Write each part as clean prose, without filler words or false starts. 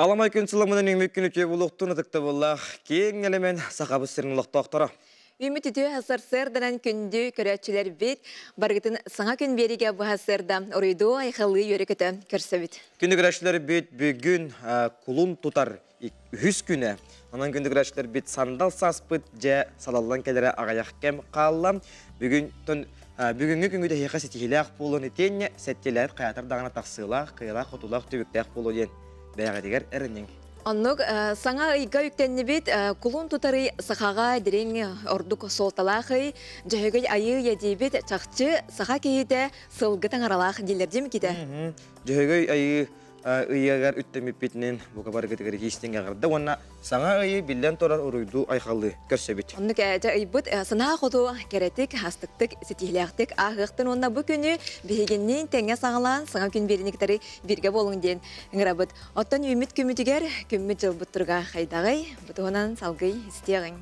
Аламай күн сыламынан үмүт күн үтүө булуохтун ытыктабыллаах киэҥ нэлэмэн Сахабыт сирин олохтоохторо. Үмүт үтүө сарсыарданан күндү көрөөччүлэрбит барыгытын саҥа күн биэригэ быһа сырда оруйдуу айхалыы үөрэ-көтө көрсөбүт. Күндү көрөөччүлэрбит бүгүн кулун тутар үһүс күнэ. Онон күндү көрөөччүлэрбит сандал сааспыт дьэ салаллан кэлэрэ аҕыйах кэм хаалла. Бүгүн бүгүҥҥү күҥҥүт эһиэхэ ситиһиилээх буолуон итиэннэ сэттиэлээх хайаатар даҕаны тахсыылаах, кыайыылаах-хотуулаах түбүктээх буолуо диэн бэйэҕитигэр эрэниҥ. Оннук саҥа ыйга үктэннибит кулун тутарый сахаҕа дириҥ ордук суолталаах ый Дьөһөгөй айыы диибит чахчы саха киһитэ сылгы таҥаралаах дииллэр дим китэ. Дьөһөгөй айыы ыйыгар үттэмиппитинэн бука барыгытыгар истиҥ эҕэрдэ уонна саҥа ыйы биллэн турар уруйдуу айхаллыы көрсөбүт. Оннук дьэ ыйбыт санаа хоту кэрэтик, астыктык, ситиһилээхтик ааһыахтын уонна бу күнү биһигинниин тэҥҥэ саҕалаан саҥа күн биэриниктары бииргэ буолуҥ диэн ыҥырабыт. Оттон үүммүт күммүтүгэр күммүт дьылбыт туруга хайдаҕый? Бу туһунан салгыы истиэҕиҥ.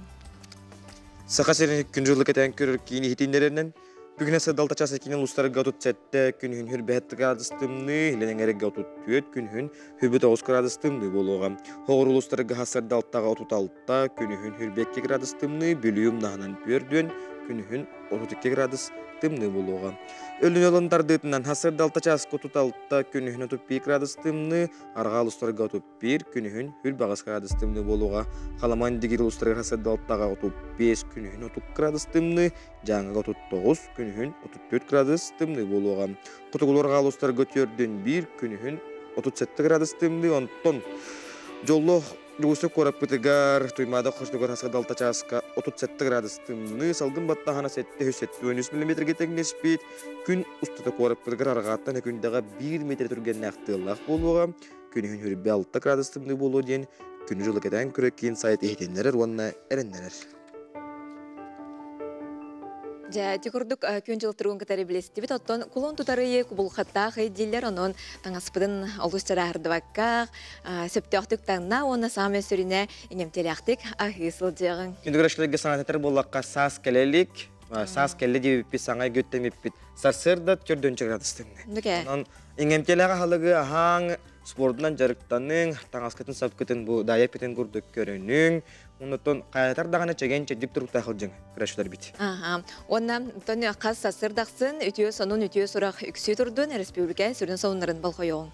Саха сирин күн дьылы кэтээн көрөр киин иһитиннэрэринэн бүгүнэ сырдалта час киин улуустарга 37 күнүһүн хүрбэһэт градус тымныы, Илин эҥэргэ 34 күнүһүн хүрбүт 9 градус тымныы буолуоҕа. Хоҕур улуустарга сырдалтаҕа 36 күнүһүн хүрбэкки градус тымныы, Бүлүү умнаһынан 4 күнүһүн 32 градус тымныы буолуоҕа. Өлүнэ ылын тардыытынан сарсыарда чааска 36, күнүһүн 31 градус тымныы, арҕаа улуустарга 31, күнүһүн 28 градус тымныы буолуоҕа. Халаман дигир улуустарыгар сарсыарда алтаҕа 35, күнүһүн 30 градус тымныы, Дьааҥыга 39, күнүһүн 34 градус тымныы буолуоҕа. Хотугулуу арҕаа улуустарга төрдүн 1, күнүһүн 37 градус тымныы, онтон дьоллоох Дьокуускай куораппытыгар Туймаада хочотугар хасыга алта чааска 37 градус тымныы, салгын баттааһына 773 миллиметргэ тэҥнэспит. Күн устата куораппытыгар арҕааттан өкүндэҕэ 1 метр түргэннээх тыаллаах буолуоҕа. Күнүһүн хүрбэ 6 градус тымныы буолуо диэн күнү-дьылы кэтээн көрөр киин сайт иһитиннэрэр уонна эрэннэрэр. Дьэ, ити курдук күн-дьыл туругун кытары билистибит. Оттон кулун тутарыйы кубулхаттаах ый дииллэр, онон таҥаспытын олус чарааһырдыбакка, сөптөөхтүк таҥна уонна саамай сүрүнэ иҥэмтиэлээхтик аһыы сылдьыаҕыҥ. Күндүгүрөшлерге саҥататар буоллахха саас кэлэлик, саас кэллэ диэбиппит, саҥа күттэмиппит. Сарсыарда төрдүнчэ градус тымныы. Онон иҥэмтиэлээх аһылыгы аһааҥ, спордунан дьарыктаныҥ, таҥаскытын сапкытын бу даайа эппитин курдук көрүнүҥ, Оннуттан хайатар даҕаны чэгиэн чэбдик туруктаах сылдьыҥ, көрөөччүлэрбит. Аха. Уонна тон хас сарсыардахсын үтүө сонун үтүө сурах үксүү турдун республика сүрүн сонуннарын болҕойоҕуҥ.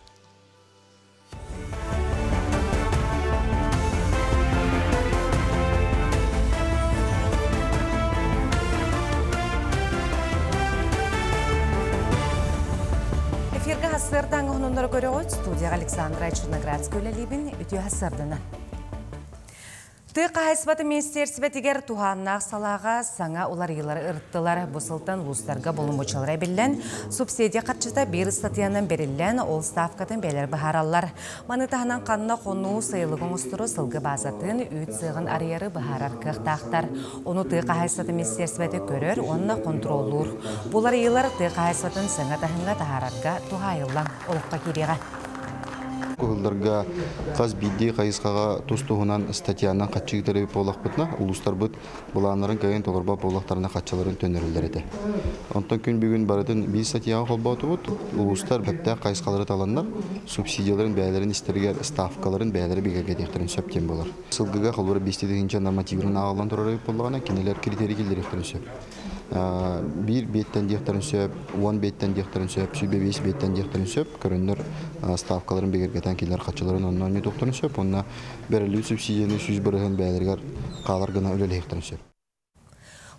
Эфиргэ хассыардааҥы хонуннары көрөҕүт студияҕа Александра Черноградская үлэлиибин үтүө хассыардана. Тыа хаһаайыстыбатын министиэристибэтигэр туһааннаах салааҕа саҥа уларыйыылары ырыттылар. Бу сылтан улуустарга боломуочуйалара эбиллэн, субсидия харчыта биир ыстатыйанан бэриллэн, ол ставкатын бэйэлэр быһаараллар. Маны таһынан ханна хонуу сайылык оҥостору сылгы баазатын, үүт сыаҕын арыйары быһаарар кыахтаахтар. Ону тыа хаһаайыстыбатын министиэристибэтэ көрөр уонна хонтуруоллуур. Бу уларыйыылар тыа хаһаайыстыбатын саҥа таһымҥа таһаарарга туһаайыллан олоххо киириэҕэ. Куһулларга хас биирдии хайысхаҕа тус-туһунан статьянан хаччы ыытар буоллахпытына, улуустарбыт былааннарын кыайан толорбот буоллахтарына хаччыларын төннөрөллөр этэ. Онтон күн бүгүн барытын биир статьяҕа холбоотубут. Улуустар сөптөөх хайысхалары таланнар, субсидияларын бэйэлэрин истэригэр ставкаларын бэйэлэрэ бигэргэтиэхтэрин сөп диэн буолар. Сылгыга холобура биэстии тыһыынча нормативынан ааҕыллан турар эбит буоллаҕына, кинилэр критерий киллэриэхтэрин сөп. Биир биэттэн диэхтэрин сөп, уон биэттэн диэхтэрин сөп, сүүрбэ биэс биэттэн диэхтэрин сөп. Көрөннөр ставкаларын бигэргэтэн кинилэр хаччыларын онно оонньотуохтарын сөп. Уонна бэриллибит субсидияны 100% бэйэлэригэр хаалар гына үлэлэһиэхтэрин сөп.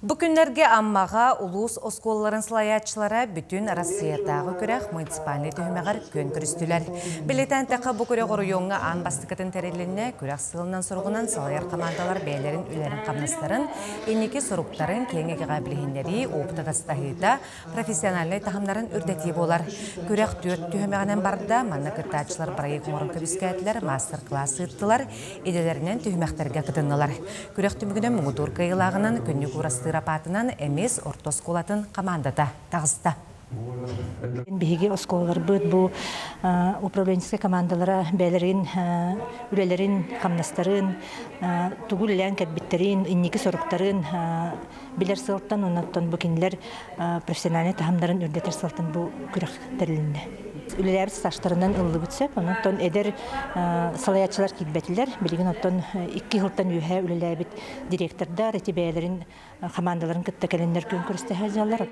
Бу күннэргэ Аммаҕа улуус оскуолаларын салайааччылара бүтүн Арассыыйатааҕы күрэх муниципальнай түһүмэҕэр күөн көрүстүлэр. Бэлиэтээн эттэххэ, бу күрэх оройуоҥҥа аан бастакытын тэрилиннэ. Күрэх сыалынан-соругунан салайар хамаандалар бэйэлэрин үлэлэрин-хамнастарын, инники соруктарын киэҥ эйгэҕэ билиһиннэрии, опыт атастаһыыта, профессиональнай таһымнарын үрдэтии буолар. Күрэх түөрт түһүмэҕинэн барда. Манна кыттааччылар бырайыак оҥорон көмүскээтилэр, маастар-кылаас ыыттылар, идэлэринэн түһүмэхтэргэ кытыннылар. Күрэх түмүгүнэн муҥутуур кыайыылааҕынан Күннүк Уурастыырап аатынан Эмис орто оскуолатын хамаандата таҕыста. Биһиги оскуолаларбыт бу управленческай командалара бэйэлэрин үлэлэрин, хамнастарын, тугу үлэлээн кэлбиттэрин, инники соруктарын билэр сыалтан, оннуттан бу кинилэр профессиональнай таһымнарын үрдэтэр сыалтан бу күрэх тэрилиннэ. Үлэлээбит стажтарынан ыллыбыт сөп, онон эдэр салайааччылар киирбэтилэр. Билигин оттон 2 сылтан үөһэ үлэлээбит директордар ити бэйэлэрин хамаандаларын кытта кэлэннэр күөн көрүстэһэ сылдьаллар.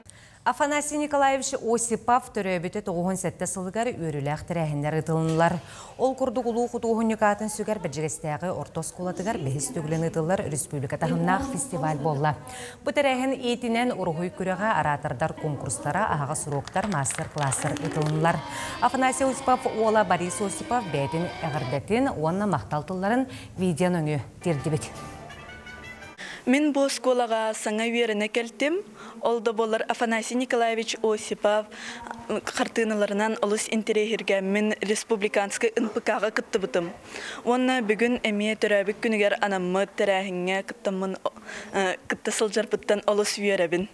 Афанасий Николаевич Осипов төрөөбүтэ 97 сылыгар үөрүүлээх тэрээһиннэр ыытылыннылар. Ол курдук улуу худуоһунньук аатын сүгэр Бэрдьигэстээҕи орто оскуолатыгар бэһис төгүлүн ыытыллар республика таһымнаах фестиваль буолла. Бу тэрээһин иитинэн уруһуй күрэҕэ, араатардар конкурстара, аһаҕас уруоктар, мастер-класстар ыытылыннылар. Афанасий Осипов уола Борис Осипов бэйэтин эҕэрдэтин уонна махтал тылларын видео нөҥүө тиэрдибит. Мин бу оскуолаҕа саҥа үөрэнэ кэлтим. Ол да буоллар Афанасий Николаевич Осипов хартыыналарынан олус интэриэһиргээммин республиканскай НПК-ҕа кыттыбытым. Уонна бүгүн эмиэ төрөөбүт күнүгэр анаммыт тэрээһиҥҥэ кыттаммын кытта сылдьарбыттан олус үөрэбин.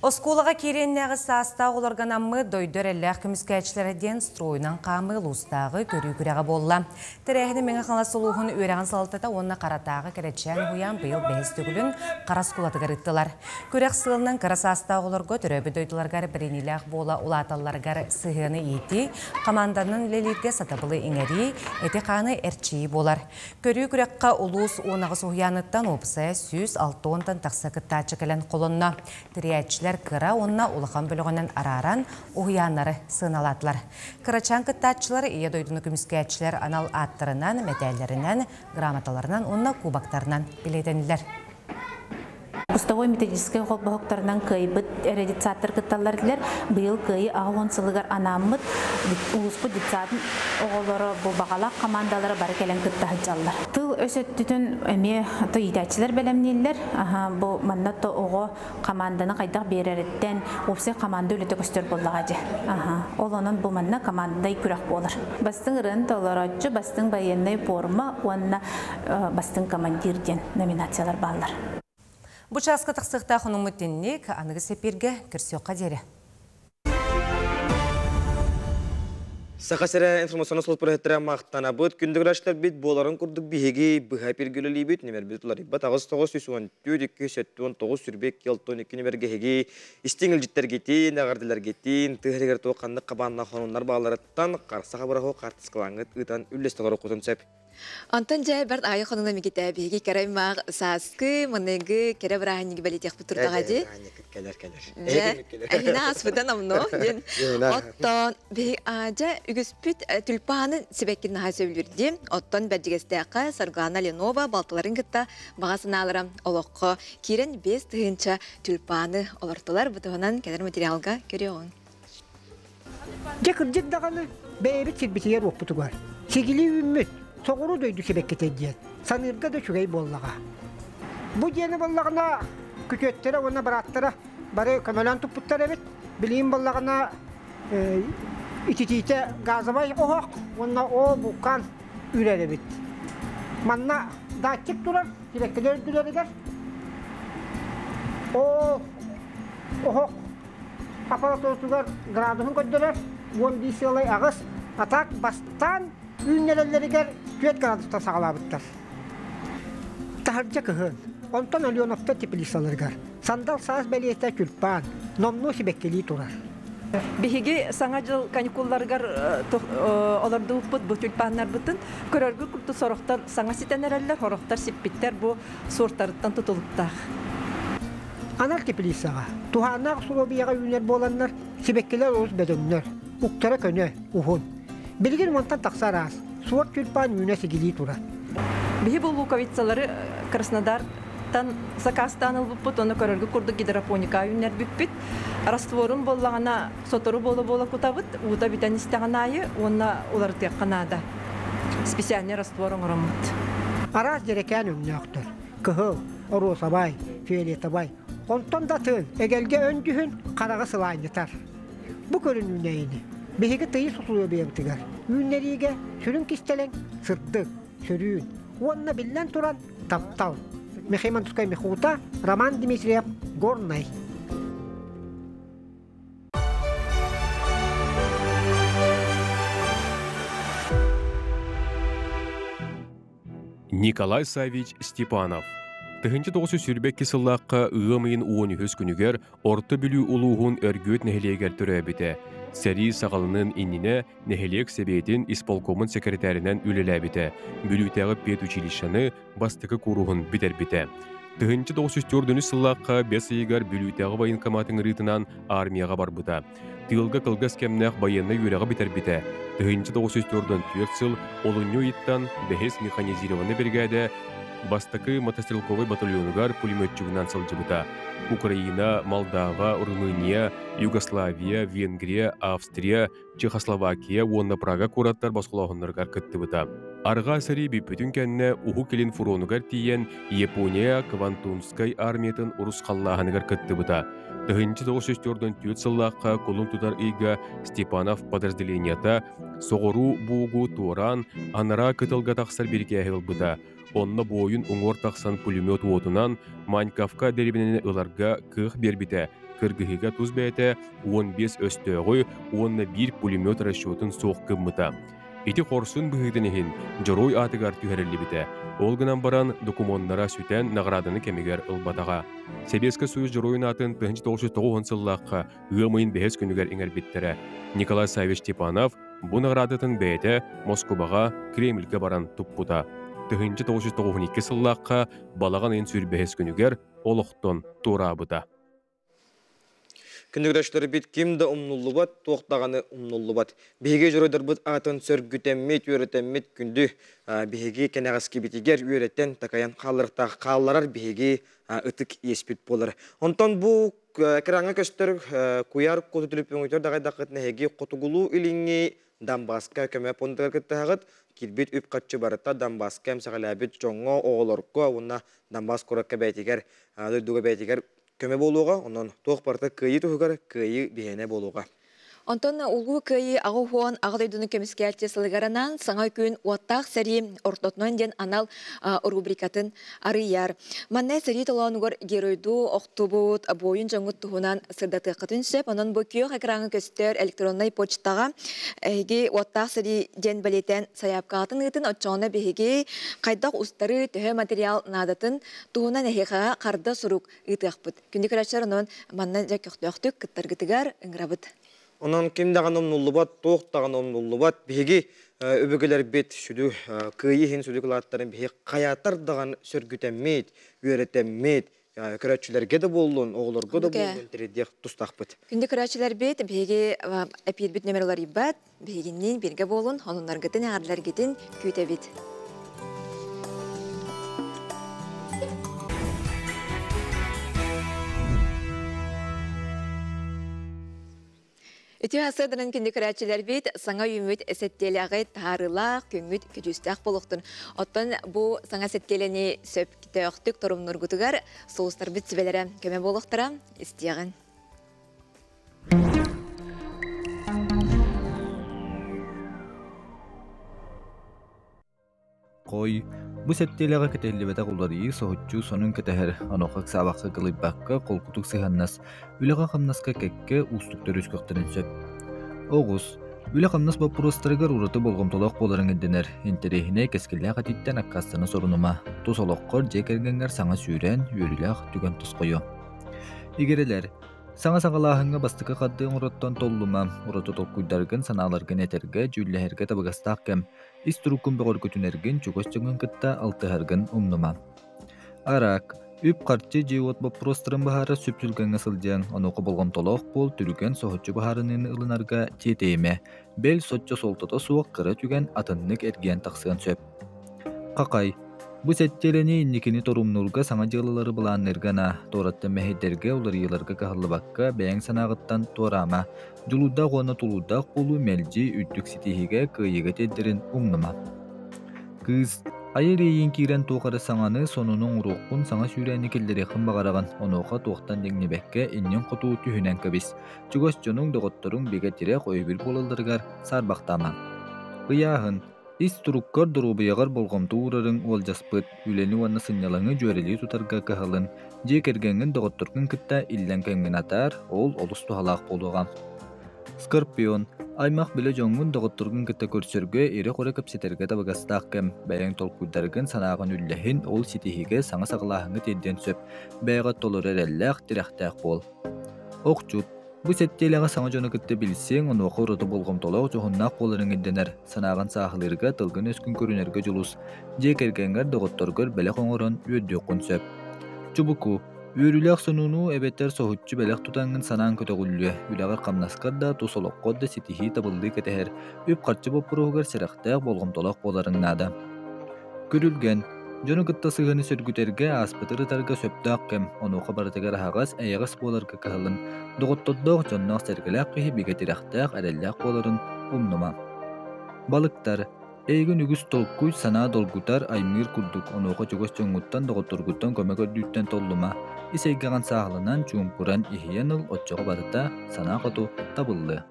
Оскуолаҕа киириэннээҕи саастаах оҕолорго анаммыт дойду эрэллээх көмүскээччилэрэ диэн стройунан хаамыы улуустааҕы көрүү күрэҕэ буолла. Тэрээһини Мэҥэ Хаҥалас улууһун үөрэҕин салалтата уонна Харатааҕы Кэрэчээн уһуйаан быйыл бэһис төгүлүн Хара оскуолатыгар ыыттылар. Күрэх сыалынан кыра саастаах оҕолорго төрөөбүт дойдуларыгар бэриниилээх буола улааталларыгар сыһыаны иитии, хамаанданан үлэлииргэ сатабылы иҥэрии, эти-хааны эрчийии буолар. Көрүү күрэххэ улуус 18 уһуйааныттан уопсайа 160-тан тахса кыттааччы кэлэн холонно. Тэрийээччилэр кыра уонна улахан бөлөҕүнэн арааран уһуйааннары сыаналаатылар. Кырачаан кыттааччылар Ийэ дойдуну көмүскээччилэр анал ааттарынан, мэтээллэринэн, грамоталарынан уонна кубоктарынан билиэтэннилэр. Кустовой методическай холбоһуктарынан кыайбыт эрэ детсадтар кытталлар этилэр. Быйыл кыайыы 80 сылыгар анааммыт улууспут детсадын оҕолоро бу баҕалаах командалара бары кэлэн кытта сылдьаллар. Тыл өс өттүтүн эмиэ иитээччилэр бэлэмнииллэр. Бу манна то оҕо команданы хайдах биэрэриттэн уопсай команда үлэтэ көстөр буоллаҕа дьэ. Ол онон бу манна командай күрэх буолар. Бастыҥ ырыаны толорооччу, бастыҥ военнай форма уонна бастыҥ командир диэн номинациялар бааллар. Бу чааска тахсыахтаах онуммут тинник аныгы сэпииргэ көрсүөххэ диэри. Саха сирэ информационнай сулууспа махтанабыт. Күндү көрөөччүлэрбит буоларын курдук биһиги быһа пиргүлэлиибит. Нөмербит уларыйбат 8 9 114 279 22 62 нөмерге эһиги истиҥ илдьиттэргитин, эҕэрдэлэргитин, тыа туох ханнык хабааннаах хонуннар бааларыттан қарса хабыраху хаартыскалааҥҥыт ыытан үллэстэ олоруккутун сөп. Онтон дьэ бэрт аайы хонуна микитэ биһиги кэрэ аймах сааскы, маныгы кэрэ бырааһынньыгы бэлиэтиэхпит турдаҕа дии. Кэлэр кэлэр. Дьэ, эһине ааспытан омно диэн. Оттон биһи дьэ үгүспүт тюльпаны сибэккин наһаа сөбүлүүр дии. Оттон Бэрдьигэстээххэ Саргылана Ленова балтыларын кытта баҕа санаалара олоххо киирэн 5000 тюльпаны олортулар. Бу туһунан кэлэр материалга көрүөҕүҥ. Дьэ кырдьык даҕаны бэйэбит сирбитигэр уоппутугар сигили үүммүт соҕуруу дойду сибэккитэ диэн саныырга да үчүгэй буоллаҕа. Бу диэни буоллаҕына күтүөттэрэ уонна бырааттара бары көмөлөөн туппуттар эбит. Билигин буоллаҕына ититиитэ газовай оһох уонна ол буккаан үрэр эбит. Манна датчик турар сибэккилэр үрдүлэригэр ол оһох аппаратуратыгар градуһун көрдөрөр 11,8 а так бастаан үүннэрэллэригэр 4 градустан саҕалаабыттар. Таһырдьа кыһын, онтон Алёновтар теплицаларыгар сандал саас бэлиэтэ тюльпан номнуо сибэккилии турар. Биһиги Саҥа дьыл каникулларыгар олордубуппут бу тюльпаннарбытын көрөргө курдук сорохтор саҥа ситэн эрэллэр, сорохтор сиппиттэр бу суортарыттан тутулуктаах. Анал теплицаҕа туһааннаах усулуобуйаҕа үүнэр буоланнар сибэккилэр олус бөдөҥнөр, уктара көнө, уһун. Билигин уонтан тахса араас суор тюльпан үүнэ сигилии турар. Биһи бу луковицалары Краснодартан сакаастаан ылбыппыт, ону көрөргө курдук гидропоника үүннэрбиппит. Растворун буоллаҕына сотору буола-буола кутабыт, уута бүтэн истэҕин аайы уонна уларытыахха наада. Специальный раствор оҥороммут. Араас дьэрэкээн өҥнөөхтөр. Кыһыл, оруосабай, фиолетовай. Онтон да атын эгэлгэ өн дьүһүн хараҕы сылаанньытар. Бу көрүн үүнээйини биһиги тыйыс усулуобуйабытыгар үүннэриигэ сүрүн кистэлэҥ сырдык, сөрүүн уонна биллэн туран таптал. Михаил Мандускай Михута, Роман Дмитриев, Горнай. Николай Саввич Степанов 1922 сыллаахха ыам ыйын 13 күнүгэр Орто Бүлүү улууһун Өргүөт нэһилиэгэр төрөөбүтэ. Сэрии саҕаланыан иннинэ нэһилиэк сэбиэтин исполкомун сэкирэтээринэн үлэлээбитэ, Бүлүүтээҕи педучилищены бастакы кууруһун бүтэрбитэ. 1904 сыллаахха бэс ыйыгар Бүлүүтээҕи военкомат ыҥырыытынан армияҕа барбыта. Тыылга кылгас кэмнээх байыаннай үөрэҕи бүтэрбитэ. 1944 сыл олунньу ыйыттан бэһис механизированнай биригээдэ бастакы мотострелковай батальонугар пулеметчигынан сылдьыбыта. Украина, Молдава, Румыния, Югославия, Венгрия, Австрия, Чехословакия уонна Прага куораттар босхолооһуннарыгар кыттыбыта. Арҕаа сэрии бүппүтүн кэннэ Уһук Илин фронугар тиийэн Япония Квантунскай армиятын урусхаллааһыныгар кыттыбыта. 1944 сыллаахха кулун тутар ыйга Степанов подразделениета соҕуруу буугу туораан анараа кытылга тахсар бирикээһи ылбыта. Онно буойун уҥуор тахсан пулемет уотунан Маньковка дэриэбинэни ыларга кыах биэрбитэ. Кыргыһыыга тус бэйэтэ 15 өстөөҕү уонна биир пулемет расчетун суох гыммыта. Ити хорсун быһыытын иһин Дьоруой аатыгар түһэриллибитэ. Ол гынан баран докумуоннара сүтэн наҕарааданы кэмигэр ылбатаҕа. Сэбиэскэй Союз Дьоруойун аатын 1990 сыллаахха ыам ыйын бэһис күнүгэр иҥэрбиттэрэ. Николай Саввич Степанов бу наҕараадатын бэйэтэ Москубаҕа Кремльгэ баран туппута. 1992 сыллаахха балаҕан ыйын сүүрбэһис күнүгэр олохтон туораабыта. Күндүгүрөчтөрбүт ким да умнуллубат, туох даҕаны умнуллубат. Биһиги дьоруойдарбыт аатын сөргүтэммит, үөрэтэммит күндү биһиги кэнэҕэскибитигэр үөрэтэн, такайан хаалларыктаах хаалларар биһиги ытык иэспит буолар. Онтон бу экраҥҥа көстөр куйаар куоту түлүпүөҥүтүгэр даҕайдаххытына эһиги хотугулуу-илиҥҥи Донбасска көмө пуондатыгар кыттыһаҕыт. Киирбит үп-харчы барыта Донбасска эмсэҕэлээбит дьоҥҥо, оҕолорго уонна Донбасс куоракка бэйэтигэр, дойдуга бэйэтигэр көмө буолуоҕа, онон туох барыта кыайыы туһугар кыайыы биһиэнэ буолуоҕа. Онтон Улуу Кыайыы 80 Аҕа дойдуну көмүскээччи сылыгар анаан Саҥа күн уоттаах сэрии ортотунан диэн анал рубрикатын арыйар. Манна сэрии толоонугар геройдуу охтубут буойун дьоҥҥут туһунан сырдатыаххытын сөп. Онон бу күөх экраҥҥа көстөр электроннай почтаҕа эһиги уоттаах сэрии диэн бэлиэтээн сайаапкаҕытын ыытын, оччоҕуна биһиги хайдах устары, төһө материал наадатын туһунан эһиэхэҕэ харда сурук ыытыахпыт. Күндү көрөөччүлэр, онон манна дьэ көхтөөхтүк кыттаргытыгар ыҥырабыт. Онон ким даҕаны умнуллубат, туох даҕаны умнуллубат. Биһиги өбүгэлэрбит сүдү кыайыы иһин сүдү кылааттарын биһиги хайаатар даҕаны сөргүтэммит, үөрэтэммит, көрөөччүлэргэ да буоллун, оҕолорго да буоллун тириэрдиэх тустаахпыт. Күндү көрөөччүлэрбит, биһиги эпиирбит нөмер уларыйбат, биһигинниин бииргэ буолун, онуннаргытын, эҕэрдэлэргитин күүтэбит. Үтүө асыаданан күндү көрөөччүлэрбит, саҥа үүммүт сэттиэлэҕи таһаарыылаах, күммүт көдьүүстээх буолуохтун. Оттон бу саҥа сэттиэлэни сөптөөхтүк торумнуургутугар сулустарбыт сүбэлэрэ көмө буолуохтара, истиэҕин. Хой, бу сэттиэлэҕэ кэтиллибэтэх уларыйыы соһуччу сонун кэтэһэр, онуоха ыксаабакка кылыйбакка холкутук сыһыаннас, үлэҕэ-хамнаска кэккэ уустуктар үөскүөхтэрин сөп. Оҕус, үлэ-хамнас боппуруостарыгар ураты болҕомтолоох буоларыҥ ирдэнэр, интэриэһинэй кэскиллээх этииттэн аккаастана сорунума, тус олоххор дьиэ кэргэҥҥэр саҥа сүүрээн, үөрүүлээх түгэн тосхойуо. Игирэлэр, Саҥа саҕалааһыҥҥа бастакы хардыы оҥороттон толлума, ураты толкуйдаргын, санааларгын этэргэ, дьүүллэһэргэ табыгастаах кэм. Ис туруккун бөҕөргөтүнэргин, чугас дьоҥҥун кытта алтыһаргын умнума. Араак. Үп-харчы, дьиэ-уот боппуруостарын быһаарар сүпсүлгэҥҥэ сылдьыаҥ, онуоха болҕомтолоох буол, түргэн, соһуччу быһаарыныыны ылынарга тиэтэйимэ. Бэл, соччо суолтата суох кыра түгэн атыннык эргийэн тахсыан сөп. Хахай. Бу сэттиэлэни инникини торумнуурга саҥа дьыалалары былаанныырга анаа, туораттан мэһэйдэргэ, уларыйыыларга кыһаллыбакка, бэйэҥ санааҕыттан туораама. Дьулуурдаах уонна тулуурдаах буолуу мэлдьи үрдүк ситиһиигэ, кыайыыга тиэрдэрин умнума. Кыыс, айар иэйиин киирэн туох эрэ саҥаны, сонуну оҥоруоххун, саҥа сүүрээни киллэриэххин баҕараҕын, онуоха туохтан иҥнибэккэ, иннин хоту түһүнэн кэбис. Чугас дьонуҥ, доҕотторуҥ бигэ тирэх, өйөбүл буолалларыгар саарбахтаама. Ыйааһын Ис туруккар, доруобуйаҕар болҕомто уурарыҥ уолдьаспыт, үлэни уонна сынньалаҥы дьүөрэлии тутарга кыһалын, дьиэ кэргэҥҥин, доҕотторгун кытта иллэҥ кэмҥин атаар, ол олус туһалаах буолуоҕа. Скорпион, аймах билэ дьоҥҥун доҕотторгун кытта көрсөргө, ирэ-хоро кэпсэтэргэ табыгастаах кэм. Бэйэҥ толкуйдаргын, санааҕын үллэһин, ол ситиһиигэ саҥа саҕалааһыҥҥа тиэрдиэн сөп. Бэйэҕэ толору эрэллээх, тирэхтээх буол. Охчут, бу сэттиэлэҕэ саҥа дьону кытта билсиэҥ, онуоха ураты болҕомтолоох, дьоһуннаах буоларыҥ ирдэнэр. Санааҕын сааһылыырга, тылгын-өскүн көрүнэргэ дьулус. Дьиэ кэргэҥҥэр, доҕотторгор бэлэх оҥорон үөрдүөххүн сөп. Чубуку, үөрүүлээх сонуну эбэтэр соһуччу бэлэх тутаҥҥын санаан көтөҕүллүө, үлэҕэр-хамнаскар да, тус олоххор да ситиһии табыллыы кэтэһэр, үп-харчы боппуруоһугар сэрэхтээх, болҕомтолоох буоларыҥ наада. Күрүлгэн, дьону кытта сыһыаны сөргүтэргэ, ааспыты ырытарга сөптөөх кэм, онуоха барытыгар аһаҕас, эйэҕэс буоларга кыһалын, доҕоттордоох, дьонноох-сэргэлээх киһи бигэ тирэхтээх, эрэллээх буоларын умнума. Балыктар, эйигин үгүс толкуй, санаа долгутар, аймыыр курдук, онуоха чугас дьоҥҥуттан, доҕотторгуттан көмө көрдүүттэн толлума, ис эйгэҕин сааһыланан, чуумпуран, иһийэн ыл, оччоҕо барыта санаа хоту табыллыа.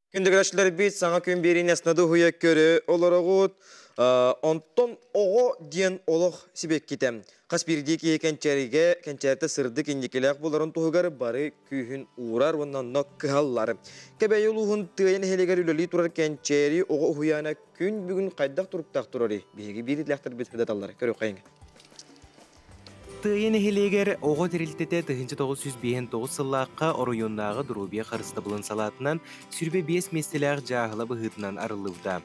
Күндүгүлэчилэрбит саҥа күн биэриини астынады уһуйа көрө олороҕут. Онтон оҕо диэн олох сибэккитэ. Хас биирдии киһи кэнчээригэ, кэнчээритэ сырдык инникилээх буоларын туһугар бары күүһүн уурар уонна онно кыһаллар. Кэбээйи улууһун Тыайа нэһилиэгэр үлэлии турар Кэнчээри оҕо уһуйаана күн бүгүн хайдах туруктаах турарый? Биһиги биир идэлээхтэрбит сырдаталлар. Көрүөххэйиҥ. Тыайа нэһилиэгэр оҕо тэрилтэтэ 1959 сыллаахха оройуоннааҕы доруобуйа харыстабылын салаатынан 25 миэстэлээх дьааһыла быһыытынан арыллыбыта.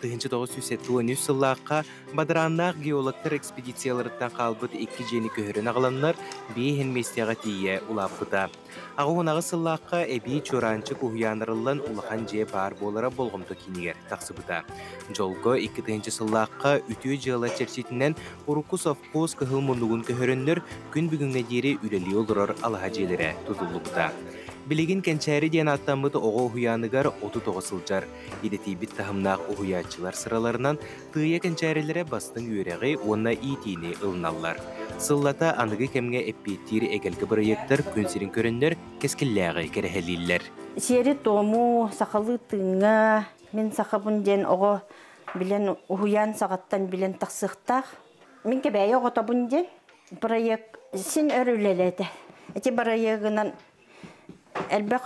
1973 сыллаахха бадарааннаах геологтар экспедицияларыттан хаалбыт икки дьиэни көһөрөн аҕаланнар, биэһин миэстэҕэ тиийэ улааппыта. 88 сыллаахха эбии Чуораанчык уһуйаан арыллан улахан дьиэ баар буолара болҕомто киинигэр тахсыбыта. Дьолго 2000 сыллаахха үтүө дьыала чэрчитинэн урукку совхоз кыһыл муннугун көһөрөннөр күн бүгүҥҥэ диэри үлэлии олорор алаһа дьиэлэрэ тутуллубута. Билигин Кэнчээри диэн ааттаммыт оҕо уһуйааныгар 30 оҕо сылдьар. Идэтийбит таһымнаах уһуйааччылар сыраларынан Тыайа кэнчээрилэрэ бастыҥ үөрэҕи уонна иитиини ылыналлар. Сыллата аныгы кэмҥэ эппиэттиир эгэлгэ бырайыактар күн сирин көрөннөр кэскиллээҕи кэрэһэлииллэр. Сиэри-туому сахалыы тыыҥҥа мин сахабын диэн оҕо билэн уһуйаан саҕаттан билэн тахсыахтаах. Мин Кэбээйи оҕотобун диэн проект син өр үлэлээтэ. Ити бырайыагынан элбэх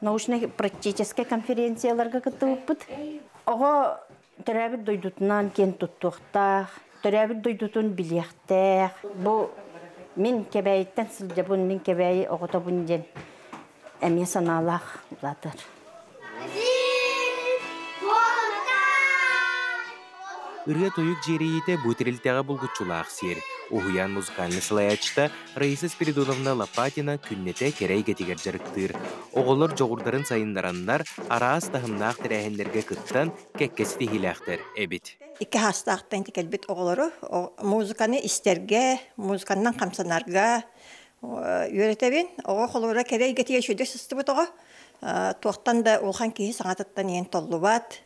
научнай-практическай конференцияларга кыттыбыппыт. Оҕо төрөөбүт дойдутунан киэн туттуохтаах, төрөөбүт дойдутун билиэхтээх. Бу мин Кэбээйиттэн сылдьабын, мин Кэбээйи оҕотобун диэн эмиэ санаалаах улаатар. Ырыа-тойук дьиэрэйиитэ бу тэрилтэҕэ булгуччулаах сиэр. Уһуйаан музыкальнай салайааччыта Раиса Спиридоновна Лопатина күннэтэ кэрэ эйгэтигэр дьарыктыыр. Оҕолор дьоҕурдарын сайыннараннар, араас таһымнаах тэрээһиннэргэ кыттан, кэккэ ситиһиилээхтэр эбит. Икки саастаахтан кэлбит оҕолору музыканы истэргэ, музыканнан хамсанарга үөрэтэбин. Оҕо холобура кэрэ эйгэтигэр үчүгэйдик сыстыбыт оҕо туохтан да улахан киһи саҥатыттан иэн толлубат,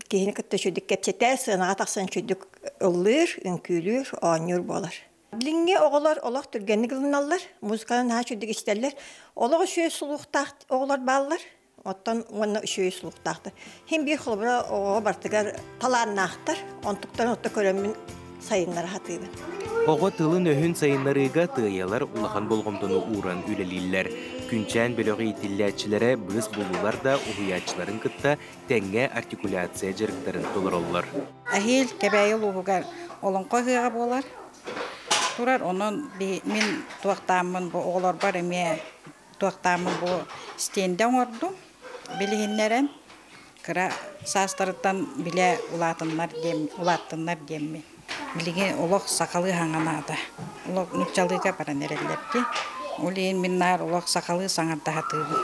киһини кытта үчүгэйдик кэпсэтэр, сыанаҕа тахсан үчүгэйдик ыллыыр, үҥкүүлүүр, оонньуур буолар. Билиҥҥи оҕолор олох түргэнник ылыналлар, музыканы наһаа үчүгэйдик истэллэр. Олох үчүгэй слухтаах оҕолор бааллар. Оттон уонна үчүгэй слухтаахтар. Хин биир холобура оҕоҕо бартыгар талааннаахтар. Онтуктан отто көрөммүн сайыннара сатыыбын. Оҕо тылын-өһүн сайыннарыыга тыайалар улахан болҕомтону ууран үлэлииллэр. Күнчээн бөлөҕү иитиллээччилэрэ быыс буллулар да уһуйааччыларын кытта тэҥҥэ артикуляция дьарыктарын толороллор. Эһиил Кэбээйи улууһугар олоҥхо ыһыаҕа буолар турар. Онон мин туохтааммын бу оҕолорбор эмиэ туохтааммын бу стендэ оҥордум билиһиннэрэн кыра саастарыттан билэ улаатыннар диэм улааттыннар диэммин. Билигин олох сахалыы саҥанаата. Олох нууччалыыга баран эрэллэр дии. Ол иһин мин наар олох сахалыы саҥарда сатыыбын.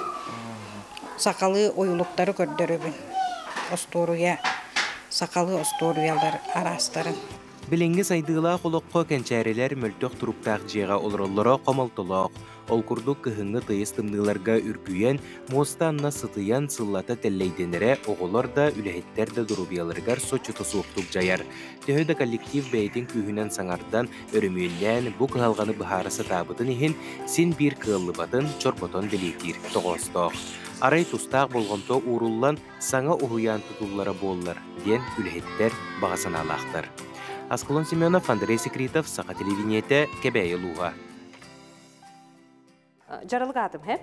Сахалыы ойулуктары көрдөрөбүн. Остуоруйа, сахалыы остуоруйалар араастарын. Билиҥҥи сайдыылаах олоххо кэнчээрилэр мөлтөх туруктаах дьиэҕэ олороллоро хомолтолоох. Ол курдук кыһыҥҥы тыйыс тымныыларга үргүйэн, муоста анна сытыйан сыллата тэллэйдэнэрэ оҕолор да, үлэһиттэр да доруобуйаларыгар соччото суохтук дьайар. Төһө да коллектив бэйэтин күүһүнэн саҥардан, өрөмүөннээн бу кыһалҕаны быһаара сатаабытын иһин, син биир кыаллыбатын чорботон бэлиэтиир тоҕоостоох. Арай тустаах болҕомто ууруллан, саҥа уһуйаан тутуллара буоллар, диэн үлэһиттэр баҕа санаалаахтар. Аскалон Семенов, Андрей Секритов, Саха телевидениетэ, Кэбээйи улууһа. Дьаралык аатым, хэ?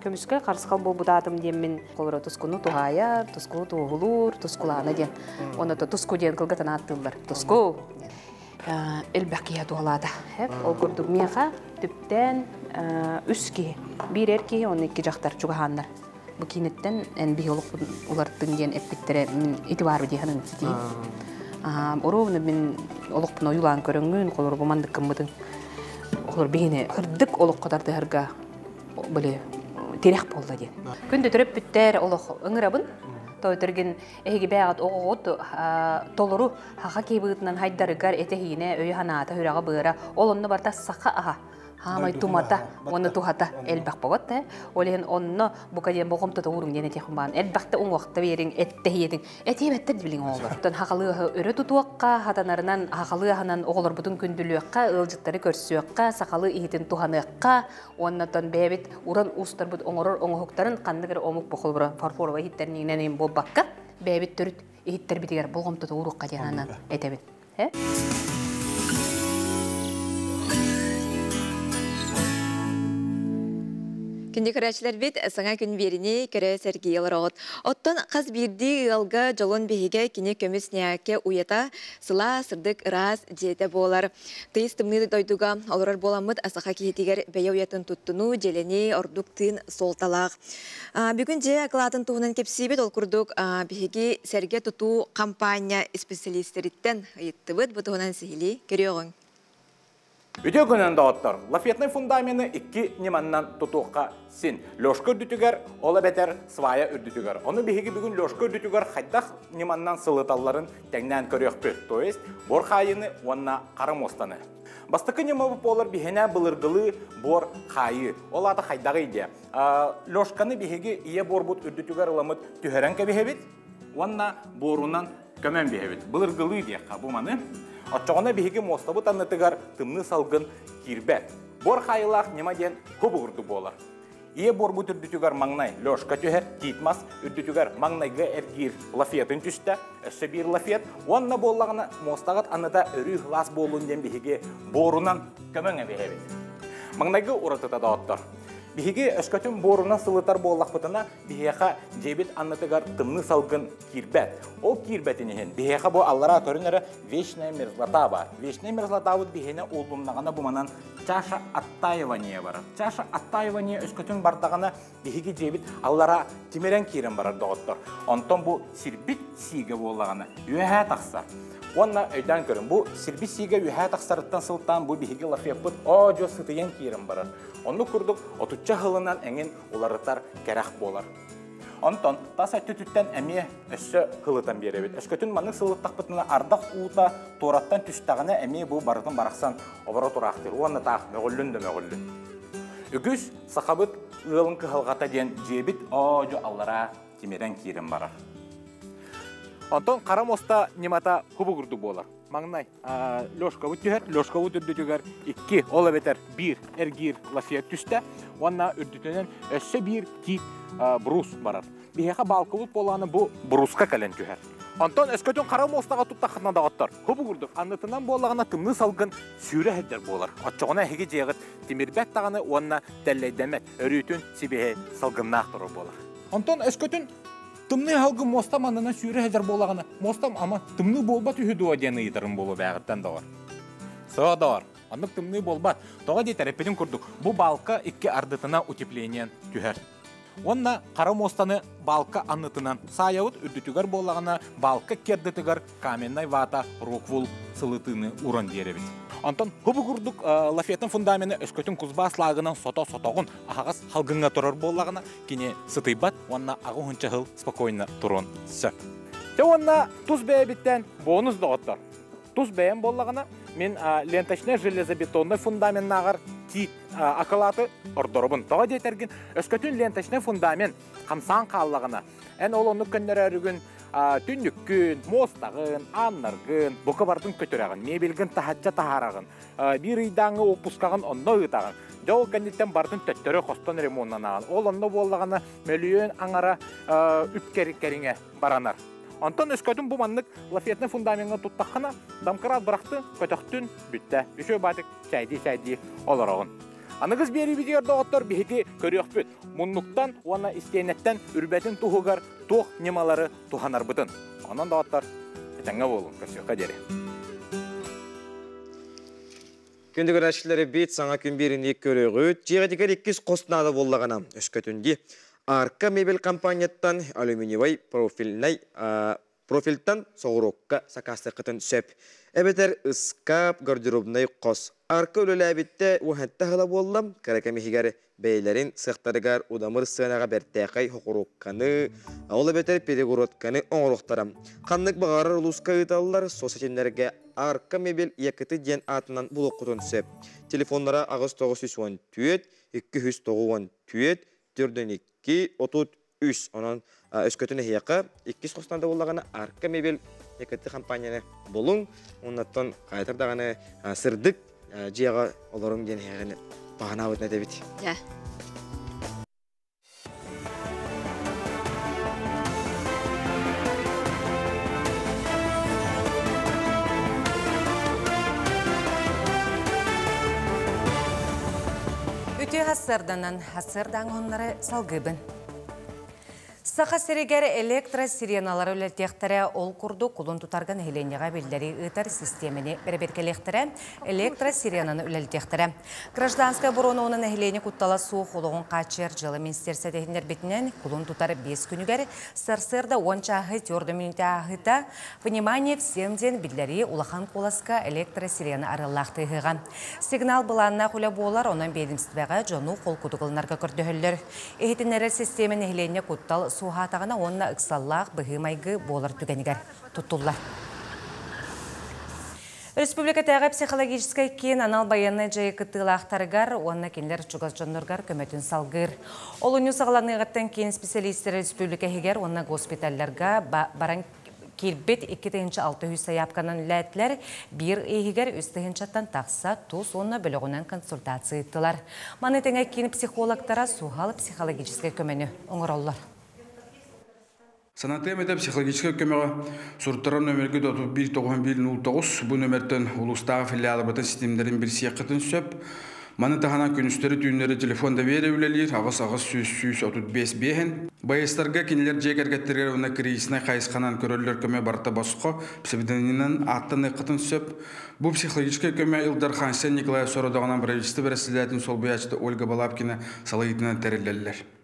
Көмүскэ харысхал буолбут аатым диэммин холоро тускуну туһаайар, тускуну туоһулуур, тускулаана диэн. Онно туску диэн кылгатан ааттыыллар. Туску. Элбэх киһи туһалаата. Ол курдук миэхэ түптэн үс киһи. Биир эр киһи, онно икки дьахтар чугаһааннар. Бу киинэттэн эн биһи олохпун уларыттыҥ диэн эппиттэрэ мин ити баар дии саныым ситии. Оруобуна мин олохпун ойуулаан көрөҥҥүн, холоро бу маннык гыммытыҥ. Холор биһини кырдык олоххо тардыһарга били тирэх буолла диэн. Күндү төрөппүттэр олох ыҥырабын. Тойтөргин эһиги бэйэҕит оҕоҕут толору хаха киһи хайдарыгар этэһиинэ өйө-санаата сүрэҕэ-быара ол онно барыта саха аһа хаамай тумата уонна туһата элбэх бобот э ол иһин онно бука диэн болҕомтото ууруҥ диэн этиэхпин баҕан элбэхтэ уҥуохта биэриҥ эттэһиэтиҥ этиэбэттэр билиҥ оҕолор оттон хахалыаһы өрө тутуохха хатанарынан хахалыаһынан оҕолорбутун күндүлүөххэ ыалдьыттары көрсүөххэ сахалыы иһитин туһаныахха уонна оттон бэйэбит уран уустарбыт оҥорор оҥоһуктарын ханнык эрэ омук холобура фарфоровай иһиттэринэн буолбакка бэйэбит төрүт иһиттэрбитигэр болҕомтото ууруохха диэн анан этэбин Күндү көрөөччүлэрбит, саҥа күн биэриини көрө сэргии олороҕут. Оттон хас биирдии ыалга дьолун биһигэ кини көмүс ньээкэ уйата, сылаас, сырдык, ыраас дьиэтэ буолар. Тыйыс тымныы дойдуга олорор буоламмыт саха киһитигэр бэйэ уйатын туттунуу, дьиэлэнии ордук тыын суолталаах. Бүгүн дьиэ акылаатын туһунан кэпсиибит. Ол курдук биһиги сэргэ тутуу хампаанньа исписэлиистэриттэн ыйыттыбыт. Бу туһунан сиһилии көрүөҕүҥ. Үтүө күнүнэн доҕоттор! Лафетнай фундамены икки ньыманнан тутуохха син. Лёшка үрдүтүгэр, ол эбэтэр свая үрдүтүгэр. Ону биһиги бүгүн Лёшка үрдүтүгэр хайдах ньыманнан сылыталларын тэҥнээн көрүөхпүт. То есть буор хаайыыны уонна хара муостаны. Бастакы ньымабыт буолар биһиэнэ былыргылыы буор хаайыы. Ол аата хайдаҕый диэ. Лёшканы биһиги ийэ буорбут үрдүтүгэр ыламыт түһэрэн кэбиһэбит уонна буорунан көмөн биһэбит. Былыргылыы диэххэ бу маны. Оччоҕуна биһиги муостабыт аннытыгар тымныы салгын киирбэт. Буор хаайыылаах ньыма диэн кубугурдук буолар. Ийэ буорбут үрдүтүгэр маҥнай Лёшка түһэр, тиит мас үрдүтүгэр маҥнайгы эргиир лафетын түстэ, өссө биир лафет уонна буоллаҕына муостаҕыт аныта өрүү сылаас буоллун диэн биһиги буорунан көмөҥ эбиһэбит. Маҥнайгы уратыта доҕоттор. Биһиги өскөтүн буорунан сылытар буоллахпытына, биһиэхэ дьиэбит аннытыгар тымныы салгын киирбэт. Ол киирбэтин иһин биһиэхэ бу аллараа көрүн эрэ вечная мерзлота бар. Вечная мерзлотабыт биһиэнэ ууллуннаҕына бу манан чаша оттаивания барар. Чаша оттаивания өскөтүн бардаҕына биһиги дьиэбит аллараа тимирэн киирэн барар доҕоттор. Онтон бу сирбит сиигэ буоллаҕына үөһээ тахсар. Уонна өйдөөн көрүн, бу сирбит сиигэ үөһээ тахсарыттан сылтаан бу биһиги лафеппыт оо-дьуо сытыйан киирэн барар. Оннук курдук отучча сылынан эҥин уларытар кэрэх буолар. Онтон тас өттүтүттэн эмиэ өссө сылытан биэрэбит. Өскөтүн маннык сылыттахпытына ардах уута туораттан түстэҕинэ эмиэ бу барытын барахсан оборо тураахтыыр уонна таах мөҕүллүн да мөҕүллүн. Үгүс сахабыт ыалын кыһалҕата диэн дьиэбит оодьу аллараа тимирэн киирэн барар. Онтон хара муоста ньымата кубугурдук буолар. Маҥнай Лешкабыт түһэр, Лешкабыт үрдүтүгэр икки, ол эбэтэр биир эргиир лафет түстэ уонна үрдүтүнэн өссө биир тиит брус барар. Биһиэхэ баалкыбыт буолааны бу бруска кэлэн түһэр. Онтон өскөтүн хара муостаҕа туттаххытына доҕоттор, кубугурдук аннытынан буоллаҕына тымныы салгын сүүрэ сылдьар буолар. Оччоҕуна эһиги дьиэҕит тимирбэт даҕаны уонна тэллэйдэммэт, өрүүтүн сибиэһэй салгыннаах турар буолар. Онтон өскөтүн Тымныы аһылгы муостам аннынан сүүрэ сылдьар буоллаҕына, муостам ама тымныы буолбат үһү дуо диэн ыйытарым буолуо бээҕиттэн доҕор. Соо доҕор, оннук тымныы буолбат. Тоҕо диэтэр эппитим курдук, бу балка икки ардытына утеплениен түһэр. Уонна хара муостаны балка аннытынан саайабыт үрдүтүгэр буоллаҕына, балка икки ардытыгар каменнай вата роквул сылытыыны уран биэрэбит. Онтон хубу курдук лафетын фундамена өскөтүн кузбаас лаагынан сото-сотоҕун аһаҕас халгыҥҥа турар буоллаҕына, кини сытыйбат уонна аҕа уһунча сыл спокойно туруон сөп. Дьэ уонна тус бэйэбиттэн бонус доҕоттор. Тус бэйэм буоллаҕына, мин ленточнай железобетоннай фундаменнааҕар тиит акылааты ордоробун. Тоҕо диэтэргин, өскөтүн ленточнай фундамент хамсаан хааллаҕына, эн ол оннук көннөрөөрүгүн түннүккүн, муостаҕын, ааннаргын, бука бардын көтүрэҕин, мебельгин таһачча таһаараҕын, биир ыйдааҥҥы уоппускаҕын онно ыытаҕын. Дьэ ол кэнниттэн бардын төттөрү хостон ремоннанаҕын. Ол онно буоллаҕына мөлүйүөн аҥара үп кэриҥэ баранар. Онтон өскөтүн бу маннык лафетный фундамеҥҥа туттаххына, домкрат бырахтын, көтөхтүн, бүттэ. Үчүгэй баатык чэйдии-чэйдии олороҕун. Аныгыс биэриибитигэр доҕоттор биһиги көрүөхпүт. Муннуктан уонна истиэнэттэн үрбэтин туһугар туох ньымалары туһанарбытын. Онон доҕоттор, этэҥҥэ буолуҥ, көрсүөххэ диэри. Күндү көрөөччүлэри бит саҥа күн биэрини көрөҕүт. Дьиэҕитигэр иккис хос наада буоллаҕына, өскөтүн дии. Арка мебель компанияттан алюминиевай профильнай профильтан соҕуруокка сакаастыаххытын сөп. Эбэтэр ыскаап, гардеробнай хос. Арка үлэлээбиттэ уһатта ыла буолла, кыра кэм иһигэр бэйэлэрин сыахтарыгар удамыр сыанаҕа бэртээхэй хокуруокканы, ол эбэтэр перегородканы оҥоруохтара. Ханнык баҕарар улууска ыыталлар соцсетимнэргэ Арка мебель Якыты диэн аатынан булуоххутун сөп. Телефоннара 8914 294 42 33. Онон өскөтүн эһиэхэ иккис хостон да буоллаҕына Арка мебель Якыты компанияны булуҥ. Оннаттан хайатар даҕаны сырдык дьиэҕэ олоруҥ диэн эһиэхэни баҕанаабытын этэбит. Үтүө хассарданан хассардаан оннары салгыбын. Саха сиригэр электросиреналары үлэлтиэхтэрэ, ол курдук кулун тутарга нэһилиэнньэҕэ биллэрии ыытар систиэмэни бэрэбиэркэлиэхтэрэ, электросиренаны үлэлтиэхтэрэ. Гражданскай оборона уонна нэһилиэнньэ куттала суох олоҕун хааччыйар дьыала министиэристибэтэ иһитиннэрбитинэн, кулун тутар 5 күнүгэр сарсыарда 10 чааһы 4 мүнүүтэ ааһыыта «Внимание всем» диэн биллэрии улахан куоласка электросирена арыаллаах тыаһыаҕа. Сигнал былааннаах үлэ буолар, онон биэдэмистибэҕэ дьону холкутук ылынарга көрдөһөллөр. Иһитиннэрэр систиэмэ нэһилиэнньэ куттал суоһаатаҕына уонна ыксаллаах быһыы-майгы буолар түгэнигэр туттуллар. Республикатааҕы психологическай киин анал байыаннай дьайыы кыттыылаахтарыгар уонна кинилэр чугас дьонноругар көмөтүн салгыыр. Олунньу саҕаланыаҕыттан киин специалистэрэ республика иһигэр уонна госпиталларга баран киирбит 2600 сайаапканан үлэлээтилэр, биир иһигэр 3 тыһыынчаттан тахса тус уонна бөлөҕүнэн консультация ыыттылар. Маны тэҥэ киин психологтара суһал психологическай көмөнү оҥороллор. Санатыам этэ психологическай көмөҕө суруттарар нөмергэ 31 91 09 бу нөмертэн улуустааҕы филиалыбытын ситимнэрин билсиэххитин сөп. Маны таһынан күнүстэри-түүннэри телефон доверия үлэлиир 8 800 135 биэһин. Байыастарга кинилэр дьиэ кэргэттэригэр уонна кризиснай хайысханан көрөллөр көмө барыта босхо псевдонимынан ааттаныаххытын сөп. Бу психологическай көмө Ил Дархан Айсен Николаев сорудоҕунан правительство бэрэссэдээтин солбуйааччыта Ольга Балабкина салайыытынан тэриллэллэр.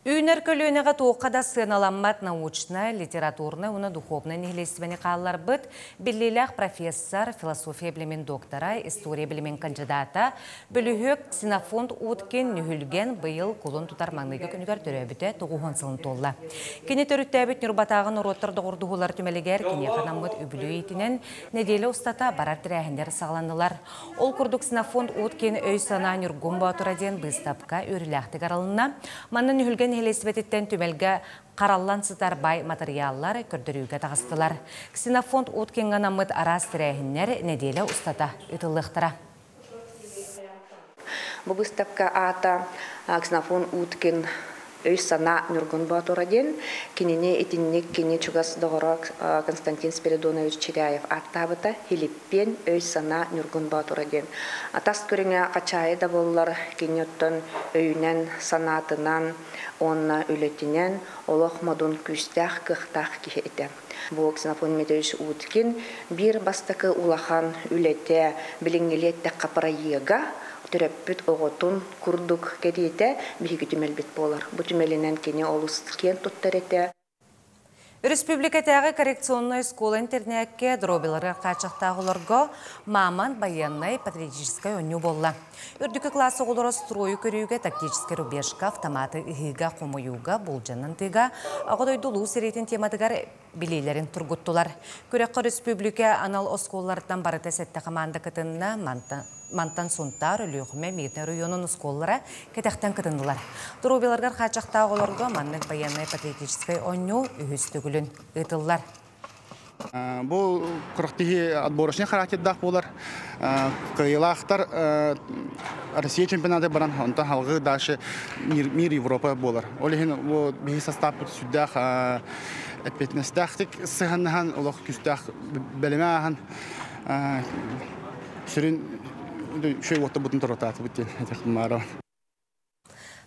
Үүнэр көлүөнэҕэ туохха да сыаналаммат научнай, литературнай уонна духовнай нэһилиэстибэни хаалларбыт биллиилээх профессор, философия билимин доктора, история билимин кандидата, бөлүһүөк Ксенофонт Уткин Нүһүлгэн быйыл кулун тутар маҥнайгы күнүгэр төрөөбүтэ 90 сылын туолла. Кини төрүттээбит Ньурбатааҕы норуоттар доҕордоһуулар түмэлигэр киниэхэ анаммыт үбүлүөй нэдиэлэ устата барар тэрээһиннэр саҕаланнылар. Ол курдук Ксенофонт Уткин өй-санаа Ньургун Боотура диэн быыстапка үөрүүлээхтик арылынна. Манна Нүһүлгэн нэһилиэстибэтиттэн түмэлгэ хараллан сытар бай материаллар көрдөрүүгэ таҕыстылар. Ксенофонт Уткиҥҥа анаммыт араас тэрээһиннэр нэдиэлэ устата ыытыллыахтара. Бу выставка аата Ксенофонт Уткин өй-санаа Ньургун Боотура диэн. Кинини итинник кини чугас доҕоро Константин Спиридонович Чиряев ааттаабыта Филиппен өй-санаа Ньургун Боотура диэн. Тас көрүҥэ хачаайы да буоллар, кини оттон өйүнэн, санаатынан уонна үлэтинэн олох модун күүстээх, кыахтаах киһи этэ. Бу Ксенофонт Дмитриевич Уткин биир бастакы улахан үлэтэ билиҥҥилиэттэххэ проега төрөппүт оҕотун курдук кэриэтэ биһиги түмэлбит буолар. Бу түмэлинэн кини олус киэн туттар этэ. Республикатааҕы коррекционнай школа-интернакка доруобуйаларыгар хааччахтаах оҕолорго Мамонт байыаннай патриотическай оонньуу буолла. Үрдүкү кылаас оҕолоро стройу көрүүгэ, тактическай рубежка, автоматы ыһыыга, хомуйууга, болдьонон тыыга, Аҕа дойду Улуу сэриитин тематыгар билиилэрин тургуттулар. Күрэххэ республика анал оскуолаларыттан барыта сэттэ хамаанда кытынна, мантан Сунтаар, Өлүөхүмэ, Миирнэй оройуонун оскуолалара кэтэхтэн кытыннылар. Доруобуйаларыгар хааччахтаах оҕолорго маннык байыаннай-патриотическай оонньуу үһүс төгүлүн ыытыллар. Бу күрэхтэһии отборочный характердаах буолар. Кыайыылаахтар Россия чемпионата баран, онтон халгыы дальше мир Европа буолар. Ол иһин бу биһи састааппыт сүрдээх эппиэтинэстээхтик сыһаннаһан, олох күүстээх бэлэмэ ааһан сүрүн үчүгэй уоттабытын торотаатыбыт диэн этиэхпин баарабын.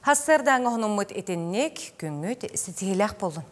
Хассыардааҥҥа хонуммут итинник күҥҥүт ситиһиилээх буоллун.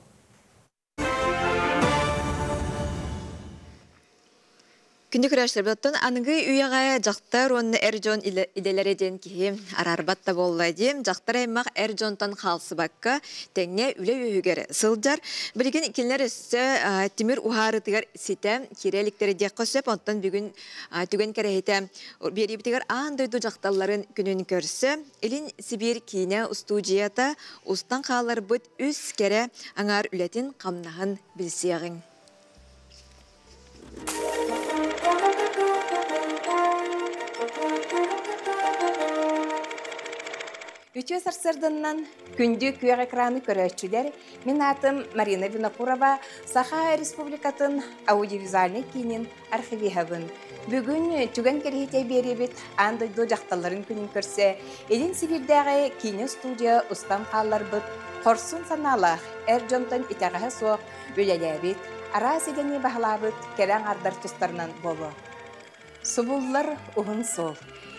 Күндү көрөөччүлэрбит, аныгы үйэҕэ дьахтар уонна эр дьон идэлэрэ диэн киһи араарбат да буолла диэн, дьахтар аймах эр дьонтон хаалсыбакка тэҥҥэ үлэ үөһүгэр сылдьар. Билигин кинилэр өссө тимир уһаарытыгар ситэ киирэ иликтэрэ диэххэ сөп. Оттон бүгүн түгэн кэрэһитэ биэриибитигэр аан дойду дьахталларын күнүн көрсө Илин Сибиир киинэ устуудьуйата устан хаалларбыт үс кэрэ аҥаар үлэтин-хамнаһын билсиэҕиҥ. Үтүө сарсыарданнан күндү күөх экраны көрөөччүлэр, мин аатым Марина Винокурова, Саха Республикатын аудиовизуальнай киинин архивиһабын. Бүгүн түгэн кэриһитэ биэрибит аан дойду дьахталларын күнүн көрсө Илин Сибиирдээҕи киинэ студия устан хаалларбыт хорсун санаалаах эр дьонтон итэҕэһэ суох үлэлээбит, араас идэни баһылаабыт кэрэ аҥардар тустарынан буолуо. Субуллар уһун суол.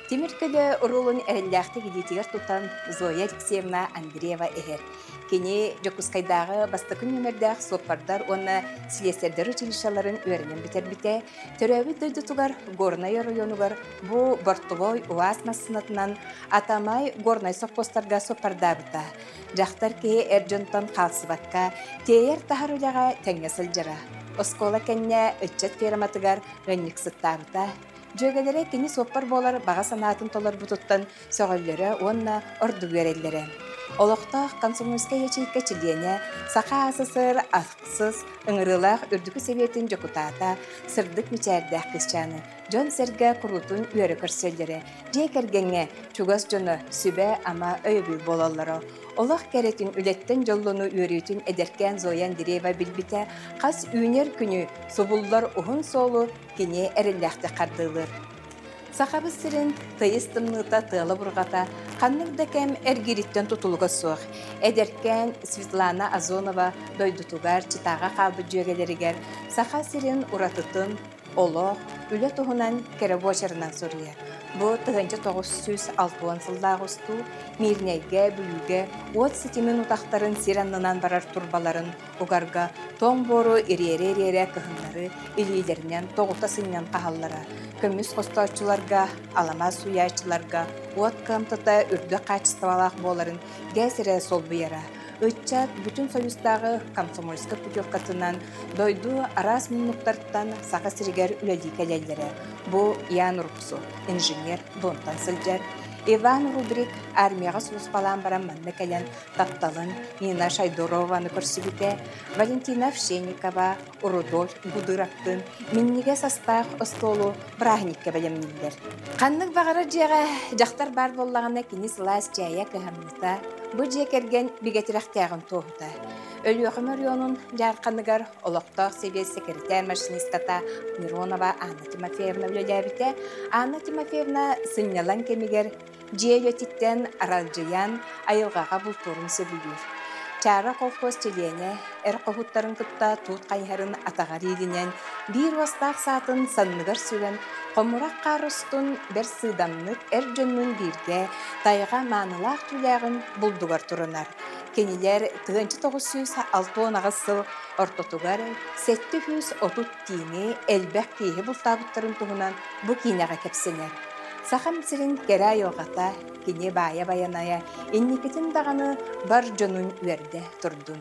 Тимир көлө уруулун эрэллээхтик илиитигэр тутан Зоя Алексеевна Андреева иһэр. Кини Дьокуускайдааҕы бастакы нүөмэрдээх суоппардар уонна силиэсэрдэр училищеларын үөрэнэн бүтэрбитэ. Төрөөбүт дойдутугар Горнай оройуонугар бу бортовой УАЗ массыынатынан Атамай Горнай сопхуостарга суоппардаабыта. Дьахтар киһи эр дьонтон хаалсыбакка тиэйэр-таһар үлэҕэ тэҥҥэ сылдьара. Оскуола кэннэ ыччат ферматыгар ыанньыксыттаабыта. Дьүөгэлэрэ кини суоппар буолар баҕа санаатын толорбутуттан сөҕөллөрө уонна ордук үөрэллэрэ. Олохтоох комсомольскай ячейка чилиэнэ, Саха АССР ахсыс ыҥырыылаах Үрдүкү Сэбиэтин дьокутаата, сырдык мичээрдээх кыысчааны дьон-сэргэ куруутун үөрэ көрсөллөрө, дьиэ кэргэҥҥэ чугас дьоно сүбэ-ама өйөбүл буолаллара. Олох кэрэтин үлэттэн дьоллону үөрүүтүн эдэркээн Зоя Андреева билбитэ, хас үүнэр күнү субуллар уһун суолу кини эрэллээхтик хардыылыыр. Сахабыт сирин тыйыс тымныыта тыала-бурҕата ханнык да кэм эргиириттэн тутулуга суох. Эдэркээн Светлана Азонова дойдутугар Читаҕа хаалбыт дьүөгэлэригэр Саха сирин уратытын, олох, үлэ туһунан кэрэ буочарынан суруйар. Бу 1960 сыллаах устуу Миирнэйгэ, Бүлүүгэ уот ситимин утахтарын сир аннынан барар турбаларын угарга тоҥ буору ириэрэ-ириэрэ кыһыннары илиилэринэн тоҕута сынньан хаһаллара. Көмүс хостооччуларга, аламаас сууйааччыларга уот кыамтата үрдүк хаачыстыбалаах буоларын ГЭС эрэ солбуйара. Ыччат бүтүн Союзтааҕы комсомольскай путевкатынан дойду араас муннуктартан Саха сиригэр үлэлии кэлэллэрэ. Бу Ян Руксу, инженер, Донтан сылдьар. Иван Рубрик армияҕа сулууспалаан баран манна кэлэн тапталын Нина Шайдорованы көрсүбүтэ, Валентина Овсенникова, Рудольф Гудыровтыын минньигэс астаах остуолу бырааһынньыкка бэлэмнииллэр. Ханнык баҕарар дьиэҕэ дьахтар баар буоллаҕына кини сылаас чээйэ кыһамньыта, бу дьиэ кэргэн бигэ тирэхтээҕин туоһута. Өлүөхүмэ оройуонун дьаарханыгар олохтоох сэбиэт сэкирэтээр машинистката Миронова Анна Тимофеевна үлэлээбитэ. Анна Тимофеевна сынньалаҥ кэмигэр дьиэ үлэтиттэн аралдьыйан айылҕаҕа бултуурун сөбүлүүр. Чаара колхоз чилиэнэ эр хоһуттарын кытта туут хайыһарын атаҕар иилинэн биир уостаах саатын санныгар сүгэн хомурах хаар устун бэрт сыыдамнык эр дьоннуун бииргэ тайҕа маанылаах түүлээҕин булдугар турунар. Кинилэр 1968 сыл ортотугар 730 киини элбэх кииһи бултаабыттарын туһунан бу киинэҕэ кэпсэнэр. Сахам сирин кэрэ айылҕата, кини баайа-байанайа инникитин даҕаны бар дьонун үөрдэ турдун.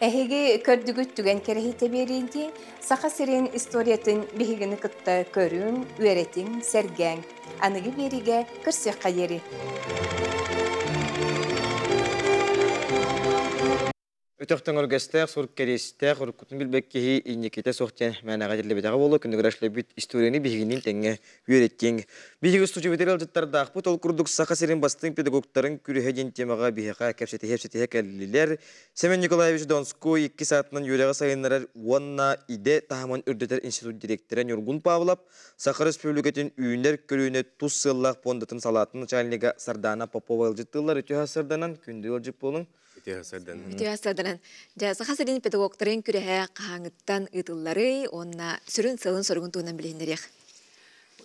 Эһиги көрдүгүт түгэн кэрэһитэ биэриинти Саха сирин историятын биһигини кытта көрүҥ, үөрэтиҥ, сэргээҥ. Аныгы биэриигэ көрсүөххэ диэри. Өтөхтөн өргэстээх, сур кэриэстээх, уруккутун билбэт киһи инникитэ суох диэн мээнэҕэ этиллибэтэҕэ буолуо. Күнүгэр эшлэбит историяны биһигинниин тэҥҥэ үөрэттиҥ. Биһиги студиябытыгар ыалдьыттардаахпыт. Ол курдук Саха сирин бастыҥ педагогтарын күрэһэ диэн темаҕа биһиэхэ кэпсэтиһэ-кэпсэтиһэ кэллилэр. Семен Николаевич Донской икки саатынан үөрэҕи сайыннарар уонна идэ таһымын үрдэтэр институт дириэктэрэ Ньургун Павлов, Саха Республикатын үүнэр көлүөнэ тус сыаллаах пуондатын салаатын начальнига Сардаана Попова ыалдьыттыыллар. Үтүө сарданан, күндү ыалдьыт буолуҥ. Үтүө сарданан. Үтүө сарданан. Дьэ, Саха сирин педагогтарын күрэһэ хаһааҥҥыттан ыытылларый уонна сүрүн сыалын-соругун туһунан билиһиннэриэх.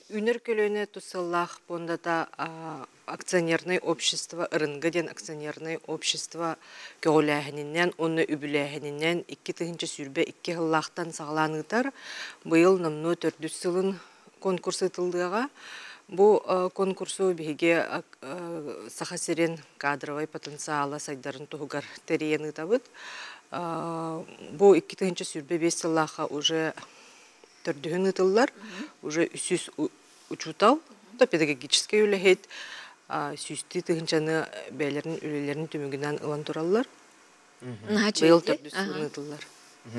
Үүнэр көлүөнэ тус сыаллаах пуондата акционернай общество РНГ диэн акционернай общество көҕүлээһининэн уонна үбүлээһининэн 2022 сыллаахтан саҕалаан ыытар. Быйыл номнуо төрдүс сылын конкурс ыытыллыаҕа. Бу конкурсу биһиги Саха сирин кадровай потенциала сайдарын туһугар тэрийэн ыытабыт. Бу 2025 сыллаахха уже төрдүһүн ыытыллар. Уже үсүс учуутал, да педагогическай үлэһит сүүстүү тыһыынчаны бэйэлэрин үлэлэрин түмүгүнэн ылан тураллар. Быйыл төрдүс сылын ыытыллар.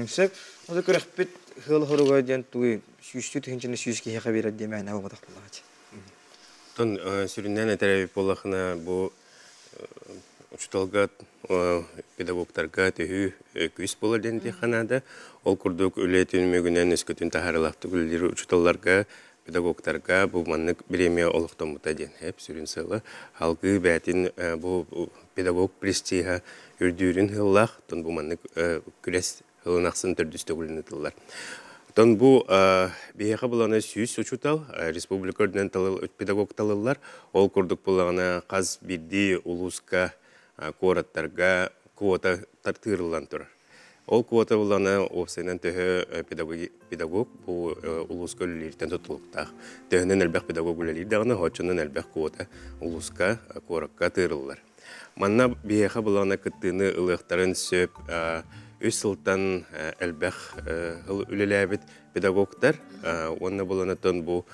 Сөп. Ол күрэхпит хыл хоруга диэн тугуй сүүстүү тыһыынчаны сүүс киһиэхэ биэрэр диэн мээнэ буолбатах буоллаҕа. Тон сүрүннээн этэр буоллахына бу учууталга педагогтарга төһүү күүс буолар диэн этиэххэ наада. Ол курдук үлэ түмүгүнэн өскөтүн таһаарыылаахтык үлэлиир учууталларга, педагогтарга бу маннык бириэмийэ олохтоммута диэн эп сүрүн сыала. Алгыы бээтин бу педагог престиһа үрдүүрүн сыллаах, тон бу маннык күрэс Сылын ахсын төрдүс төгүлүн ытыллар. Оттон бу биһиэхэ булана 100 учуутал, республика үрдүнэн педагог талыллар. Ол курдук булаҕына хас биирдии улууска, куораттарга квота тыырыллан турар. Ол квота булана уопсайынан төһө педагог бу улууска үлэлииртэн тутулуктаах. Төһөнөн элбэх педагог үлэлиир даҕаны, оччонон элбэх квота улууска, куоракка тыырыллар. Манна биһиэхэ былаана кыттыыны ылыахтарын сөп үс сылтан элбэх сыл үлэлээбит педагогтар уонна буланаттан бу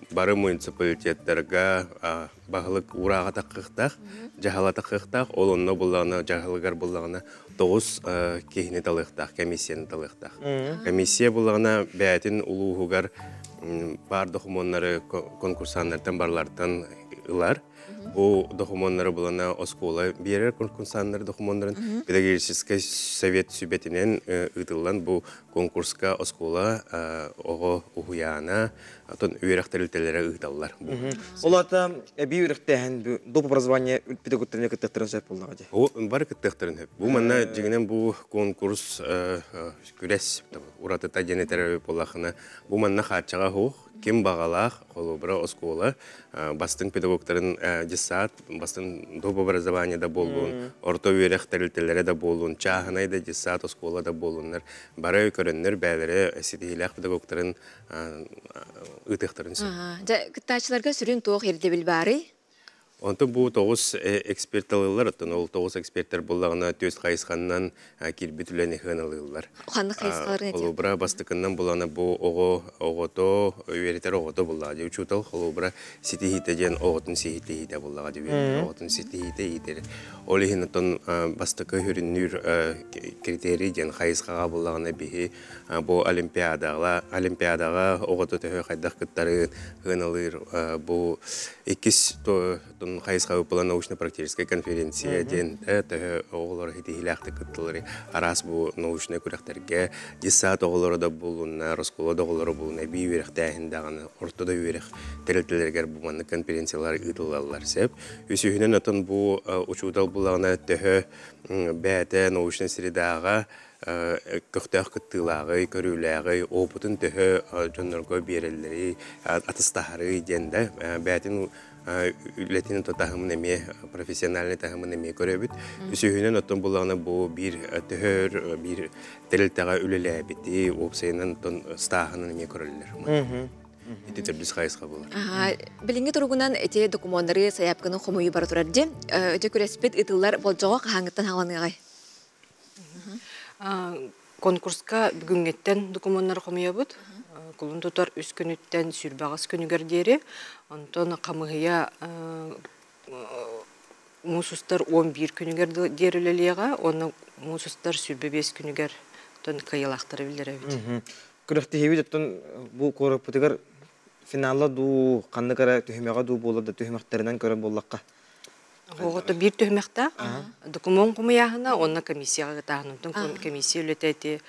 бары муниципалитеттарга баһылык уурааҕа таххыахтаах, дьаһала таххыахтаах, ол онно буллаҕына дьаһалыгар буллаҕына тоҕус киһини талыахтаах, комиссияны талыахтаах. Комиссия буллаҕына бэйэтин улууһугар баар докумуоннары конкурсаннартан барылартан ылар. Бу докумуоннары булана оскуола биэрэр конкурсаннар докумуоннарын педагогическай совет сүбэтинэн ыытыллан бу конкурска оскуола оҕо уһуйаана атын үөрэх тэрилтэлэрэ ыыталлар. Ол ата эбии үөрэхтээһин доп образование педагогтарына кыттыахтарын сөп буоллаҕа дии. Бары кыттыахтарын сөп. Бу манна дьиҥинэн бу конкурс күрэс уратыта диэн этэр буоллахына бу манна хааччаҕа суох ким баҕалаах холобура оскуола бастыҥ педагогтарын дьыссаат бастыҥ доп образование да буоллун орто үөрэх тэрилтэлэрэ да буоллун чааһынай да дьыссаат оскуола да буоллуннар бары көрөннөр бэйэлэрэ ситиһиилээх педагогтарын ыытыахтарын сөп. Дьэ, кыттааччыларга сүрүн туох ирдэбил баарый? Онтон бу тоҕус эксперт талыллар, оттон ол тоҕус эксперттэр буллаҕына түөс хайысханнан киирбит үлэни сыаналыыллар. Ханнык хайысхаларын этиэх? Холобура, бастакыннан булана бу оҕо оҕото үөрэтэр оҕото буллаҕа дии. Учуутал холобура ситиһиитэ диэн оҕотун ситиһиитэ буллаҕа дии. Оҕотун ситиһиитэ иитэр. Ол иһин оттон бастакы сүрүннүүр критерий диэн хайысхаҕа буллаҕына биһи бу олимпиадаҕа олимпиадаҕа оҕото төһө хайдах кыттарын сыаналыыр бу иккис хайысха была научно-практическая конференция диэн төһө оҕолор ситиһиилээхтик кыттылар араас бу научнай күрэхтэргэ дьыссаат оҕолоро да булуннар оскуола да оҕолоро булун эбии үөрэхтээһин даҕаны орто да үөрэх тэрилтэлэригэр бу маннык конференциялар ыытыллаллар сөп үсүһүнэн отон бу учуутал булаҕына төһө бэйэтэ научнай средаҕа көхтөөх кыттыылааҕый, көрүүлээҕий, опытын төһө дьоннорго биэрэллэрий, атыстаһарый диэн да бэйэтин үлэтин таһымын эмиэ профессиональный таһымын эмиэ көрөбүт. Үсүһүнэн оттон буллаҕына бу биир төһөр биир тэрилтэҕэ үлэлээбити, уопсайынан оттон стааһынан эмиэ көрөллөр. Ити төрдүс хайысха буолар. Билиҥҥи туругунан ити докумуоннары сайаапканы хомуйуу бара турар дии. Өтө күрэспит ыытыллар болдьоҕо хаһааҥҥыттан хааланыаҕай? Конкурска бүгүҥҥэттэн докумуоннары хомуйабыт. Кулун тутар үс күнүттэн сүүрбэҕис күнүгэр диэри. Онтон хамыһыйа муус устар 11 күнүгэр диэри үлэлиэҕэ уонна муус устар 25 күнүгэр тон кыайыылаахтары биллэрэбит. Күрэхтэһиибит оттон бу куораппытыгар финала дуу, ханнык эрэ түһүмэҕэ дуу буолар да түһүмэхтэринэн көрөр буоллахха. Оҕото биир түһүмэхтээх докумуон хомуйааһына уонна комиссияҕа ытааһын. Онтон комиссия үлэтэ ити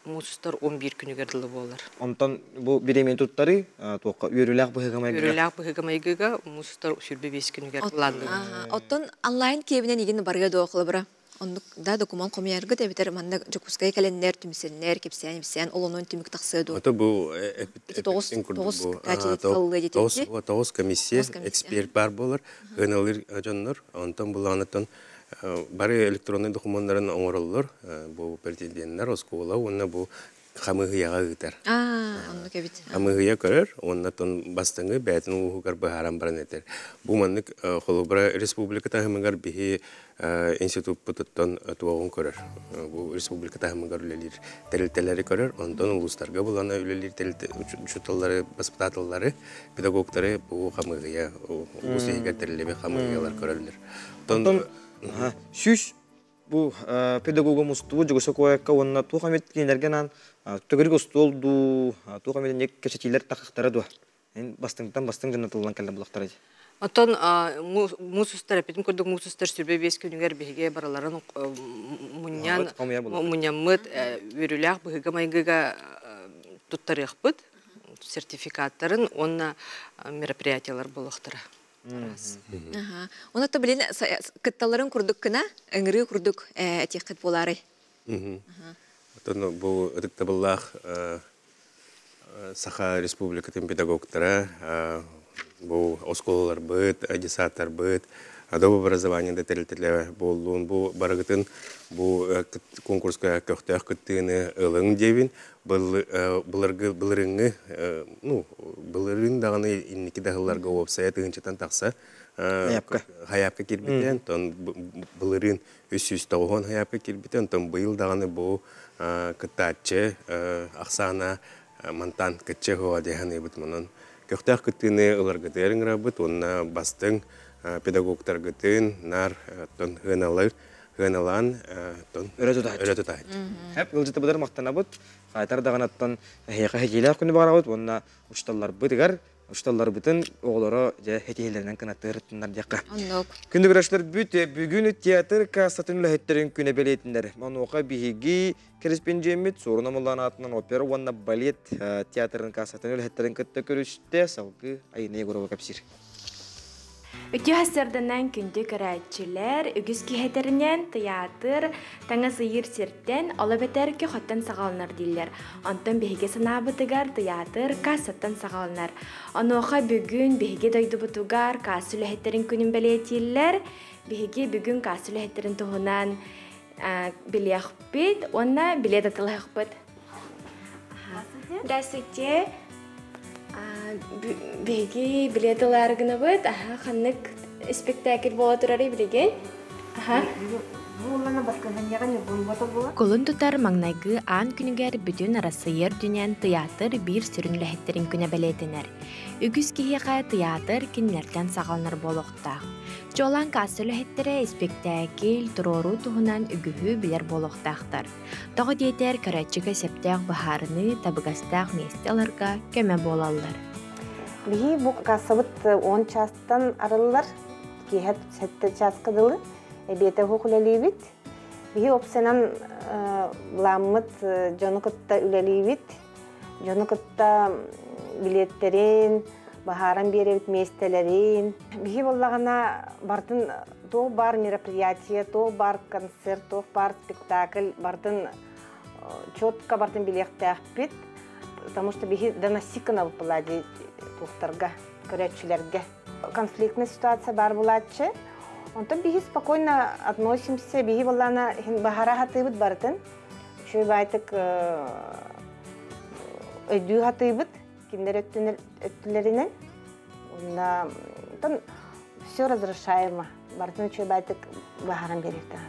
муус устар 11 күнүгэр дылы буолар. Онтон бу бириэмийэ туттарыы туохха үөрүүлээх быһыыга-майгыга? Үөрүүлээх быһыыга-майгыга муус устар 25 күнүгэр былаанныыбыт. Оттон онлайн киэбинэн игин барыа дуо холобура? Оннук да докумуон хомуйаргыт эбэтэр манна Дьокуускайга кэлэннэр, түмсэннэр, кэпсээн-ипсээн олонун түмүк тахсыа дуо? Ото бу тоҕус тоҕус комиссия эксперт баар буолар, ыналыр дьоннор. Онтон булаанаттан бары электронный докумуоннарын оҥороллор. Бу претенденттэр оскуола уонна бу хамыыһыйаҕа ыытар. Оннук эбит. Хамыыһыйа көрөр уонна тон бастыҥы бэйэтин улууһугар быһааран баран этэр. Бу маннык холобура республика таһымыгар биһи институппутуттан туоҕун көрөр. Бу республика таһымыгар үлэлиир тэрилтэлэри көрөр, онтон улуустарга булана үлэлиир тэрилтэ учууталлары, воспитателлары, педагогтары бу хамыыһыйа улуус иһигэр тэриллибит хамыыһыйалар көрөллөр. Онтон сүүс бу педагога мустубут Дьогуса куоракка уонна туох эмит кинилэргэ анаан төгүрүк остуол дуу, туох эмит инник кэпсэтиилэр таххахтара дуо? Эн бастыҥтан бастыҥ дьоно тыллан кэллэ булахтара дии. Оттон муус устар эппитим курдук муус устар 25 күнүгэр биһиги барыларын мунньан мунньаммыт үөрүүлээх быһыыга-майгыга туттарыахпыт сертификаттарын уонна мероприятиялар буолуохтара. Онон билин кытталларын курдук гына, ыҥырыы курдук этиэххит буолаарай? Оттон бу ытыктабыллаах Саха Республикатын педагогтара, бу оскуолаларбыт, детсадтарбыт, Adobe образование да тэрилтэлэрэ буоллун, бу барыгытын бу конкурска көхтөөх кыттыыны ылыҥ диэбин. Былыргы былырыҥҥы ну былырыын даҕаны инники да сылларга уопсайа тыһыынчаттан тахса хайаапка киирбитэ, онтон былырыын 390 хайаапка киирбитэ, онтон быйыл даҕаны бу кыттааччы ахсаана мантан кычча хуа диэханыбыт манан көхтөөх кыттыыны ыларгытыгар ыҥырабыт уонна бастыҥ педагогтаргытын нар оттон хыаналар хыаналаан оттон өрө тутааччы. Хэп ыалдьытыбытыгар махтанабыт. Хайтар даҕанаттан эһиэхэ хэтиилээх күнү баҕарабыт уонна учууталларбытыгар учууталларбытын оҕолоро дьэ хэтиилэринэн кынаттыырыттыннар диэххэ. Оннук. Күндү көрөөччүлэрбит бүгүн театр кассатын үлэһиттэрин күнэ бэлиэтинэр. Онуоха биһиги кэриспэндьиэммит Суорун Омоллоон аатынан опера уонна балет театрын кассатын үлэһиттэрин кытта көрүстэ, салгыы Айына Егорова кэпсиир. Үтүө сарсыарданан күндү көрөөччүлэр, үгүс киһи этэринэн, тыйаатыр таҥас ыйыыр сиртэн, ол эбэтэр көхөттөн саҕаланар дииллэр. Онтон биһиги санаабытыгар тыйаатыр кассаттан саҕаланар. Онуоха бүгүн биһиги дойдубутугар касса үлэһиттэрин күнүн бэлиэтииллэр. Биһиги бүгүн касса үлэһиттэрин туһунан билиэхпит уонна билиэт атылаһыахпыт. Здравствуйте. Биһиги билиэт ылаары гынабыт. Аха, ханнык спектакль буола турарый билигин? Аха. Кулун тутар маҥнайгы аан күнүгэр бүтүн Арассыыйа үрдүнэн тыйаатыр биир сүрүн үлэһиттэрин күнэ бэлиэтэнэр. Үгүс киһиэхэ тыйаатыр кинилэртэн саҕаланар буолуохтаах. Чуолаан касса үлэһиттэрэ испиктээкил, туруоруу туһунан үгүһү билэр буолуохтаахтар. Тоҕо диэтэр, көрөөччүгэ сөптөөх быһаарыныы, табыгастаах миэстэ ыларга көмө буолаллар. Биһи бу кассабыт 10 чаастан арыллар, киэһэ 7 чааска дылы эбиэтэ уһук үлэлиибит. Биһи опсанан былааммыт дьону кытта үлэлиибит. Дьону кытта билиэттэрин, баһааран биэрэбит миэстэлэрин. Биһи буоллаҕына бартын туох баар мероприятие, туох баар концерт, туох баар спектакль бартын четко бартын билиэхтээхпит. Потому что биһи доносик гынабыт была туохтарга, көрөөччүлэргэ. Конфликтная ситуация бар булааччы. Онтон биһи спокойно относимся, биһи буоллаана баһара хатыыбыт барытын. Үчүгэй баайтык өйдүү хатыыбыт кинилэр өттүлэринэн. Уонна все разрешаемо. Барытын үчүгэй баайтык баһаран биэриэхтээх.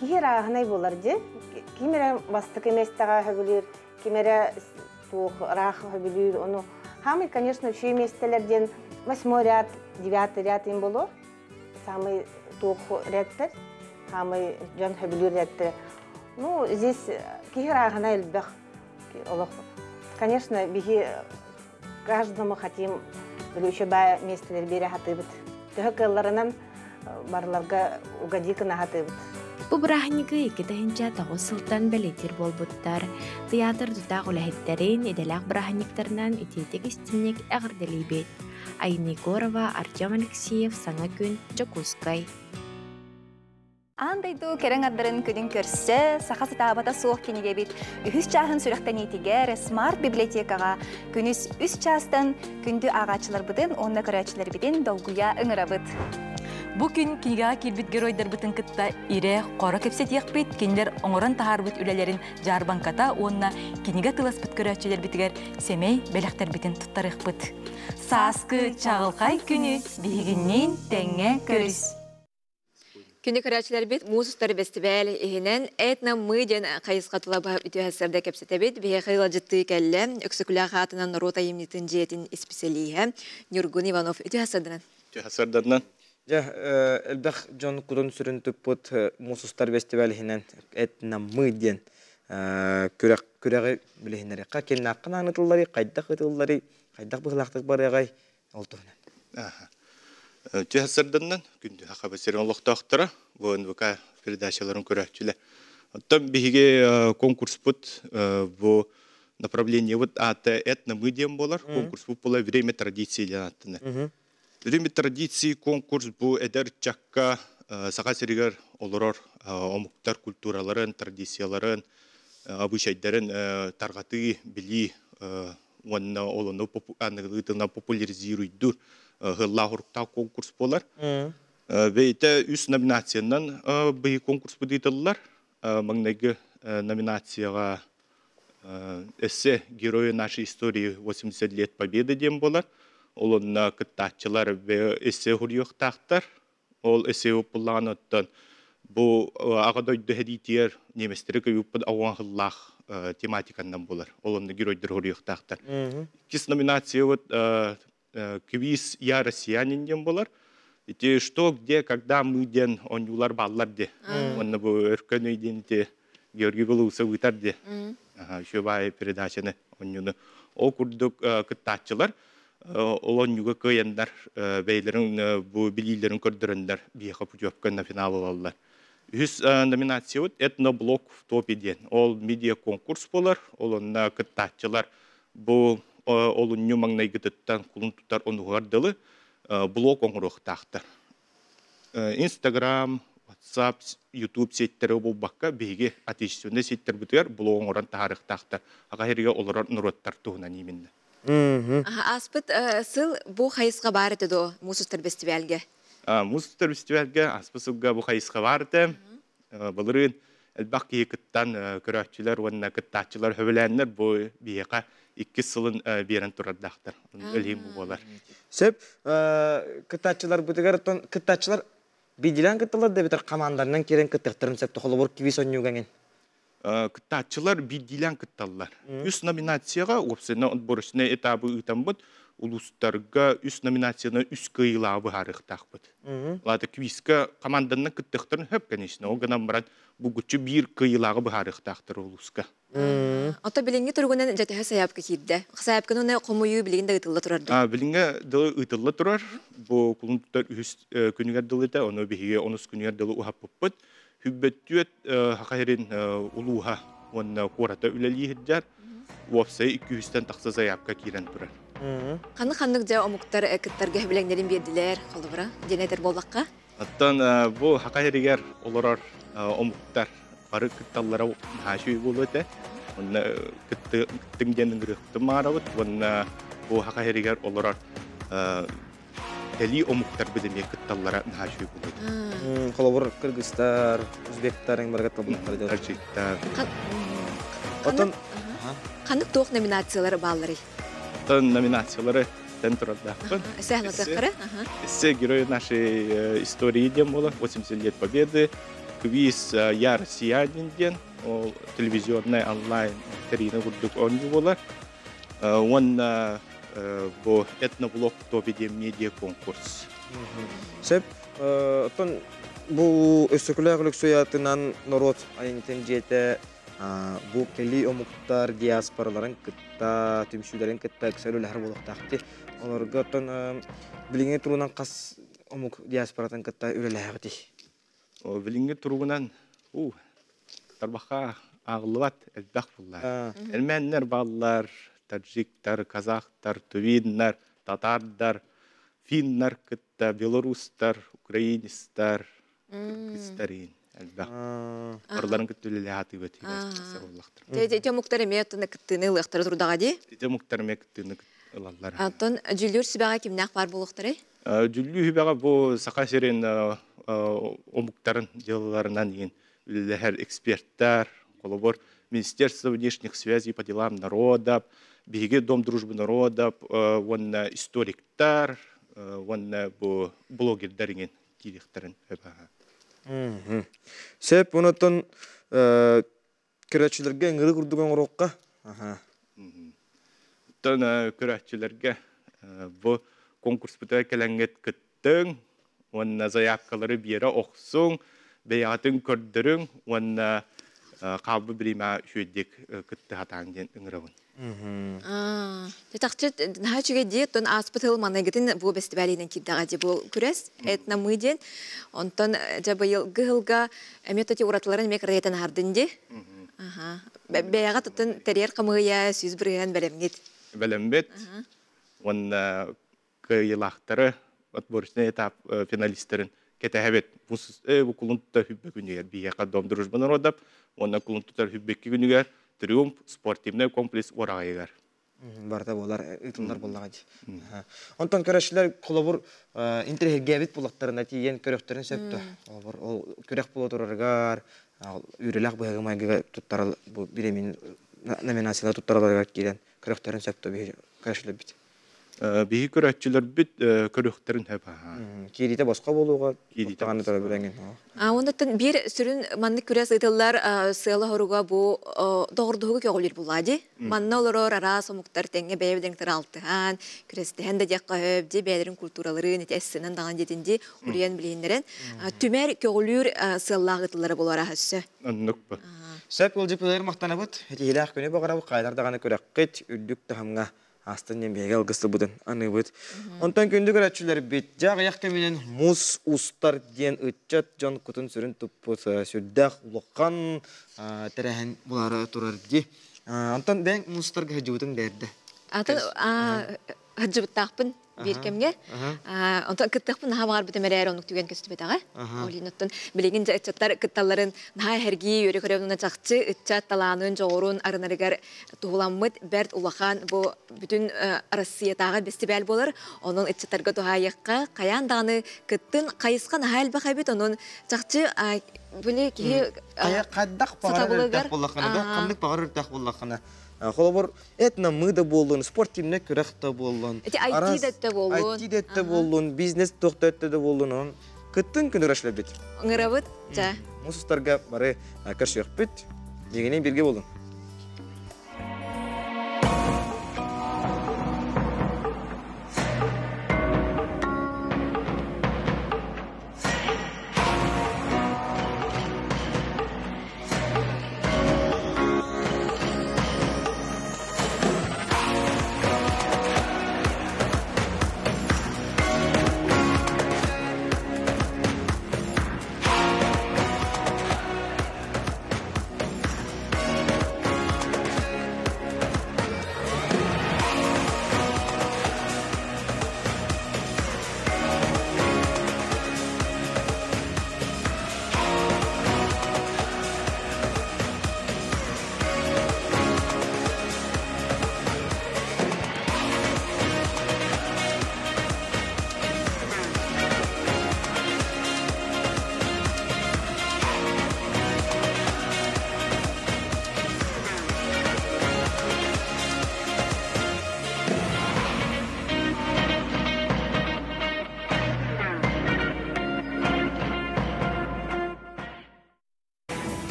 Киһи ырааһынай буолар дьи. Ким эрэ бастакы миэстэҕэ сөбүлүүр, ким эрэ туох ыраах сөбүлүүр. Ону самый, конечно, үчүгэй миэстэлэр диэн восьмой ряд, девятый ряд им боло. Самый туох рядтар, самый дьон сөбүлүүр рядтар. Ну, здесь киһи ырааһына элбэх. Олох, конечно, биһи каждому хотим били баа миэстэлэр биэрэ хатыыбыт. Төһө кыалларынан барыларга угадии гына хатыыбыт. Бу бырааһынньыгы 2009 сылтан бэлиэтиир буолбуттар. Тыйаатыр тутаах үлэһиттэрин идэлээх бырааһынньыктарынан итиитик истинник эҕэрдэлиибит. Айна Егорова, Артем Алексеев, Саҥа күн, Дьокуускай. Аан дойду кэрэҥ ардарын күнүн көрсө, саха сатаабата суох кинигэбит үһүс чааһын сүрэхтэниитигэр Смарт библиотекаҕа күнүс үс чаастан күндү ааҕааччыларбытын уонна көрөөччүлэрбитин долгуйа ыҥырабыт. Бу күн кинигэҕэ киирбит геройдарбытын кытта ирэ-хоро кэпсэтиэхпит, кинилэр оҥорон таһаарбыт үлэлэрин дьаарбаҥката уонна кинигэ тыласпыт көрөөччүлэрбитигэр сэмэй бэлэхтэрбитин туттарыахпыт. Сааскы чаҕылхай күнү биһигинниин тэҥҥэ көрүс! Күнү көрөөччүлэрбит муус устар бэстибээл иһинэн «Этно-мы» диэн хайысха тула үтүө сарда кэпсэтэбит. Биһиэхэ ыалдьыттыы кэллэ Өксөкүлээх аатынан норуот айымньытын дьиэтин исписэлииһэ Ньургун Иванов. Үтүө сарданан. Үтүө сарданан. Дьэ, элбэх дьон кутун сүрүн туппут муус устар бэстибээл иһинэн «Этно-мы» диэн күрэх күрэҕи билиһиннэриэххэ. Кимнээххэ аанытылларый, хайдах ытылларый, хайдах быһыылаахтык барыаҕай ол туһунан. Түһэ сырданнан күндү Саха сирин олохтоохторо бу НВК передачаларын көрөөччүлэр. Оттон биһиги конкурспут бу направлениебыт аата этно-мы диэн буолар. Конкурспут була «Время традиции» диэн ааттанар. Время традиции конкурс бу эдэр ыччакка Саха сиригэр олорор омуктар культураларын, традицияларын, обычайдарын тарҕатыы, билии уонна олону аныгылыы тылынан популяризируйдуур ыһыллаах уруктаах конкурс буолар. Бэйэтэ үс номинациянан быйы конкурс ыытыллар. Маҥнайгы номинацияҕа эссе «Герои нашей истории 80 лет Победы» диэн буолар. Ол онно кыттааччылар эссе суруйуохтаахтар. Ол эссе буллаҕын оттон бу аҕа дойду сэриитигэр немецтэри көйүүппүт ауаҥхыллаах тематиканнан буолар. Ол онно геройдар суруйуохтаахтар. Иккис номинация вот квиз «Я россиянин» диэн буолар. Ити что, где, когда, мы диэн оонньуулар бааллар де. Онно бу өркөн өй диэн ити Георгий Белоусов ыытар де. Еще баай передачаны оонньууну. Ол курдук кыттааччылар ол оонньууга кыайаннар бэйэлэрин бу билиилэрин көрдөрөннөр биһиэхэ путевка на финал ылаллар. Үһүс номинациябыт этноблог в топе диэн. Ол медиа конкурс буолар. Ол онно кыттааччылар бу олунньу маҥнайгытыттан кулун тутар онуһугар дылы блог оҥоруохтаахтар. Инстаграм, WhatsApp, YouTube сеттерэ буолбакка, биһиги отечественнай сеттербитигэр блог оҥорон таһаарыахтаахтар. Аҕа сиргэ олорор норуоттар туһунан именно. Ааспыт сыл бу хайысха баар этэ дуо муус устар бэстибээлгэ? Муус устар бэстибээлгэ ааспыт сылга бу хайысха баар этэ. Былырыын элбэх киһи кыттан көрөөччүлэр уонна кыттааччылар сөбүлээннэр бу биһиэхэ иккис сылын биэрэн турардаахтар. Өлһиин бу буолар. Сөп. Кыттааччыларбытыгар кыттааччылар биирдиилээн кытталлар да эбэтэр хамаанданан киирэн кыттыахтарын сөп холобур квиз оонньууга эҥин. Кыттааччылар биирдиилээн кытталлар. Үс номинацияҕа уопсайынан отборочнай этабы ыытаммыт улуустарга үс номинацияны үс кыайыылааҕы быһаарыахтаахпыт. Лата квизка команданан кыттыахтарын сөп, конечно. Ол гынан баран булгуччу биир кыайыылааҕы быһаарыахтаахтар улууска. Ото билиҥҥи туругунан дьэ төһө сайаапка киирдэ? Сайаапканы уна хомуйуу билигин да ыытылла турар дуо? Билиҥҥэ дылы ыытылла турар. Бу кулун тутар үһүс күнүгэр дылы этэ, ону биһиги онус күнүгэр дылы уһаппыппыт. Хүббөттүөт Саха сирин улууһа уонна куората үлэлии сылдьар. Уопсай 200-тэн тахса заявка киирэн турар. Ханнык-ханнык дьэ омуктар кыттарга сөбүлэҥнэрин биэрдилэр, холобура, диэн этэр буоллахха? Оттон бу Саха сиригэр олорор омуктар бары кытталлара наһаа үчүгэй буолуо этэ. Онно кыттыҥ диэн ыҥырыахпытын баҕарабыт уонна бу Саха сиригэр олорор кэлии омуктарбыт эмиэ кытталлара наһаа үчүгэй буолуо этэ. Холобур, кыргызтар, узбектар эҥ барыга кытталлар. Таджиктар. Оттон Ханнык туох номинациялар баалларый? Оттон номинациялары тэн турардаахпын. Эссе Эссе «Герои нашей истории» диэн буолар, 80 лет Победы, Квиз Я россиянин диэн ол телевизионный онлайн викторина курдук оонньуу буолар. Уонна бу этноблог тобидем медиа конкурс. Сөп. Оттон бу өссөкүлээх Өлөксөй норуот айымньытын дьиэтэ бу кэлии омуктар диаспораларын кытта, түмсүүлэрин кытта ыкса үлэлэһэр буолуохтаахтыы. Олорго оттон билиҥҥи туругунан хас омук диаспоратын кытта үлэлэһэҕитий? Билиҥҥи туругунан тарбахха ааҕыллыбат элбэх буллар. Эрмээннэр бааллар, таджиктар, казахтар, тувиннар, татаардар, финнар кытта, белорустар, украинецтар, кыргызтар элбэх. Барыларын кытта үлэлэһэ буоллахтар. Ити омуктар эмиэ кыттыыны ылыахтара турдаҕа дии? Ити омуктар эмиэ кыттыыны ылаллар. Оттон дьүүллүүр сүбэҕэ кимнээх баар буолуохтарай? Дьүүллүүр сүбэҕэ бу Саха сирин омуктарын дьыалаларынан иин үлэлэһэр эксперттэр, холобур, Министерство внешних связей по делам народов, биһиги Дом дружбы народов уонна историктар уонна бу блогердар иҥин киириэхтэрин өбаһа. Сөп, онотон көрөөччүлэргэ ыҥырыы курдук оҥоруохха. Оттон көрөөччүлэргэ бу конкурспутугар кэлэҥҥит кыттыҥ уонна заявкалары биэрэ охсуҥ, бэйэҕитин көрдөрүҥ уонна хаалбыт бириэмэҕэ үчүгэйдик кыттыһатааҥ диэн ыҥырабын. Чахчы наһаа үчүгэй дии, оттон ааспыт сыл маныгытын бу бэстибээлинэн киирдэҕэ дии бу күрэс этномы диэн. Онтон дьэ быйылгы сылга эмиэ тоти уратыларын эмиэ кырыйатан аһардын дии. Бэйэҕэ туттун тэрийэр хамыыйа 100% бэлэмҥит. Бэлэммит. Уонна кыайыылаахтары отборочный этап финалистарын кэтэһэбит. Бу кулун тутар хүббэ күнүгэр биһиэхэ Дом дружбы народов уонна кулун тутар хүббэкки күнүгэр Триумф спортивный комплекс уораҕайыгар. Барыта буолар, ыытыллар буоллаҕа дии. Онтон көрөөччүлэр холобур интэриэһиргээбит буоллахтарына тиийэн көрүөхтэрин сөп да. Холобур, ол күрэх буола турарыгар, үөрэлээх быһыыга майгыга туттарал бу бириэмин номинациялар туттараларыгар киирэн көрүөхтэрин сөп да көрөөччүлэрбит. Биһи көрөөччүлэрбит көрүөхтэрин сөп. Киириитэ босхо буолууга, киириитэ төлөбүрэҥин. Оннуттан биир сүрүн маннык күрэс ыытыллар сыала-соруга бу доҕордоһууга көҕүлүүр булаа дии. Манна олорор араас омуктар тэҥҥэ бэйэ-бэйэлэрин алтыһан, күрэстэһэн да диэххэ сөп дии, бэйэлэрин культураларын ити эссенэн даҕаны диэтин дии, уруйан билиһиннэрэн түмэр көҕүлүүр сыаллаах ыытыллара буолара өссө. Оннук бу. Сөп ыалдьыппытыгар махтанабыт. Этиилээх күнү баҕарабыт, хайдар даҕаны күрэххит үрдүк таһымҥа астын диэн биһиги алгыстыбытын аныыбыт. Онтон күндү көрөөччүлэрбит, дьэ аҕыйах кэминэн мус устар диэн ыччат дьон кутун-сүрүн туппут сүрдээх улахан тэрээһин булаары турар дии. Онтон бэйэҥ мус устарга сылдьыбытыҥ бэрдэ. Атын сылдьыбыттаахпын биир кэмҥэ. Онтон кыттыахпын наһаа баҕарбытым эрээри оннук түгэн көстүбэтэҕэ. Ол иһин оттон билигин дьэ ыччаттар кытталларын наһаа эһэргии үөрэ көрөбүн чахчы ыччат талаанын, дьоҕурун арынарыгар туһуламмыт бэрт улахан бу бүтүн Арассыыйатааҕы бэстибээл буолар. Онон ыччаттарга туһаайыахха хайаан даҕаны кыттын хайысха наһаа элбэх эбит. Онон чахчы били киһи хайдах баҕарар өртөх буоллаххына да ханнык баҕарар өртөх буоллаххына холобур этномы да буоллун, спортивный күрэх да буоллун, Эти IT да өттө буоллун, IT да өттө буоллун, бизнес туох да өттө да буоллун, онон кыттын күн ырашылабит. Ыңырабыт, ча. Мус устарга бары көрсүөхпүт. Дьигинин бирге болун.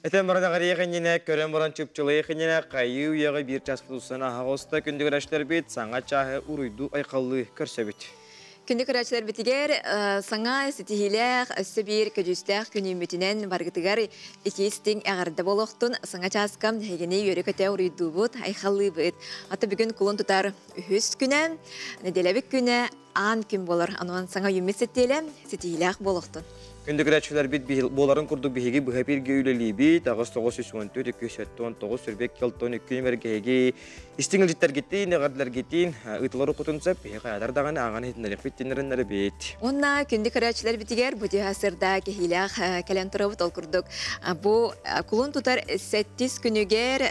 Этен баран аҕарыйах көрөн баран чыпчылайах иннинэ хайыы үйэҕэ биир час футусан аһаҕоста күндүгүрәшлер бит саҥа чааһы уруйду айқаллыы көрсөбүт. Күндү көрөөччүлэр битигэр саҥа ситиһиилээх өссө биир көдьүүстээх күнүүмүтүнэн баргытыгар итиистиҥ эҕэрдэ болохтун саҥа чааска эһигини үөрэ көтө уруйдуубут айхаллыыбыт. Ата бүгүн кулун тутар үһүс күнэ, нэдиэлэбит күнэ аан күн болар. Ануан саҥа юммит сеттиэлэ ситиһиилээх болохтун. Күндү көрөөччүлэр бит буоларын курдук биһиги быһа бирге үлэлиибит, 9 914 279 сүрбек келтон үккүн мергеги истиң илжиттергитин, эҕэрдэлэргитин, ыытылар укутун сөп, биһи хаятар даҕаны ааҕан иһитиннэриэхпит тиннэриннэри бит. Онна күндү көрөөччүлэр битигэр бу сырда кэһиилээх кэлэн турабыт ол курдук. Бу кулун тутар сэттис күнүгэр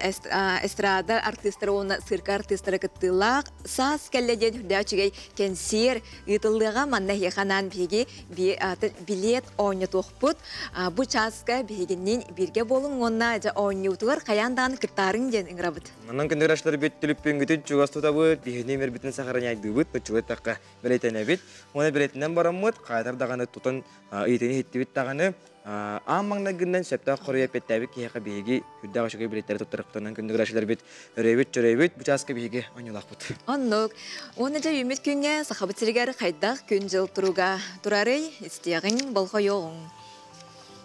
эстрада артыыстара уонна цирка артыыстара кыттыылаах саас кэллэ диэн үрдээ үчүгэй кэнсиэр ыытыллыаҕа манна хиэханаан биһиги билет оонньотуохпут. Бу чааска биһигиннин бирге болуҥ уонна дьэ оонньуутугар хайаан даҕаны кыттаарыҥ диэн ыҥырабыт. Манан күндү бит түлүппүнгүтүн чугас тутабыт, биһини мербитин сахараняйдыыбыт, нуччулай таққа билетенебит. Оны билетинен бараммыт, кайтар даҕаны тутан ыйтыны хиттибит даҕаны аан маҥнайгыннан сөптөөх хоруйа петтээбит киһиэхэ биһиги үрдээх үчүгэй билеттери туттарыктанан күндү бит өрөйбүт чөрөйбүт бу чааска биһиги оонньуулаахпыт. Оннук. Уонна дьэ үүммүт күҥҥэ Сахабыт сиригэр хайдах күн дьыл туруга турарый, истиэҕиҥ болҕойуоҕуҥ.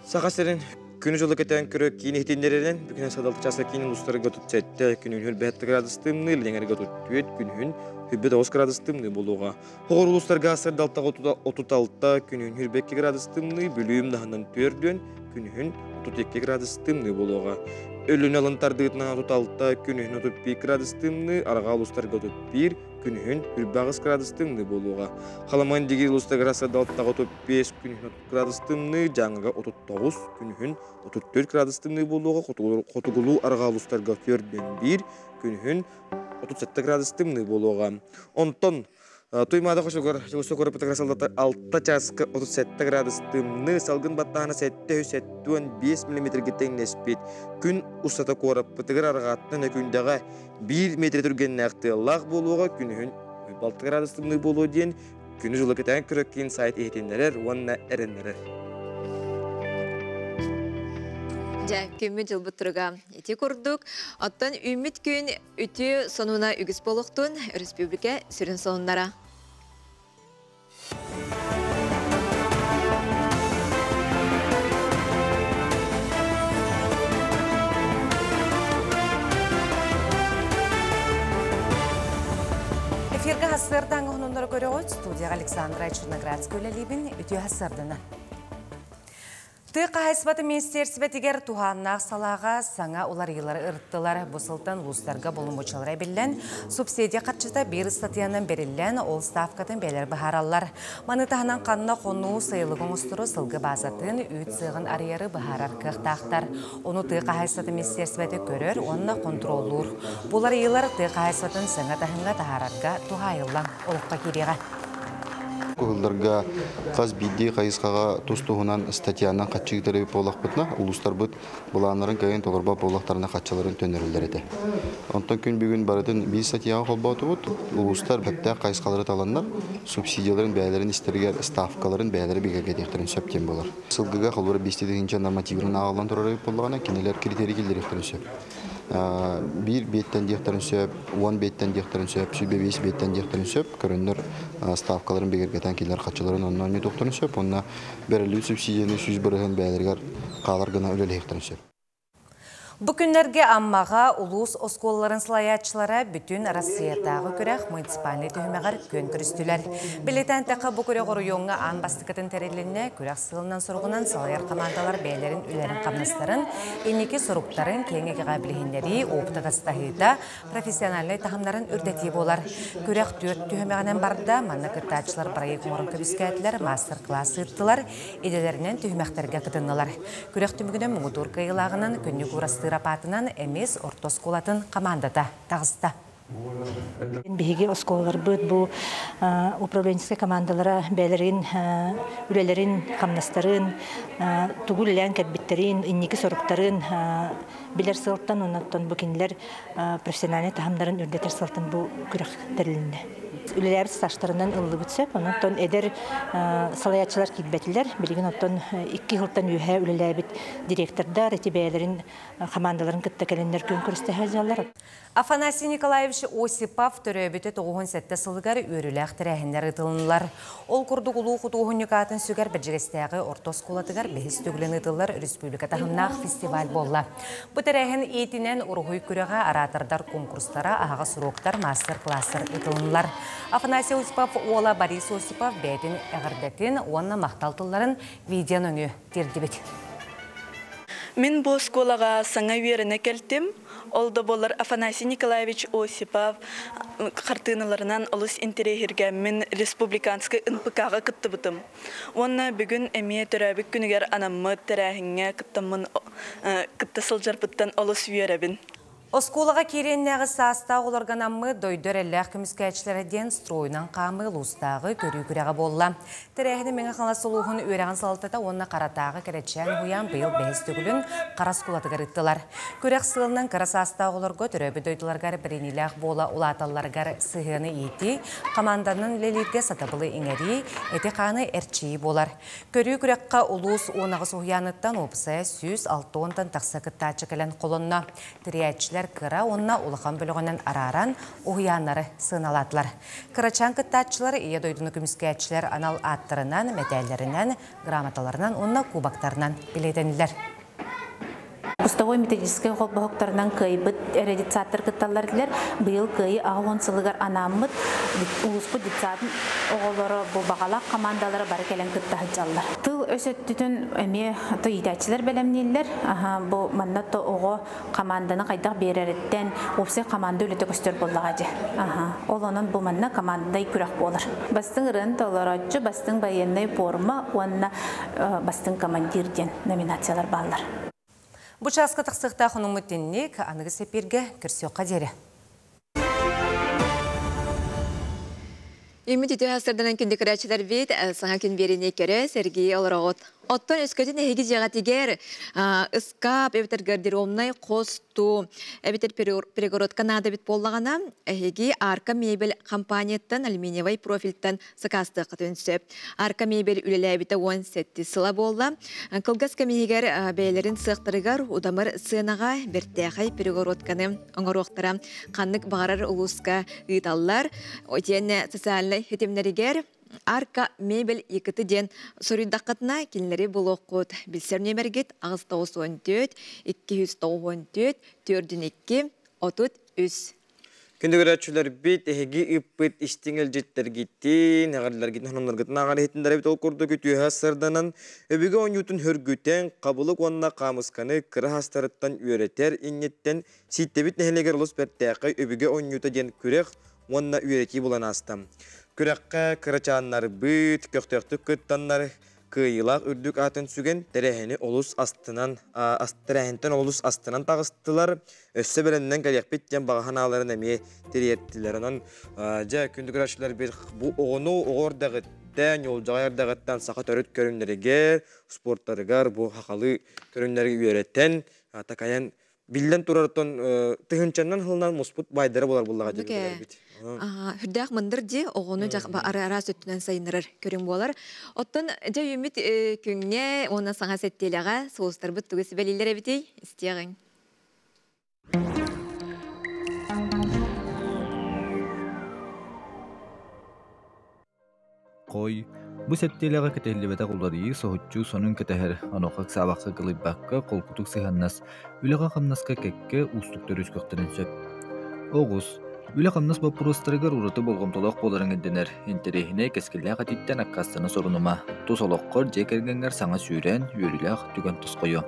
Саха сирин күнү жылы кетен көрө киин иһитиннэринэн бүгүн садалты часа киин улустарга 37 күнүн хүрбэт градус тымныы, ленгерге 34 күнүн хүрбэт 9 градус тымныы болуға. Хоғыр улустарга сырдалтаға 36 күнүн хүрбэт градус тымныы, бүлүүм наһынан төрдүн күнүн 32 градус тымныы болуға. Өлүн алын тардыытынан 36 күнүн 31 градус тымныы, араға улустарга 31 күнүн хүрбэт градус тымныы болуға. Халаман диги улустарга сырдалтаға 35 күнүн 30 градус тымныы, жаңыга 39 күнүн 34 градус тымныы болуға, хотугулуу араға улустарга 41 күнүн 37 градус тымныы болуға. Онтон туймада хошугар жуусу көрөп салдата 6 часка 37 градус тымныы, салгын баттаана 775 миллиметрге теңнеспит. Күн устата корап пытыгыр арғаттын күндэҕэ 1 метр түргеннээх тыаллаах болуға күнүһүн 6 градус тымныы болуо диэн күнү жылы кетен көрөккин сайт иһитиннэрэр уонна эрэннэрэр. Дьэ, күммүт жылбыт туруга ити курдук. Оттон үүммүт күн үтүө сонуна үгүс болохтун республика сүрүн сонуннара. Эфирге хассырдан онуннары көрөҕүт студияға Александра Черноградская үлэлиибин үтүө хассырдана. Ты қайсыбаты министерсібетігер туғаннақ салаға саңа уларыйлары ырттылар. Бұ сылтан лустарға болумучалар әбіллән, субсидия қатчыта бір статьянан беріллән, ол ставкатын бәлер бұхаралар. Маны таханан қанна қону сыйлығын ұстыру сылғы базатын үт сығын арыяры бұхарар кықтақтар. Оны ты қайсыбаты министерсібеті көрер, онына контроллур. Бұлар йылар ты қайсыбатын саңа тахынға тахарарға тухайыллан олыққа кереға. Куһулларга хас бидди хайысхаға тустуһунан статьянан хатчыгытары буолахпытына улустарбыт булааннарын кайын толорба буолахтарына хатчаларын төнөрүллэр этэ. Онтон күн бүгүн барытын бир статьяга холбоотубут улустар бэптээх хайысхалары таланнар субсидияларын бээлерин истергер ставкаларын бээлери бигерге сөптен болар. Сылгыга холбора бистедигинче нормативин аагалан турар боллагана кинилер критерий килдерихтерин сөп. Бир беттен диэхтерин сөп, 10 беттен диэхтерин сөп, сүбе 5 беттен диэхтерин сөп, көрөннөр ставкаларын бигергетен килер хатчыларын оннан не тохторун сөп, онна берилүү субсидияны сүз бырыһын бээлергер каалар гына үлелехтерин сөп. Бу күннерге аммаға улус осколларын сылаятчылара бүтүн Россиятағы күрәх муниципальный түһүмәгәр көн көрүстүләр. Билетен тәкъ бу күрәк оройонга ан бастыкытын тәрелленне күрәх сылынан соргунан салаяр командалар бәйләрен үләрен камнастарын, инники соруктарын кеңеге габилһиннәри оптатастаһыта профессиональный тахамнарын үрдәти болар. Күрәх төт түһүмәгәнән барда манна кыттаачылар проект морын көбүскәтләр, мастер-класс ыттылар, иделәреннән түһүмәхтәргә кытыннылар. Күрәх түмүгенә муңутур кыйлагынан көннүк урастыра патынан эмес ортосколатын командата тағыста. Биһиги осколалар быт бу управленческий командалара бээлерин, үлелерин, хамнастарын, тугуллән кәббиттерин, инники соруктарын билер сылтан, оннан бу кинилер профессиональный тахамдарын үрдетер сылтан бу күрәк терилинне. Үлэлээбит стажтарынан ыллыбыт сөп. Онон эдэр салайааччылар киирбэтилэр. Билигин оттон 2 сылтан үөһэ үлэлээбит директордар эти бэйэлэрин командаларын кытта кэлэннэр күөн күрэстэһэ сылдьаллар. Афанасий Николаевич Осипов төрөөбүтэ 97 сылыгар үөрүүлээх тэрээһиннэр ыытылыннылар. Ол курдук улуу худуоһунньук аатын сүгэр Бэрдьигэстээҕи орто оскуолатыгар бэһис төгүлүн ыытыллар республика таһымнаах фестиваль буолла. Бу тэрээһин иитинэн уруһуй күрэҕэ, оратордар конкурстара, аһаҕас уруоктар, мастер-класстар ыытылыннылар. Афанасий Осипов уола Борис Осипов бэйэтин эҕэрдэтин уонна махтал тылларын видео нөҥүө тиэрдибит. Мин бу оскуолаҕа саҥа үөрэнэ кэлтим. Ол да буоллар Афанасий Николаевич Осипов хартыыналарынан олус интэриэһиргээммин республиканскай НПК-ҕа кыттыбытым. Уонна бүгүн эмиэ төрөөбүт күнүгэр анаммыт тэрээһиҥҥэ кыттаммын кытта сылдьарбыттан олус үөрэбин. Оскуолаҕа киириэннээҕи саастаах оҕолорго анаммыт дойду эрэллээх көмүскээччилэрэ диэн стройунан хаамыы улуустааҕы көрүү күрэҕэ буолла. Тэрээһини Мэҥэ Хаҥалас улууһун үөрэҕин салалтата уонна Харатааҕы Кэрэчээн уһуйаан быйыл бэһис төгүлүн Хара оскуолатыгар ыыттылар. Күрэх сыалынан кыра саастаах оҕолорго төрөөбүт дойдуларыгар бэриниилээх буола улааталларыгар сыһыаны иитии, хамаанданан үлэлииргэ сатабылы иҥэрии, эти-хааны эрчийии буолар. Көрүү күрэххэ улуус 18 уһуйааныттан уопсайа 160-тан тахса кыттааччы кэлэн холонно. Тэрийээччилэр кыра уонна улахан бөлөҕүнэн арааран уһуйааннары сыаналаатылар. Кырачаан кыттааччылар Ийэ дойдуну көмүскээччилэр анал ааттарынан, мэтээллэринэн, грамоталарынан уонна кубоктарынан билиэтэннилэр. Кустовой методическай холбоһуктарынан кыайбыт эредицаттар кытталлар этилэр. Быйыл кыайы 80 сылыгар анааммыт улууспут детсадын оҕолоро бу баҕалаах командалара бары кэлэн кытта сылдьаллар. Тыл өс өттүтүн эмиэ то иитээччилэр бэлэмнииллэр. Бу манна то оҕо команданы хайдах биэрэриттэн уопсай команда үлэтэ көстөр буоллаҕа дьэ. Ол онон бу манна командай күрэх буолар. Бастыҥ ырыаны толорооччу, бастыҥ военнай форма уонна бастыҥ командир диэн номинациялар бааллар. Бу чааска тахсыахтаах онуммут тинник аныгы сэпииргэ көрсүөххэ диэри. Үмүт үтүө сырданан күндү көрөөччүлэр бит саҥа күн биэриини көрө, сэргии олороҕут. Оттон өскөтүн эһиги дьиэҕитигэр ыскаап эбэтэр гардеробнай хосту эбэтэр перегородка наада эбит буоллаҕына, эһиги Арка мебель компанияттан алюминиевай профильтан сакаастыаххытын сөп. Арка мебель үлэлээбитэ 17 сыла буолла. Кылгас кэм иһигэр бэйэлэрин сыахтарыгар удамыр сыанаҕа бэртээхэй перегородканы оҥоруохтара. Ханнык баҕарар улууска ыыталлар. Итиэннэ социальнай ситимнэригэр Арка мебель икт диэн суруйдаххытына кинилэри булуоххут. Билсэр нүөмэргит 894 294 402 33. Күндү көрөөччүлэрбит, эһиги ыыппыт истиҥ илдьиттэргитин, эҕэрдэлэргитин, сонуннаргытын ааҕан иһитиннэрэбит. Ол курдук үтүөһэ сырданан, өбүгэ оонньуутун хөргүтэн, хабылык уонна хаамысканы кыра хастарыттан үөрэтэр инниттэн Сииттэбит нэһилиэгэр олус бэртээхэй өбүгэ оонньуута диэн күрэх уонна үөрэтии буолан ааста. Күрэххэ кырачааннарбыт көхтөөхтүк кыттаннар, кыайыылаах үрдүк аатын сүгэн тэрээһини олус астынан тэрээһинтэн олус астынан таҕыстылар. Өссө бэлэмнэн кэлиэхпит диэн баҕа санааларын эмиэ тириэртилэр. Онон дьэ күндү көрөөччүлэрбит бу оҕону оҕо эрдэҕиттэн, ньуулдьаҕай эрдэҕиттэн саха төрүт көрүҥнэригэр, спорттарыгар бу сахалыы көрүҥнэри үөрэтэн, такайан биллэн турартан тыһыынчаннан сылынан муспут байдара буолар буллаҕа диэбит. Хүрдээх мындыр ди оҕону араас өттүнэн сайыннарар көрүҥ буолар. Оттон дьэ үүммүт күҥҥэ уонна саҥа сэттиэлэҕэ соустарбыт тугу сибэлииллэр эбитий? Истиэҕиҥ. Хой, бу сэттиэлэҕэ кэтэһиллибэтэх уларыйыы соһуччу сонун кэтэһэр, онуоха ыксаабакка кылыйбакка холкутук сыһыаннас, үлэҕэ-хамнаска кэккэ уустуктар үөскүөхтэрин сөп. Оҕус, үлэ-хамнас боппуруостарыгар ураты болҕомтолоох буоларыҥ ирдэнэр, интэриэһинэй, кэскиллээх этииттэн аккаастана сорунума, тус олоххор, дьиэ кэргэҥҥэр саҥа сүүрээн, үөрүүлээх түгэн тосхойуо.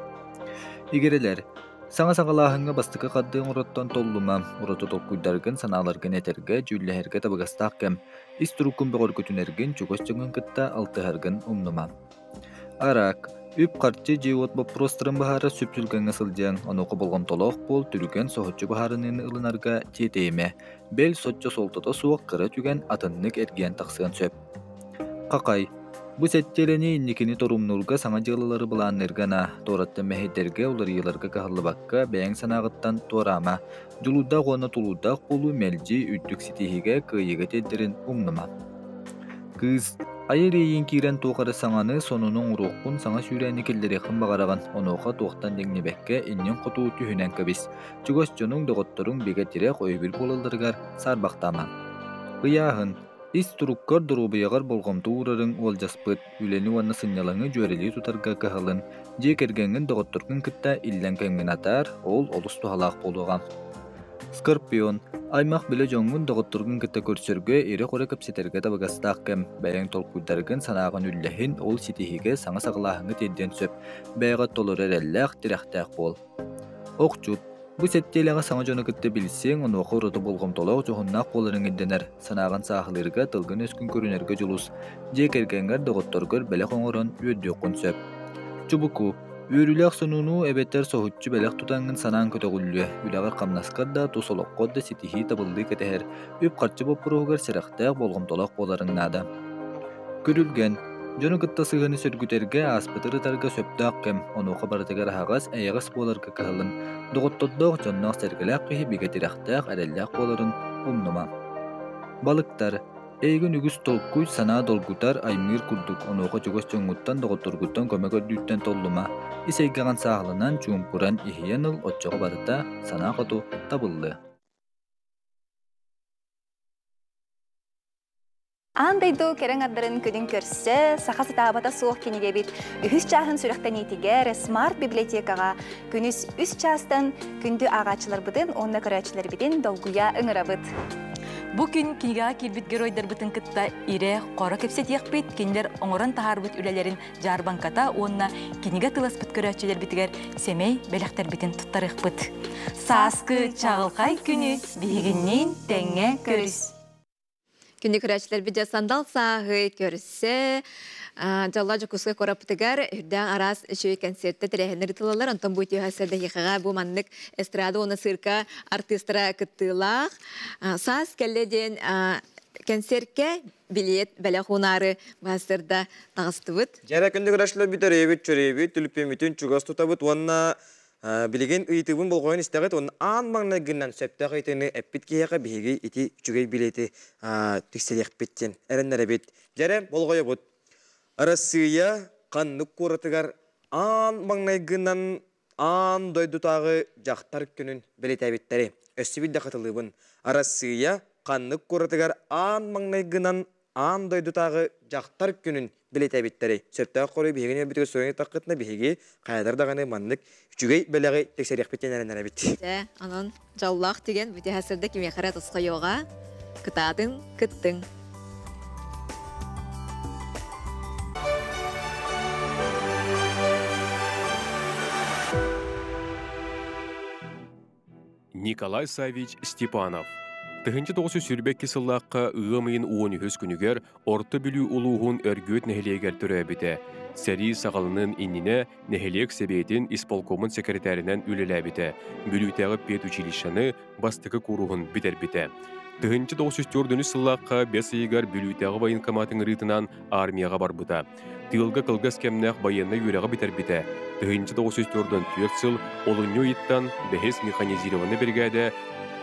Игирэлэр, Саҥа саҕалааһыҥҥа бастакы хардыы оҥороттон толлума, ураты толкуйдаргын, санааларгын этэргэ, дьүүллэһэргэ табыгастаах кэм. Ис туруккун бөҕөргөтүнэргин, чугас дьоҥҥун кытта алтыһаргын умнума. Араак. Үп-харчы, дьиэ-уот боппуруостарын быһаарар сүпсүлгэҥҥэ сылдьыаҥ, онуоха болҕомтолоох буол, түргэн, соһуччу быһаарыныыны ылынарга тиэтэйимэ. Бэл, соччо суолтата суох кыра түгэн атыннык эргийэн тахсыан сөп. Хахай. Бу сэттиэлэни инникини торумнуурга саҥа дьыалалары былаанныырга анаа, туораттан мэһэйдэргэ, уларыйыыларга кыһаллыбакка, бэйэҥ санааҕыттан туораама. Дьулуурдаах уонна тулуурдаах буолуу мэлдьи үрдүк ситиһиигэ, кыайыыга тиэрдэрин умнума. Кыыс, айар иэйииҥ киирэн туох эрэ саҥаны, сонуну оҥоруоххун, саҥа сүүрээни киллэриэххин баҕараҕын, онуоха туохтан да иҥнибэккэ, иннин хоту түһүнэн кэбис. Чугас дьонуҥ, доҕотторуҥ бигэ тирэх, өйөбүл буолалларыгар саарбахтаама. Ыйааһын. Ис туруккар, доруобуйаҕар болҕомто уурарыҥ уолдьаспыт, үлэни уонна сынньалаҥы дьүөрэлии тутарга кыһалын, дьиэ кэргэҥҥин, доҕотторгун кытта иллэҥ кэмҥин атаар, ол олус туһалаах буолуоҕа. Скорпион. Аймах-билэ дьоҥҥун, доҕотторгун кытта көрсөргө, ирэ-хоро кэпсэтэргэ табыгастаах кэм. Бэйэҥ толкуйдаргын, санааҕын үллэһин, ол ситиһиигэ, саҥа саҕалааһыҥҥа тиэрдиэн сөп. Бэйэҕэ толору эрэллээх, тирэхтээх буол. Охчут. Бу сэттиэлэҕэ саҥа дьону кытта билсиэҥ, онуоха ураты болҕомтолоох, дьоһуннаах буоларыҥ ирдэнэр. Санааҕын сааһылыырга, тылгын-өскүн көрүнэргэ дьулус. Дьиэ кэргэҥҥэр, доҕотторгор бэлэх оҥорон үөрдүөххүн сөп. Чубуку. Үөрүүлээх сонуну эбэтэр соһуччу бэлэх тутаҥҥын санаан көтөҕүллүө. Үлэҕэр-хамнаскар да, тус олоххор да ситиһии табыллыы кэтэһэр. Үп-харчы боппуруоһугар сэрэхтээх, болҕомтолоох буоларыҥ наада. Күрүлгэн. Дьону кытта сыһыаны сөргүтэргэ, ааспыты ырытарга сөптөөх кэм, онуоха барытыгар аһаҕас, эйэҕэс буоларга кыһалын. Доҕоттордоох, дьонноох-сэргэлээх киһи бигэ тирэхтээх, эрэллээх буоларын умнума. Балыктар. Эйигин үгүс толкуй, санаа долгутар, аймыыр курдук, онуоха чугас дьоҥҥуттан, доҕотторгуттан көмө көрдүүттэн толлума. Ис эйгэҕин сааһыланан, чуумпуран, иһийэн ыл, оччоҕо барыта санаа хоту табыллыа. Аан дойду кэрэҥ ардарын күнүн көрсө, саха сатаабата суох кинигэбит үһүс чааһын сүрэхтэниитигэр Smart библиотекаҕа күнүс үс чаастан күндү ааҕааччыларбытын уонна көрөөччүлэрбитин долгуйа ыҥырабыт. Бу күн кинигэҕэ киирбит геройдарбытын кытта ирэ-хоро кэпсэтиэхпит, кинилэр оҥорон таһаарбыт үлэлэрин дьаарбаҥката уонна кинигэ тыласпыт көрөөччүлэрбитигэр сэмэй бэлэхтэрбитин туттарыахпыт. Сааскы чаҕылхай күнү биһигинниин тэҥҥэ көрүс! Күндү көрөөччүлэрбит дьэ сандал сааһы көрсө дьоллоо Дьокуускай куораппытыгар үрдээх араас үчүгэй концертэ тэрээһиннэр ыытыллаллар. Онтон бу үтүө сэрдэһиэхэҕэ бу маннык эстрада уонна цирка артыыстара кыттыылаах. Саас кэллэ диэн концерткэ билиэт бэлэх уунаары баастырда таҕыстыбыт. Дьэрэ күндү көрөөччүлэр бүтэрээбит, чөрөөбүт, түлүпүөмүтүн чугас тутабыт уонна Билигин ыйытыыбын болҕойон истэҕит уонна аан маҥнайгынан сөптөөх ыйытыыны эппит киһиэхэ биһиги ити үчүгэй билиэти тиксэриэхпит диэн эрэннэрэбит. Дьэрэ, болҕойобут. Арассыыйа ханнык куоратыгар аан маҥнайгынан аан дойдутааҕы дьахтар күнүн бэлиэтээбиттэри? Өссө биирдэ хатылыыбын. Арассыыйа ханнык куоратыгар аан маҥнайгынан аан дойдутааҕы дьахтар күнүн бэлиэтээбиттэрий? Сөптөөх хоруй биһигини өлбүтүгэр суруйан ыттаххытына биһиги хайалар даҕаны маннык үчүгэй бэлэҕи тиксэриэхпит диэн эрэнэрэбит. Дьэ, онон дьоллоох түгэн бүтэ сырда кимиэхэ эрэ тосхойуоҕа. Кытаатын, кыттыҥ. Николай Саввич Степанов 1922 сыллаахха ыам ыйын 13 күнүгэр Орто Бүлүү улууһун Өргүөт нэһилиэгэр төрөөбүтэ. Сэрии саҕаланыан иннинэ нэһилиэк сэбиэтин исполкомун сэкирэтээринэн үлэлээбитэ, Бүлүүтээҕи педучилищены бастакы кууруһун бүтэрбитэ. 1904 сыллаахха бэс ыйыгар Бүлүүтээҕи военкомат ыҥырыытынан армияҕа барбыта. Тыылга кылгас кэмнээх байыаннай үөрэҕи бүтэрбитэ. 1944 сыл олунньу ыйыттан бэһис механизированнай биригээдэ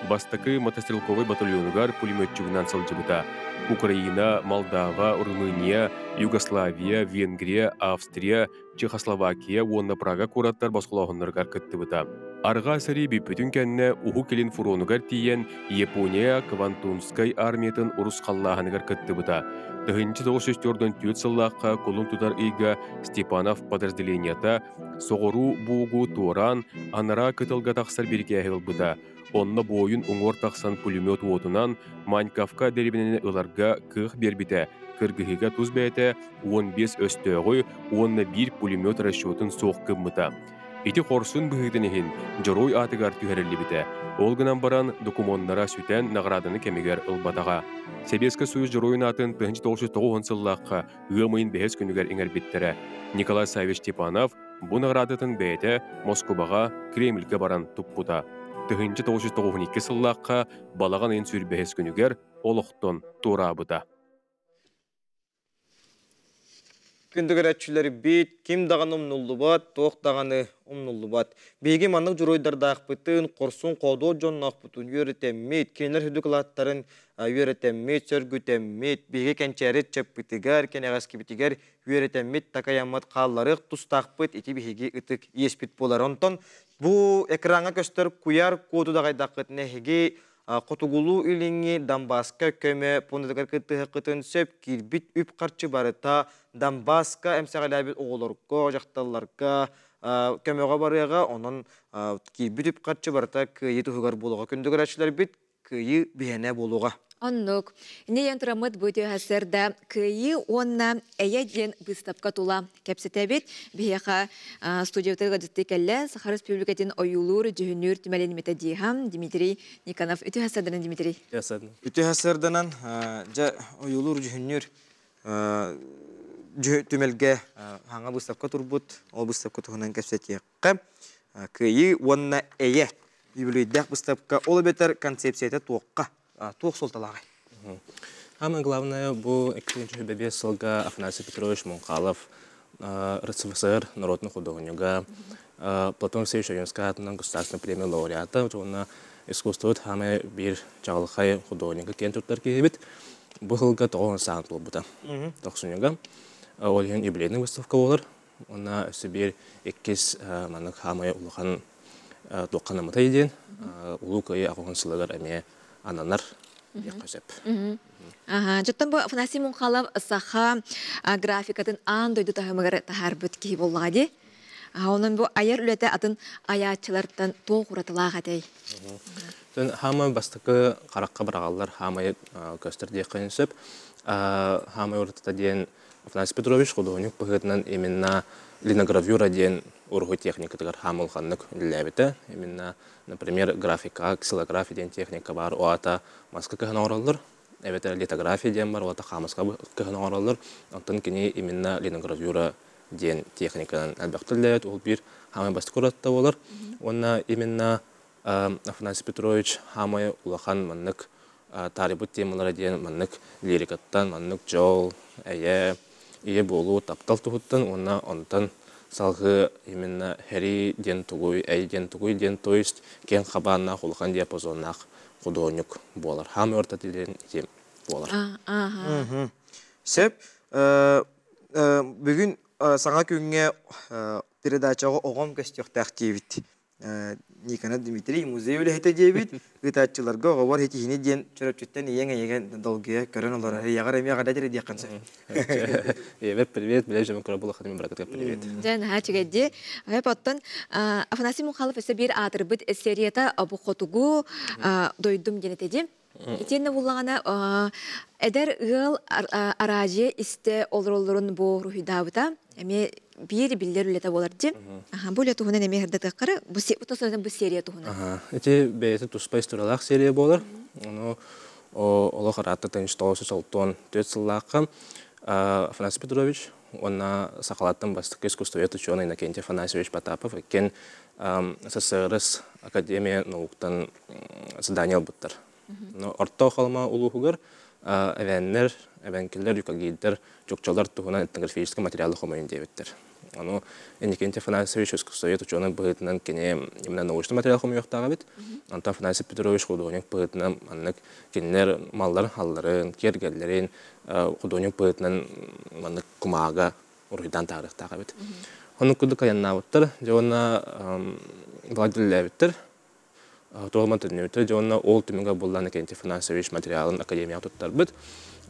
бастакы мотострелковай батальонугар пулеметчигынан сылдьыбыта. Украина, Молдава, Румыния, Югославия, Венгрия, Австрия, Чехословакия уонна Прага куораттар босхолооһуннарыгар кыттыбыта. Арҕаа сэрии бүппүтүн кэннэ Уһук Илин фронугар тиийэн Япония Квантунскай армиятын урусхаллааһыныгар кыттыбыта. 1944 сыллаахха кулун тутар ыйга Степанов подразделениета соҕуруу буугу туораан анараа кытылга тахсар бирикээһи ылбыта. Онно буойун уҥуор тахсан пулемет уотунан Маньковка дэриэбинэни ыларга кыах биэрбитэ. Кыргыһыыга тус бэйэтэ 15 өстөөҕү уонна биир пулемет расчетун суох гыммыта. Ити хорсун быһыытын иһин Дьоруой аатыгар түһэриллибитэ. Ол гынан баран, докумуоннара сүтэн наҕарааданы кэмигэр ылбатаҕа. Сэбиэскэй Союз Дьоруойун аатын 1990 сыллаахха ыам ыйын бэһис күнүгэр иҥэрбиттэрэ. Николай Саввич Степанов бу наҕараадатын бэйэтэ Москубаҕа Кремльгэ баран туппута. 1992 сыллаахха балаҕан ыйын сүүрбэһис күнүгэр олохтон туораабыта. Күндү көрөөччүлэрбит, ким даҕаны умнуллубат, туох даҕаны умнуллубат. Биһиги маннык дьоруойдардаахпытын, хорсун хоодуот дьонноохпутун үөрэтэммит, кинилэр үрдүк кылааттарын үөрэтэммит, сөргүтэммит, биһиги кэнчээри ыччаппытыгар, кэнэҕэскибитигэр үөрэтэммит, такайаммыт хаалларыах тустаахпыт, ити биһиги ытык иэспит буолар. Онтон бу экраҥҥа көстөр куйаар куоту даҕайдаххытына эһиги Хотугулуу-Илиҥҥи Донбасска көмө пуондатыгар кыттыһыаххытын сөп киирбит үп-харчы барыта Донбасска эмсэҕэлээбит оҕолорго, дьахталларга көмөҕө барыаҕа. Онон киирбит үп-харчы барыта кыайыы туһугар буолуоҕа. Күндү көрөөччүлэрбит, кыайыы биһиэнэ буолуоҕа. Оннук. Инньэ тураммыт бу СССР Кыайыы уонна Эйэ диэн быыстапка тула кэпсэтэбит. Биһиэхэ студиябытыгар ыалдьыттыы кэллэ Саха Республикатын ойуулуур, дьүһүннүүр түмэлин методиһа Дмитрий Никонов. Үтүө сарданан, Дмитрий. Үтүө сарданан, дьэ ойуулуур, дьүһүннүүр түмэлгэ хаҥа быыстапка турбут. Ол быыстапка туһунан кэпсэтиэххэ. Кыайыы уонна Эйэ юбилейдээх быыстапка ол эбэтэр концепцията туохха туох суолталааҕый? Самое главное, бу 2005 сылга Афанасий Петрович Мунхалов РСФСР народный художнига, Платон Алексеевич Ойунскай аатынан государственной премия лауреата, уонна искусствобыт хаамай биир чаҕылхай художнига киэн туттар киһибит. Бу сылга 90 саан туолбута. Тохсунньуга. Ол иһин юбилейный выставка буолар. Уонна өссө биир иккис маннык хаамай улахан туохха анаммытай диэн Улуу Кыайыы аҕыһын сылыгар эмиэ ананар диэххэ сөп. Дьоттон бу Афанасий Мунхалов саха графикатын аан дойду таһымыгар таһаарбыт киһи буоллаҕа дии. Онон бу айар үлэтэ атын айааччылартан туох уратылаах этэй? Хаамай бастакы харахха быраҕаллар, хаамай көстөр диэххэ сөп. Хаамай уратыта диэн Афанасий Петрович худуоһунньук быһыытынан именно линогравюра диэн уруһуй техникатыгар хаамылҕаннык үлэлээбитэ. Именно, например, графика, ксилография диэн техника баар, ол аата маска кыһан оҥороллор, эбэтэр литография диэн бар, ол аата хаамыска кыһан оҥороллор. Оттон кини именно линогравюра диэн техниканан элбэхтэ үлэлээбит, ол биир хаамай бастакы уратыта буолар. Уонна именно Афанасий Петрович хаамай улахан маннык таарыйбыт темалара диэн маннык лирикаттан, маннык дьол, эйэ, ийэ буолуу, таптал туһуттан уонна онтон салгыы именно Хэри диэн тугуй, Эй диэн тугуй диэн, то есть киэҥ хабааннаах, улахан диапазоннаах худуоһунньук буолар. Хаам ортата диэн ити буолар. Сөп. Бүгүн саҥа күҥҥэ передачаҕа оҕом көстүөхтээх диэбит. Никонов Дмитрий музей үлэһитэ диэбит ыытааччыларга оҕобор итиһини диэн чөрөпчүттэн ийэҥ эйигин долгуйа көрөн олорор ийэҕэр эмиэ аҕада диэххин сөп. Ийэбэр привет, билэр дьонум көрө булахатым быракытыгар привет. Дьэ, наһаа үчүгэйдии. Ап оттон Афанасий Мухалов өссө биир аатырбыт серията бу хотугу дойдум диэн этэ дии. Итиэннэ буллаҕына эдэр ыал араадьыйа истэ олороллорун бу уруһуйдаабыта эмиэ биир биллэр үлэтэ буолар дии. Бу үлэ туһунан эмиэ сырдатыаххара бу бу серия туһунан. Ити бэйэтэ туспа историялаах серия буолар. Ону олох ыраатта 1964 сыллаахха Афанасий Петрович уонна сахалартан бастакы искусствовед ученый Иннокентий Афанасьевич Потапов иккиэн СССР Академия науктан задание ылбыттар. Орто Халыма улууһугар эвеннэр, эбэҥкилэр, юкагирдэр, чукчалар туһунан этнографическай материалы хомуйун диэбиттэр. Ону Иннокентий Афанасьевич искусствовед ученый быһыытынан кини именно научный материал хомуйуохтаах эбит. Антон Афанасий Петрович художник быһыытынан маннык кинилэр малларын халларын, киэргэллэрин художник быһыытынан маннык кумаага уруһуйдаан таарыахтаах эбит. Оннук курдук айаннаабыттар, дьэ уонна былайдыллээбиттэр. Туолман төннүбүттэр, дьэ уонна ол түмүгэ буллан Иннокентий Афанасьевич материалын академияҕа туттарбыт.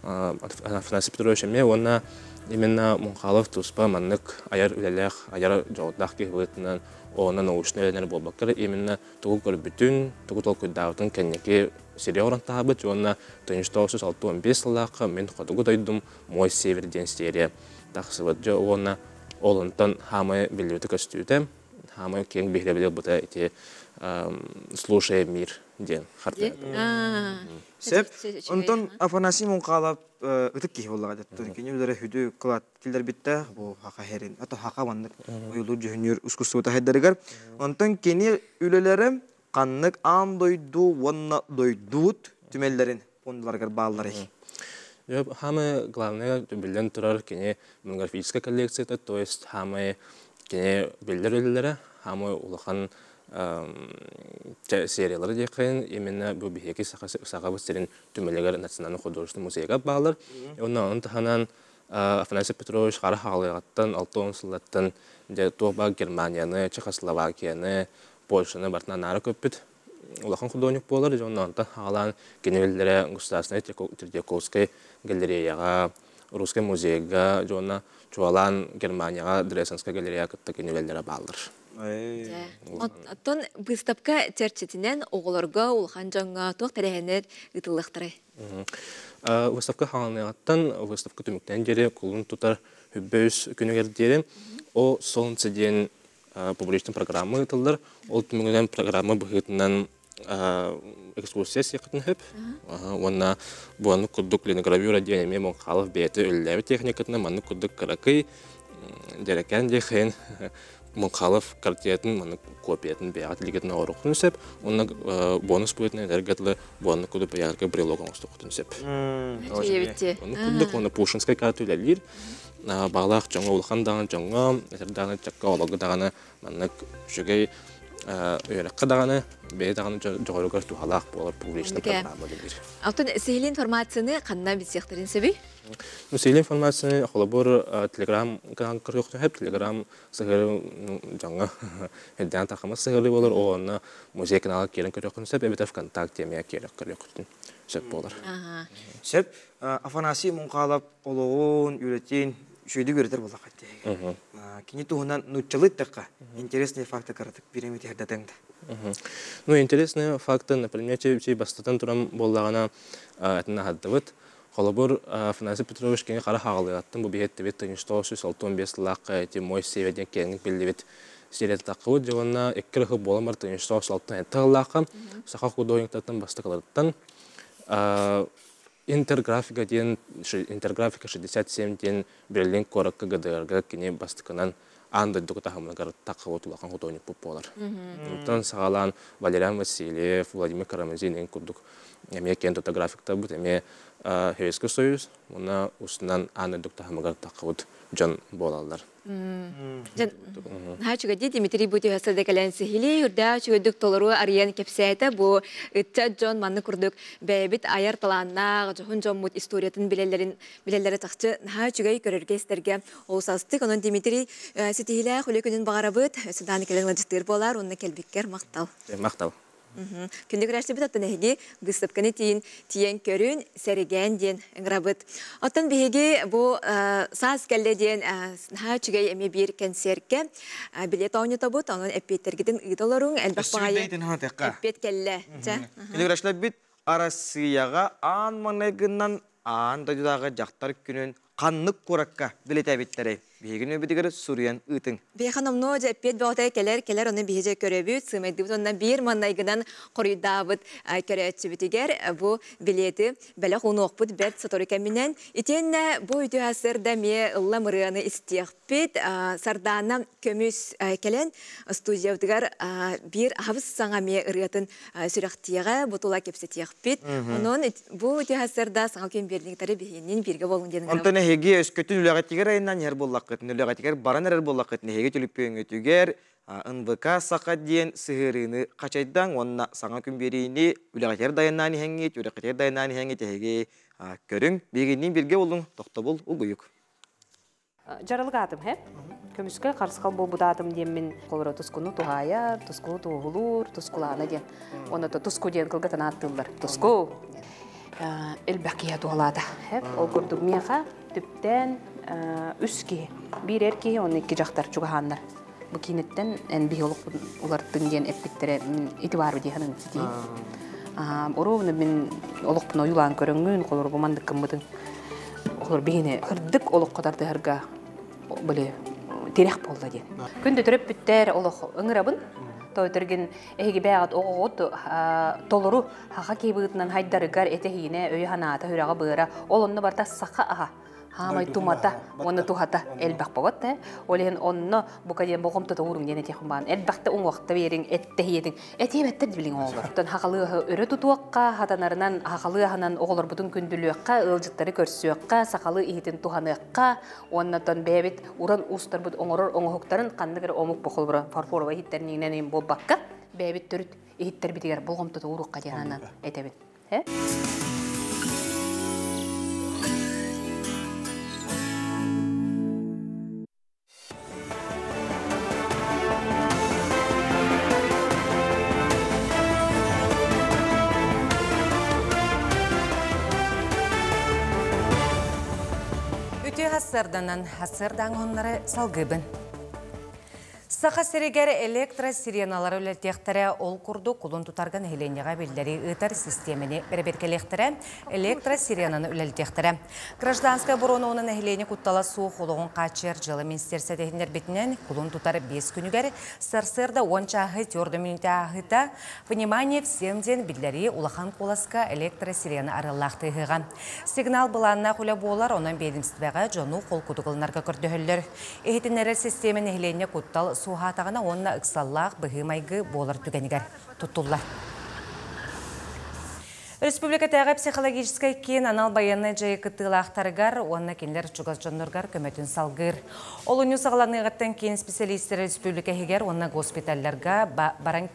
Афанасий Петрович эмиэ уонна именно Мунхалов туспа маннык айар үлэлээх, айар дьоҕурдаах киһи быһыытынан уонна научнай үлэлэр буолбакка именно тугу көрбүтүн, тугу толкуйдаабытын кэнники сири оҥорон таһаабыт уонна 1965 сыллаахха мин хотугу дойдум Мой север диэн серия тахсыбыт. Дьэ уонна ол онтон хаамай биллибитэ көстүүтэ, хаамай киэҥ биһирэбили ылбыта ити «Слушая мир» диэн хартыына. Сөп. Онтон Афанасий Мунхалов ытык киһи буоллаҕа деттон. Кини үлэрэ хүдү кылаат киллэрбитте бу хака херин. Ато хака маннык ойулуур дьүһүннүүр искусство таһайдарыгар. Онтон кини үлэлэрэ ханнык аан дойду уонна дойдубут түмэллэрин пуондаларыгар баалларый? Самое главное, биллэн турар, кини монографическая коллекцията, то есть самое кини биллэр үлэлэрэ, самый улахан сериялары диэххин, именно бу биһиги Сахабыт сирин түмэлигэр Национальный художественный музейга баалар. Онно онон таһынан Афанасий Петрович хара хаалыаҕыттан 60 сыллаттан дьэ туох баар Германияны, Чехословакияны, Польшаны барытынан наара көппүт улахан художник буолар. Дьэ онно онтон хаалаан кини үлэлэрэ Государственный Третьяковскай галереяҕа, Русский музейга, дьэ уонна чуолаан Германияҕа Дрезденскай галереяҕа кытта кини үлэлэрэ бааллар. Оттон выставка чэрчитинэн оҕолорго, улахан дьоҥҥо туох тэрээһиннэр ыытыллыахтарай? Выставка хаалыныаҕыттан выставка түмүктэнэн диэри кулун тутар үс күнүгэр диэри «О солнце» диэн публичный программа ыытыллар. Ол түмүгүнэн программа быһыытынан экскурсия сиэххитин сөп. Уонна буаннык курдук линогравюра диэн эмиэ Муҥхалов бэйэтэ үлэлээбит техникатынан маннык курдук кыракый дьэрэкээн диэхин Муҥхалов картиятын маннык копиятын бэйэҕит илиигитин оҥоруоххутун сөп. Уонна бонус быһыытынан эдэргэ дылы буаннык курдук бэйэҕитигэр брелок оҥостуоххутун сөп. Оннук курдук уонна Пушкинскай карта үлэлиир. Баҕалаах дьоҥҥо улахан даҕаны дьоҥҥо, эдэр даҕаны чакка олорго даҕаны маннык үчүгэй үөрэххэ даҕаны бэйэ даҕаны дьоҕуругар туһалаах буолар публичный программа диир. Оттон сиһилии информацияны ханна билсиэхтэрин сөбүй? Ну, сиһилии информацияны холобур Телеграм канал көрүөхтүн сөп. Телеграм сыһыары дьоҥҥо эрдээн тахамас сыһыары болар, онно музей канала киирэн көрүөххүн сөп, эбэтэр ВКонтакте эмиэ киирэн көрүөххүтүн сөп буолар. Сөп. Афанасий Муҥхаалап олоҕун, үлэтин үчүгэйдик үөрэтэр буоллахха тиһигэ. Кини туһунан нууччалыы эттэххэ, интересные факты кыратык биир эмит иһэрдэтиҥ да. Ну, интересные факты, например, бастатан туран буоллаҕына, этин аһардыбыт. Холобур, Афанасий Петрович кини хара хаалыаттан бу биһиэттибит 1965 сыллаахха эти мой север диэн киэҥник биллибит сиэрэ таххыбыт дьэ уонна икки рыхы буолан бар 1967 сыллаахха саха художниктартан бастакыларыттан Интерграфика диэн Интерграфика 67 диэн Берлин куоракка ГДР-га кини бастакынан аан дойду таһымыгар таххыбыт улахан художникпут буолар. Онтон саҕалаан Валериан Васильев, Владимир Карамзин курдук эмиэ киэн тута графиктарбыт, эмиэ Советский Союз уонна устунан аан дойду таһымыгар таххыбыт дьон буолаллар. Наһаа үчүгэйдии Дмитрий Бутюхаса да кэлэн сиһилии үрдээх үчүгэйдик толору арыйан кэпсээтэ. Бу ыччат дьон маннык курдук бэйэбит айар талааннаах дьоһун дьоммут историятын билэллэрин билэллэрэ чахчы наһаа үчүгэй көрөргө-истэргэ олус астык. Онон Дмитрий ситиһиилээх үлэ күнүн баҕарабыт. Өссө даҕаны кэлэн ыалдьыттыыр буолаар уонна кэлбиккэр махтал. Махтал. Күндү көрөөччүбүт оттон эһиги быыстапканы тиийин тиийэн көрүн, сэргээн диэн ыҥырабыт. Оттон биһиги бу саас кэллэ диэн наһаа үчүгэй эмиэ биир кэнсиэркэ билет оонньотобут, онон эппиэттэргитин ыыта олоруҥ, элбэх баҕайы эппиэт кэллэ. Күндү көрөөччүлэрбит Арассыыйаҕа аан маҥнайгынан аан дойдутааҕы дьахтар күнүн ханнык куоракка билэтэбиттэрэй? Биһигини өбүтүгэр суруйан ыытыҥ. Биһиэхэ номнуо дьэ эппиэт бөҕөтө кэлэр, кэлэр ону биһи дьэ көрөбүт, сыымайдыыбыт уонна биир маннайгынан хоруйдаабыт көрөөччүбүтүгэр бу билиэти бэлэх уунуохпут бэрт сотору кэминэн. Итиэннэ бу үтүө сарсыарда эмиэ ыллам ырыаны истиэхпит. Сардаана Көмүс кэлэн студиябытыгар биир аһабыс саҥа эмиэ ырыатын сүрэхтиэҕэ, бу тула кэпсэтиэхпит. Онон бу үтүө сарсыарда саҥа күн биэрдиҥтары биһиэнин бииргэ буолуҥ диэн Онтон эһиги өскөтүн үлэҕитигэр айаннаан иһэр буоллаххытын, үлэҕитигэр баран эрэр буоллаххытын, эһиги түлүпүөҥҥүтүгэр НВК Саха диэн сыһыарыыны хачайдаҥ уонна саҥа күн биэриини үлэҕитигэр дайаннаан иһэҥҥит, үрэххитигэр дайаннаан иһэҥҥит эһиги көрүҥ, биһигинниин бииргэ буолуҥ, тохтобул угуйук. Дьаралык аатым һэ. Көмүскэ харысхал буолбут аатым диэммин холоро тускуну туһаайар, тускуну туоһулуур, тускулаана диэн. Онно туску диэн кылгатан ааттыыллар. Туску. Элбэх киһи туһалаата. Ол курдук миэхэ түптээн үс киһи. Биир эр киһи, онно икки дьахтар чугаһааннар. Бу киинэттэн эн биһи олохпун уларыттыҥ диэн эппиттэрэ мин ити баар дии саныым ситии. Оруобуна мин олохпун ойуулаан көрөҥҥүн, холоро бу маннык гыммытыҥ. Олор биһини кырдык олоххо тардыһарга били тирэх буолла диэн. Күндү төрөппүттэр олох ыҥырабын. Тойтөргин эһиги бэйэҕит оҕоҕут толору хаха киһи быһыытынан хайдарыгар этэһиинэ өйө-санаата, сүрэҕэ-быара ол онно барыта саха аһа. Хаамай тумата, уонна тухата элбэх бобот э. Ол иһин онно бука диэн болҕомтото ууруҥ диэн этиэххин баан. Элбэхтэ уҥуохта биэриҥ, эттэһиэтиҥ. Этиэбэттэр билиҥ оҕолор. Оттон хахалыаһы өрө тутуохха, хатанарынан хахалыаһынан оҕолорбутун күндүлүөххэ, ыалдьыттары көрсүөххэ, сахалыы иһитин туһаныахха, уонна оттон бэйэбит уран уустарбыт оҥорор оҥоһуктарын ханнык эрэ омук бохолбура фарфоровай иһиттэринэн буолбакка, бэйэбит төрүт иһиттэрбитигэр болҕомтото ууруохха диэн анан этэбин. Үтүө хассарданан хассардаан оннары салгыбын. Саха сиригэр электросиреналары үлэлтиэхтэрэ, ол курдук кулун тутарга нэһилиэнньэҕэ биллэрии ыытар систиэмэни бэрэбиэркэлиэхтэрэ, электросиренаны үлэлтиэхтэрэ. Гражданскай оборона уонна нэһилиэнньэ куттала суох олоҕун хааччыйар дьыала министиэристибэтэ иһитиннэрбитинэн, кулун тутар 5 күнүгэр сарсыарда 10 чааһы 4 мүнүүтэ ааһыыта «Внимание всем» диэн биллэрии улахан куоласка электросирена арыаллаах тыаһыаҕа. Сигнал былааннаах үлэ буолар, онон биэдэмистибэҕэ дьону холкутук ылынарга көрдөһөллөр. Иһитиннэрэр систиэмэ нэһилиэнньэ куттал суоһаатаҕына уонна ыксаллаах быһыы-майгы буолар түгэнигэр туттуллар. Республикатааҕы психологическай киин анал байыаннай дьайыы кыттыылаахтарыгар уонна кинилэр чугас дьонноругар көмөтүн салгыыр. Олунньу саҕаланыаҕыттан киин специалистэрэ республика иһигэр уонна госпиталларга баран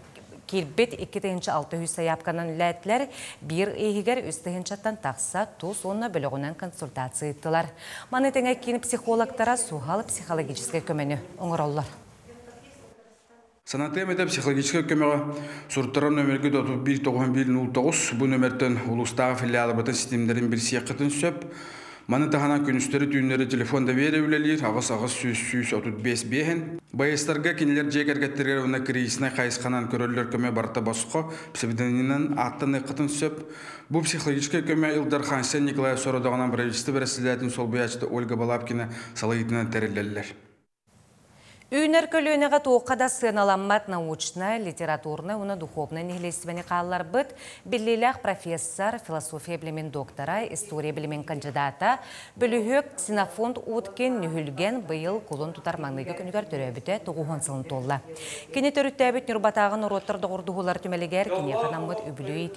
киирбит 2600 сайаапканан үлэлээтилэр, биир иһигэр 3 тыһыынчаттан тахса тус уонна бөлөҕүнэн консультация ыыттылар. Маны тэҥэ киин психологтара суһал психологическай көмөнү оҥороллор. Санатыам этэ психологическай көмөҕө суруттарар нөмергэ 31 91 09 бу нөмертөн улуустааҕы филиалыбытын ситимнэрин билсиэххитин сөп. Маны таһынан күнүстэри-түүннэри телефон доверия үлэлиир 8 800 135 биэһин. Байыастарга кинилэр дьиэ кэргэттэригэр уонна кризиснай хайысханан көрөллөр көмө барыта босхо псевдонимынан ааттаныаххытын сөп. Бу психологическай көмө Ил Дархан Айсен Николаев сорудоҕунан правительство бэрэссэдээтин солбуйааччыта Ольга Балабкина салайыытынан тэриллэллэр. Үүнэр көлүөнэҕэ туохха да сыаналаммат научнай, литературнай уонна духовнай нэһилиэстибэни хаалларбыт биллиилээх профессор, философия билимин доктора, история билимин кандидата, бөлүһүөк Ксенофонт Уткин Нүһүлгэн быйыл кулун тутар маҥнайгы күнүгэр төрөөбүтэ 90 сылын туолла. Кини төрүттээбит Ньурбатааҕы норуоттар доҕордоһуулар түмэлигэр киниэхэ анаммыт үбүлүөй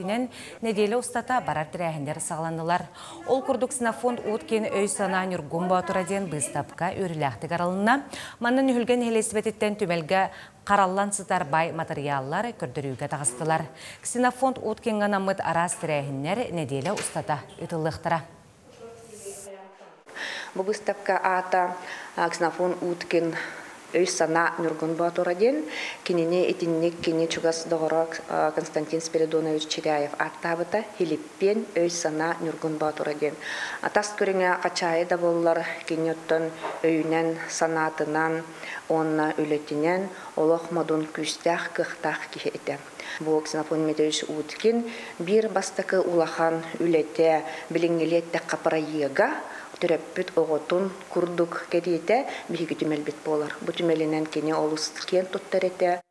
нэдиэлэ устата барар тэрээһиннэр саҕаланнылар. Ол курдук Ксенофонт Уткин өй-санаа Ньургун Боотура диэн быыстапка үөрүүлээхтик арылынна. Манна Нүһүлгэн нэһилиэстибэтиттэн түмэлгэ хараллан сытар бай материаллар көрдөрүүгэ таҕыстылар. Ксенофонт Уткинҥа анаммыт араас тэрээһиннэр нэдиэлэ устата ыытыллыахтара. Бу выставка аата Ксенофонт Уткин өй-санаа Ньургун Боотура диэн. Кинини итинник кини чугас доҕоро Константин Спиридонович Чиряев ааттаабыта Филиппен өй-санаа Ньургун Боотура диэн. Тас көрүҥэ хачаайы да буоллар, кини оттон өйүнэн, санаатынан уонна үлэтинэн олох модун күүстээх, кыахтаах киһи этэ. Бу Ксенофонт Дмитриевич Уткин биир бастакы улахан үлэтэ билиҥҥилиэттэххэ проега төрөппүт оҕотун курдук кэриэтэ биһиги түмэлбит буолар. Бу түмэлинэн кини олус киэн туттар этэ.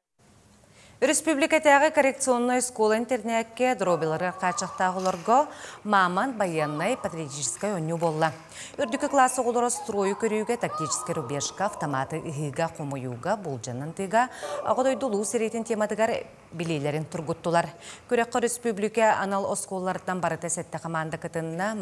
Республикатааҕы коррекционнай школа-интернакка доруобуйаларыгар хааччахтаах оҕолорго Мамонт байыаннай патриотическай оонньуу буолла. Үрдүкү кылаас оҕолоро стройу көрүүгэ, тактическай рубежка, автоматы ыһыыга, хомуйууга, буулдьанан ытыыга, Аҕа дойду улуу сэриитин тематыгар билиилэрин тургуттулар. Күрэххэ республика анал оскуолаларыттан барыта сэттэ команда кытынна,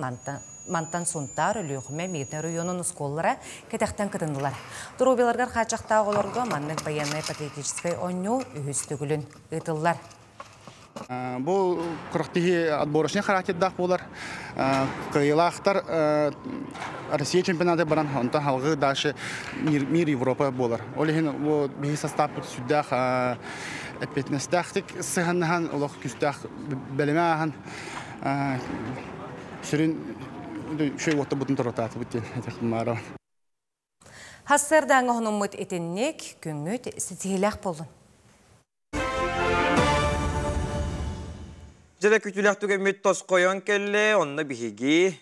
мантан Сунтаар, Өлүөхүмэ, Мирнэй оройуонун оскуолалара кэтэхтэн кытыннылар. Доруобуйаларыгар хааччахтаах оҕолорго маннык байыаннай патриотическай оонньуу үһүс төгүлүн ыытыллар. Бу күрэхтэһии отборочный характердаах буолар. Кыайыылаахтар Россия чемпионата баран, онтон салгыы дальше мир, Европа буолар. Ол иһин бу биһи составпыт сүрдээх эппиэтинэстээхтик сыһаннаһан, олох күүстээх бэлэми ааһан, сүрүн үчүгэй уотта бутун торотаатыбыт диэн этиэхпин. Сарсыардааҥҥы сонуммут итинник, күҥҥүт ситиһиилээх буоллун. Дьэ күүтүүлээх түгэммит тосхойон кэллэ, онно биһиги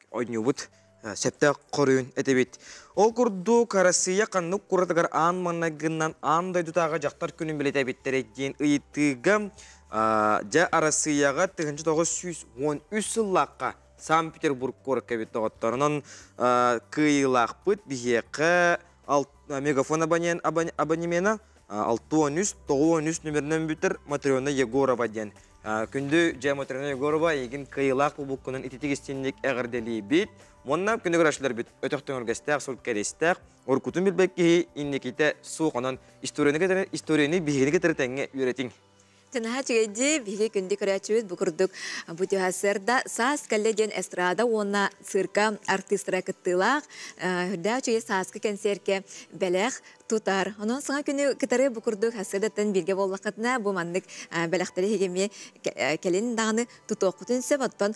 оонньуубут сөптөөх хоруйун этэбит. Ол курдук Россия ханнык куоратыгар аан маҥнайгынан аан дойдутааҕы дьахтар күнүн бэлиэтээбиттэрэ диэн ыйытыыга дьэ Россияҕа 1913 сыллаахха. Санкт-Петербург куоракка эбит доҕоттор. Онон кыайыылаахпыт биһиэхэ мегафон абонемена 63 93 нөмеринэн бүтэр Матрена Егорова диэн. Күндү дьэ Матрена Егорова эйигин кыайыылаах буолбуккунан ититик истинник эҕэрдэлиибит. Уонна күндү көрөөччүлэрбит өтөх төҥүргэстээх, сур кэриэстээх, уруккутун билбэт киһи инникитэ суох. Онон историяны историяны биһигини кытары тэҥҥэ үөрэтиҥ. Наһаа үчүгэйдии, биһиги күндү көрөөччүбүт бу курдук бу түһасырда саас кэллэ диэн эстрада уонна цирка артыыстара кыттыылаах үрдээх үчүгэй сааскы кэнсиэркэ бэлэх тутар. Онон саҥа күнү кытары бу курдук хасыадаттан бииргэ буоллаххытына бу маннык бэлэхтэри эһиги эмиэ кэлин даҕаны тутуоххутун сөп. Оттон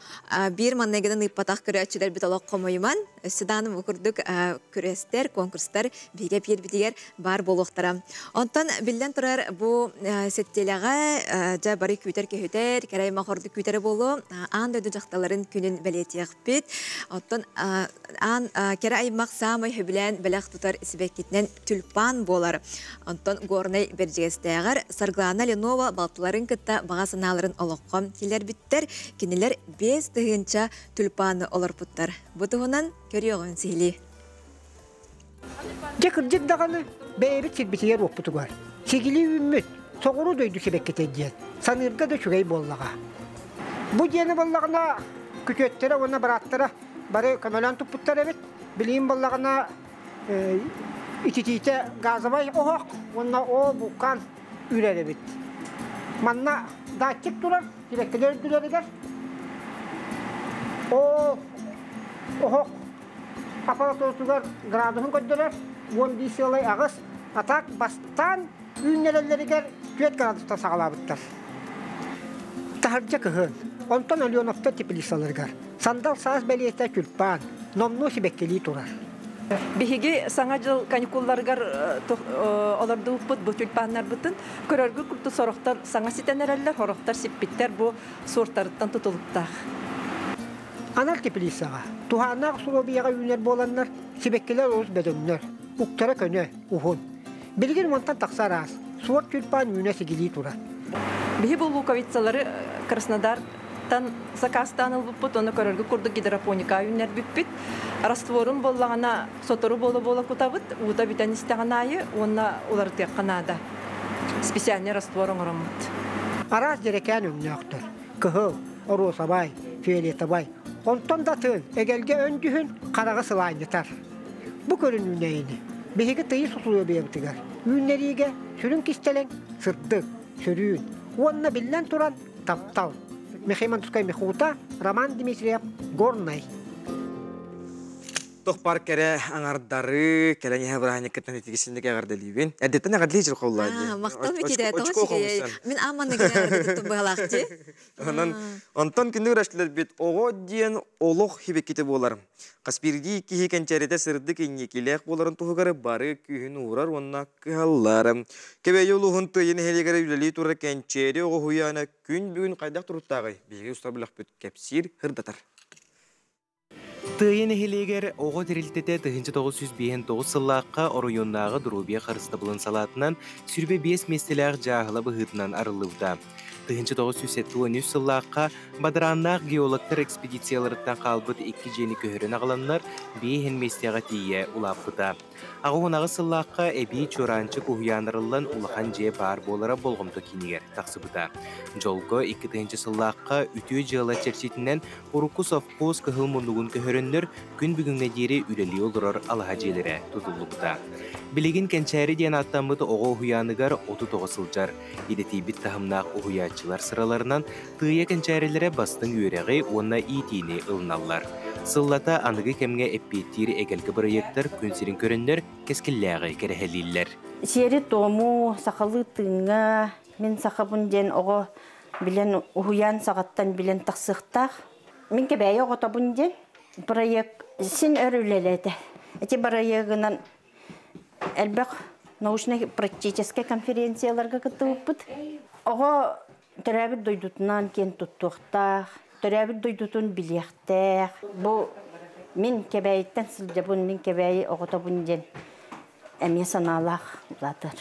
биир манныгынан ыыппатах көрөөччүлэрбит олох хомойуман өссө даҕаны бу курдук күрэстэр, конкурстар биһигэ биэрбитигэр баар буолуохтара. Онтон биллэн турар бу сэттиэлэҕэ дьэ бары күүтэр көһүтэр, кэрэ аймах ордук күүтэрэ буолуо. Аан дойду дьахталларын күнүн бэлиэтиэхпит. Оттон аан кэрэ аймах саамай сөбүлээн бэлэх тутар сибэккитинэн тюльпан буолар. Онтон Горнай Бэрдьигэстээҕэр Саргылана Ленова балтыларын кытта баҕа санааларын олоххо киллэрбиттэр. Кинилэр 5000 тюльпаны олорпуттар. Бу туһунан көрүөҕүн сиһилии. Дьэ кырдьык даҕаны бэйэбит сирбитигэр уоппутугар сигили үүммүт соҕуруу дойду сибэккитэ диэн саныырга да үчүгэй буоллаҕа. Бу диэни буоллаҕына күтүөттэрэ уонна бырааттара бары көмөлөөн туппуттар эбит. Билигин буоллаҕына ититиитэ газовай оһох уонна ол булкаан үрэр эбит. Манна датчик турар, сибэккилэр үрдүлэригэр. Ол оһох аппаратуратыгар градуһун көрдөрөр, 11,8, а так бастаан үүннэрэллэригэр 4 градустан саҕалаабыттар. Таһырдьа кыһын, онтон Алёновтар теплицаларыгар сандал саас бэлиэтэ тюльпан номнуо сибэккилии турар. Биһиги Саҥа дьыл каникулларыгар олордубуппут бу тюльпаннарбытын көрөргө курдук сорохтор саҥа ситэн эрэллэр, сорохтор сиппиттэр бу суортарыттан тутулуктаах. Анал теплицаҕа туһааннаах усулуобуйаҕа үүнэр буоланнар сибэккилэр олус бөдөҥнөр, уктара көнө, уһун. Билигин уонтан тахса араас суорт тюльпан үүнэ сигилии турар. Биһи бу луковицалары Краснодартан сакаастаан ылбыппыт, оны көрөргө курдук гидропоника үүннэрбиппит. Растворун боллаҕына сотору буола-буола кутабыт, уута бүтэн истэҕин аайы уонна уларытыахха наада. Специальный раствор оҥороммут. Араас дьэрэкээн өҥнөөхтөр. Кыһыл, оруосабай, фиолетовай. Онтон да атын эгэлгэ өндүһүн хараҕы сылаанньытар. Бу көрүн үүнэйини биһиги тыйыс усулуобуйабытыгар үүннэриигэ сүрүн кистэлэҥ сырдык, сөрүүн уонна биллэн туран таптал. Михаил Мантускай Михута, Роман Дмитриев, Горнай. Тох бар кэрэ аҥардары кэлэн иһэ бырааһынньыккыттан итигисинник эҕэрдэлиибин. Эрдэттэн эҕэрдэлии жыл холлаа дии. Махтал Микитэ, тоҕо үчүгэй. Мин ааманна эҕэрдэ быһалаах дии. Онон онтон күндү көрөөччүлэрбит оҕо диэн олох хибиккити буолар. Хас биирдии киһи кэнчээритэ сырдык инникилээх буоларын туһугар бары күүһүн уурар уонна кыһаллар. Кэбээйи улууһун Тыайа нэһилиэгэр үлэлии турар Кэнчээри оҕо уһуйаана күн бүгүн хайдах туруктааҕый? Биһиги устар бөлөхпүт кэпсиир, сырдатар. Тыайа нэһилиэгэр оҕо тэрилтэтэ 1959 сыллаахха оройуоннааҕы доруобуйа харыстабылын салаатынан 25 миэстэлээх дьааһыла быһыытынан арыллыбыта. 1973 сыллаахха бадарааннаах геологтар экспедицияларыттан хаалбыт икки дьиэни көһөрөн аҕаланнар, биэһин миэстэҕэ тиийэ улааппыта. Аҕыс сыллаахха эбии Чуораанчык уһуйааннарыллан улахан дьиэ баар буолара болҕомто киинигэр тахсыбыта. Дьолго 2000 сыллаахха үтүө дьыала чэрчитинэн урукку совхоз кыһыл муннугун көһөрөннөр күн бүгүҥҥэ диэри үлэлии олорор алаһа дьиэлэрэ тутуллубута. Билигин Кэнчээри диэн ааттаммыт оҕо уһуйааныгар 30 оҕо сылдьар. Идэтийбит таһымнаах уһуйааччылар сыраларынан Тыайа кэнчээрилэрэ бастыҥ үөрэҕи уонна иитиини ылыналлар. Сыллата аныгы кэмҥэ эппиэттиир эгэлгэ бырайыактар күн сирин көрөннөр кэскиллээҕи кэрэһэлииллэр. Сиэри-туому сахалыы тыыҥҥа мин сахабын диэн оҕо билэн уһуйаан саҕаттан билэн тахсыахтаах. Мин Кэбээйи оҕотобун диэн проект син өр үлэлээтэ. Ити бырайыагынан элбэх научно-практическай конференцияларга кыттыбыппыт. Оҕо төрөөбүт дойдутунан киэн туттуохтаах, төрөөбүт дойдутун билиэхтээх. Бу мин Кэбээйиттэн сылдьабын, мин Кэбээйи оҕотобун диэн эмиэ санаалаах улаатар.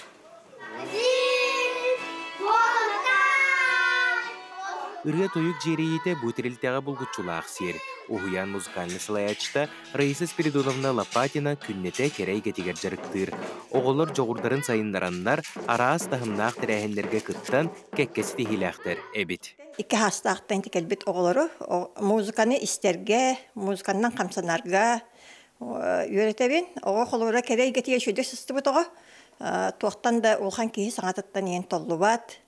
Ырыа-тойук дьиэрэйиитэ бу тэрилтэҕэ булгуччулаах сиэр. Уһуйаан музыкальнай салайааччыта Раиса Спиридоновна Лопатина күннэтэ кэрэ эйгэтигэр дьарыктыыр. Оҕолор дьоҕурдарын сайыннараннар, араас таһымнаах тэрээһиннэргэ кыттан, кэккэ ситиһиилээхтэр эбит. Икки саастаахтан кэлбит оҕолору музыканы истэргэ, музыканнан хамсанарга үөрэтэбин. Оҕо холобура кэрэ эйгэтигэр үчүгэйдик сыстыбыт оҕо туохтан да улахан киһи саҥатыттан иһэн толлубат,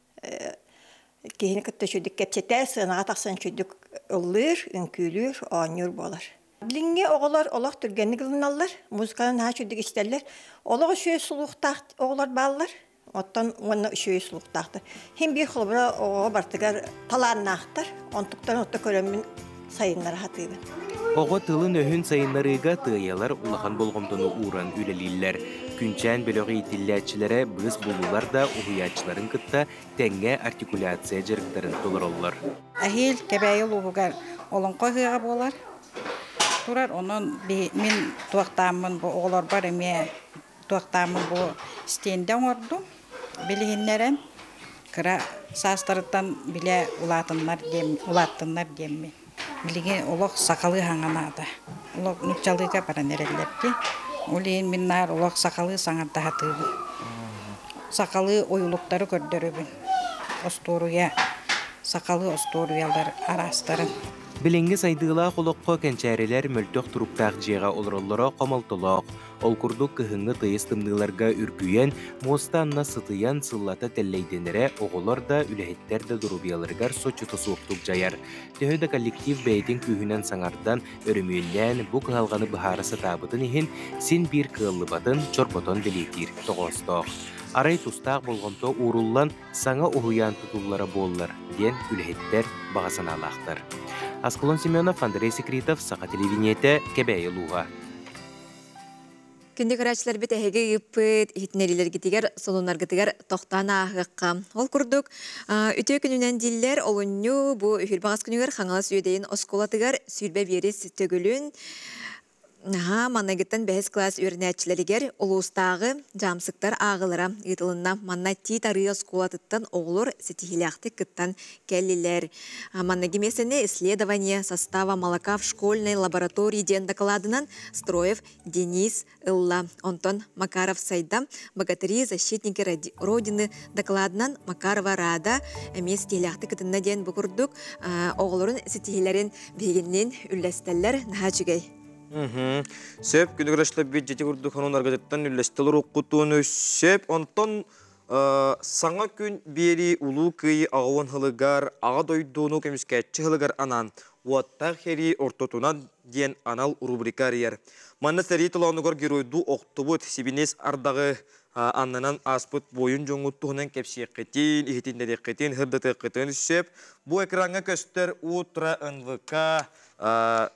киһини кытта үчүгэйдик кэпсэтэр, сыанаҕа тахсан үчүгэйдик ыллыыр, үҥкүүлүүр, оонньуур буолар. Билиҥҥи оҕолор олох түргэнник ылыналлар, музыканы наһаа үчүгэйдик истэллэр. Олох үчүгэй слухтаах оҕолор бааллар, оттон уонна үчүгэй слухтаахтар. Хин биир холобура оҕоҕо барытыгар талааннаахтар, онтуктарын отто көрөммүн сайыннара сатыыбын. Оҕо тылын-өһүн сайыннарыыга тыайалар улахан болҕомтону ууран үлэлииллэр. Күнчээн бөлөҕү иитиллээччилэрэ быыс буллулар да уһуйааччыларын кытта тэҥҥэ артикуляция дьарыктарын толороллор. Эһиил Кэбээйи улууһугар олоҥхо ыһыаҕа буолар турар. Онон мин туохтааммын бу оҕолорбор эмиэ туохтааммын бу стендэ оҥордум. Билиһиннэрэн кыра саастарыттан билэ улаатыннар диэм улааттыннар диэммин. Билигин олох сахалыы саҥанаата. Олох нууччалыыга баран эрэллэр дии. Ол иһин мин наар олох сахалыы саҥарда сатыыбын. Сахалыы ойулуктары көрдөрөбүн. Остуоруйа, сахалыы остуоруйалар араастарын. Билиҥҥи сайдыылаах олоххо кэнчээрилэр мөлтөх туруктаах дьиэҕэ олороллоро хомолтолоох. Ол курдук кыһыҥҥы тыйыс тымныыларга үргүйэн, муоста анна сытыйан сыллата тэллэйдэнэрэ оҕолор да, үлэһиттэр да доруобуйаларыгар соччото суохтук дьайар. Төһө да коллектив бэйэтин күүһүнэн саҥардан, өрөмүөннээн бу кыһалҕаны быһаара сатаабытын иһин, син биир кыаллыбатын чорботон бэлиэтиир тоҕоостоох. Арай тустаах болҕомто ууруллан, саҥа уһуйаан тутуллара буоллар, диэн үлэһиттэр баҕа санаалаахтар. Аскалон Семенов, Андрей Секритов, Саха телевидениетэ, Кэбээйи улууһа. Күндү көрөөччүлэрбит эһиги ыыппыт иһитиннэриилэргитигэр, сонуннаргытыгар тохтоон ааһыахха. Ол курдук, үтүө күнүнэн дииллэр олунньу бу үһүрбаҕас күнүгэр Хаҥалас Үөдэйин оскуолатыгар сүүрбэ биэрис төгүлүн Наһаа маҥнайгыттан бэһис кылаас үөрэнээччилэригэр улуустааҕы дьаамсыктар ааҕыылара ыытылынна. Манна Тиит Арыы оскуолатыттан оҕолор ситиһиилээхтик кыттан кэллилэр. Манныгы миэстэни исследование состава молока в школьной лаборатории диэн дакылаадынан Строев Денис ылла. Онтон Макаров Сайда «Богатыри защитники Родины» дакылаадынан Макарова Рада эмиэ ситиһиилээхтик кытынна диэн бу курдук оҕолорун ситиһиилэрин биһигинниин үллэстэллэр. Наһаа үчүгэй. Сөп, күнү көрөшлөбүт дьити курдук хонун аргытыттан үллэстэ олоруккутун сөп. Онтон Саҥа күн биэрии Улуу Кыайыы аҕа сылыгар Аҕа дойдуну көмүскээччи сылыгар анаан «Уоттаах сэрии ортотунан» диэн анал рубрика арыйар. Манна сэрии толоонугар геройдуу охтубут сибиниэс ардаҕы аннынан ааспыт буойун дьоҥҥут туһунан кэпсиэххитин, иһитиннэриэххитин, сырдатыаххытын сөп. Бу экраҥҥа көстөр утро нвк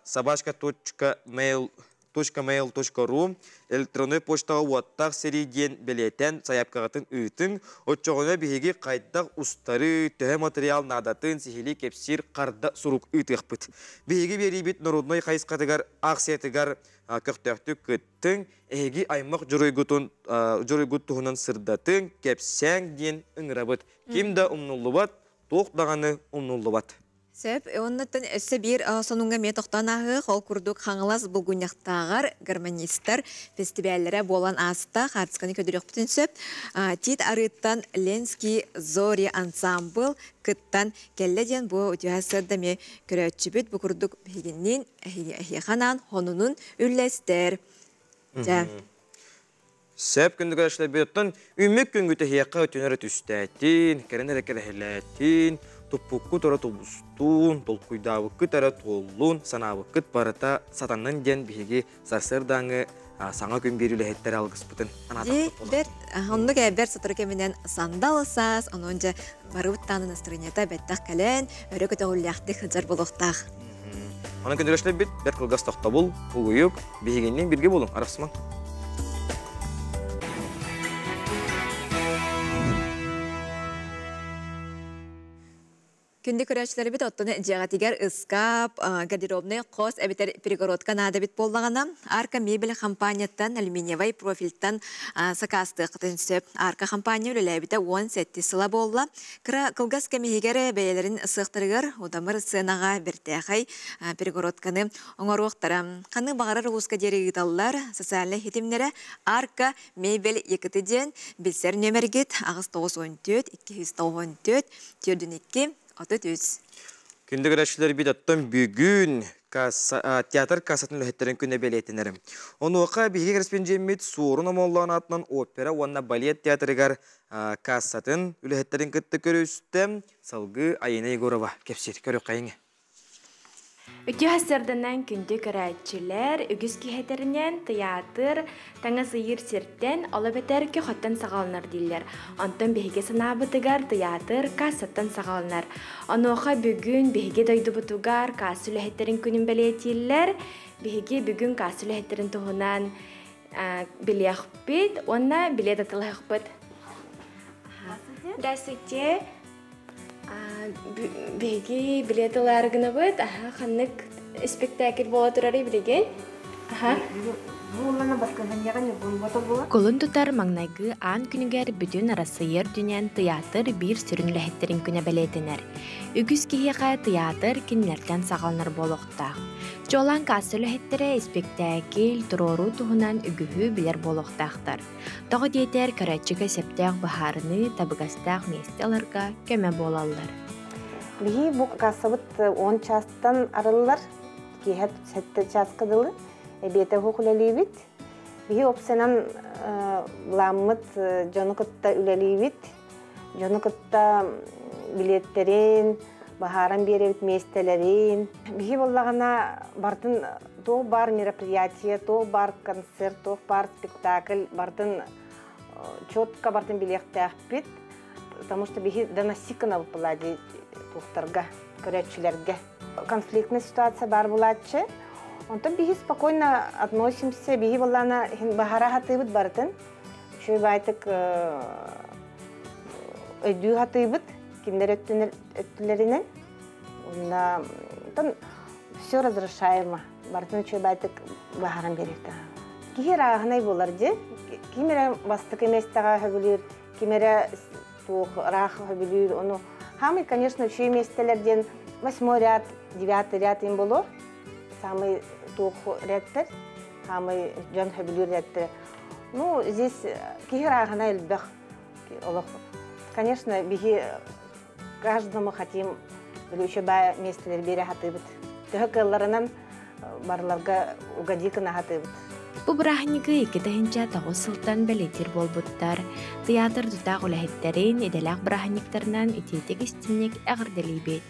собачка.mail .mail.ru электроннай почтаҕа уоттаах сэрии диэн бэлиэтээн сайаапкаҕытын ыытыҥ. Оччоҕуна биһиги хайдах устары, төһө материал наадатын сиһилии кэпсиир харда сурук ыытыахпыт. Биһиги биэриибит народнай хайысхатыгар аахсыйатыгар көхтөөхтүк кыттыҥ, эһиги аймах дьоруойгутун дьоруойгут туһунан сырдатыҥ, кэпсээҥ диэн ыҥырабыт. Ким да умнуллубат, туох даҕаны умнуллубат. Сөп. Оннуттан өссө биир сонуҥҥа эмиэ тохтоон ааһыах. Ол курдук Хаҥалас Булгунньахтааҕар гармонистар фестиваллара буолан ааста. Хаартысканы көрдөрүөхпүтүн сөп. Тиит Арыыттан Ленский Зори ансаамбыл кыттан кэллэ диэн бу үтүө сырда эмиэ көрөөччүбүт. Бу курдук биһигинниин эһиэхэ анаан хонунун үллэстэр. Дьэ. Сөп күндү көрөөччүлэрбит үмүк күнгү тэһиэххэ өтүнөрө түстээтин, кэрэн эрэ кэрэһилээтин, туппуккут эрэ тубустуун, толкуйдаабыккыт эрэ туоллун, санаабыккыт барыта сатаннын диэн биһиги сарсыардааҥы саҥа күн биир үлэһиттэр алгыспытын анаатахпыт буолар. Бэрт, оннук бэрт сотору кэминэн сандал саас, онон дьэ барыбыт тааны настроениета бэттэх кэлэн, өрө көтөҕүллээхтик сылдьар буолуохтаах. Онон күндүлэшлэрбит бэрт кылгас тохтобул, угуйук, биһигинниин бирге болуҥ, арахсымаҥ. Күндү Күндү көрөөччүлэрбит оттон дьиэҕитигэр ыскаап, гардеробнай хос эбэтэр перегородка наада эбит буоллаҕына, Арка мебель хампаанньаттан алюминиевай профильтан сакаастыаххытын сөп. Арка хампаанньа үлэлээбитэ 17 сыла буолла. Кыра кылгас кэм иһигэр бэйэлэрин сыахтарыгар удамыр сыанаҕа бэртээхэй перегородканы оҥоруохтара. Ханнык баҕарар улууска диэри ыыталлар. Социальнай ситимнэрэ Арка мебель Якуты диэн билсэр нүөмэргит 894 294 42 33. Күндү көрөөччүлэрбит оттон бүгүн театр кассатын үлэһиттэрин күнэ бэлиэтэнэр. Онуоха биһиги кэрэспэндьиэммит Суорун Омоллоон аатынан опера уонна балет театрыгар кассатын үлэһиттэрин кытта көрүстэ. Салгыы Айина Егорова кэпсиир. Көрүөххэйиҥ. Үтүө сарсыарданан күндү көрөөччүлэр, үгүс киһи этэринэн, тыйаатыр таҥас ыйыыр сиртэн, ол эбэтэр көхөттөн саҕаланар дииллэр. Онтон биһиги санаабытыгар тыйаатыр каассаттан саҕаланар. Онуоха бүгүн биһиги дойдубутугар каасса үлэһиттэрин күнүн бэлиэтииллэр. Биһиги бүгүн каасса үлэһиттэрин туһунан билиэхпит уонна билиэт атылаһыахпыт. Здравствуйте. Биһиги билет ылаары гынабыт. Аха, ханнык спектакль буола турарый билигин? Аха. Кулун тутар маҥнайгы аан күнүгэр бүтүн Арассыыйа үрдүнэн тыйаатыр биир сүрүн үлэһиттэрин күнэ бэлиэтэнэр. Үгүс киһиэхэ тыйаатыр кинилэртэн саҕаланар буолуохтаах. Чуолаан каасса үлэһиттэрэ испиктээкил, туруоруу туһунан үгүһү билэр буолуохтаахтар. Тоҕо диэтэр, көрөөччүгэ сөптөөх быһаарыныы, табыгастаах миэстэ ыларга көмө буолаллар. Биһи бу кассабыт 10 чаастан арыллар, киэһэ 7 чааска дылы эбиэтэ уһук үлэлиибит. Биһи опсанан былааммыт дьону кытта үлэлиибит. Дьону кытта билиэттэрин, баһааран биэрэбит миэстэлэрин. Биһи буоллаҕына бартын туох баар мероприятие, туох баар концерт, туох баар спектакль бартын четко бартын билиэхтээхпит. Потому что биһи доноси гынабыт буолаа туохтарга, көрөөччүлэргэ. Конфликтная ситуация баар булааччы. Онтон биһи спокойно относимся, биһи буоллаана баһара хатыыбыт барытын. Үчүгэй баайтык өйдүү хатыыбыт кинилэр өттүлэринэн. Уонна все разрешаемо. Барытын үчүгэй баайтык баһаран биэриэхтээх. Киһи ырааһынай буолар дьи. Ким эрэ бастакы миэстэҕэ сөбүлүүр, ким эрэ туох ыраах сөбүлүүр. Ону самый, конечно, үчүгэй миэстэлэр диэн восьмой ряд, девятый ряд им болор. Самый туох рядтар, самый дьон сөбүлүүр рядтар. Ну, здесь киһи ырааһына элбэх. Олох. Конечно, биһи каждому хотим үчүгэй баа миэстэлэр биэрэ хатыыбыт. Төһө кыалларынан барыларга угоди гына хатыыбыт. Бу бырааһынньыгы 2009 сылтан бэлиэтиир буолбуттар. Тыйаатыр тутаах үлэһиттэрин идэлээх бырааһынньыктарынан итиитик истиҥник эҕэрдэлиибит.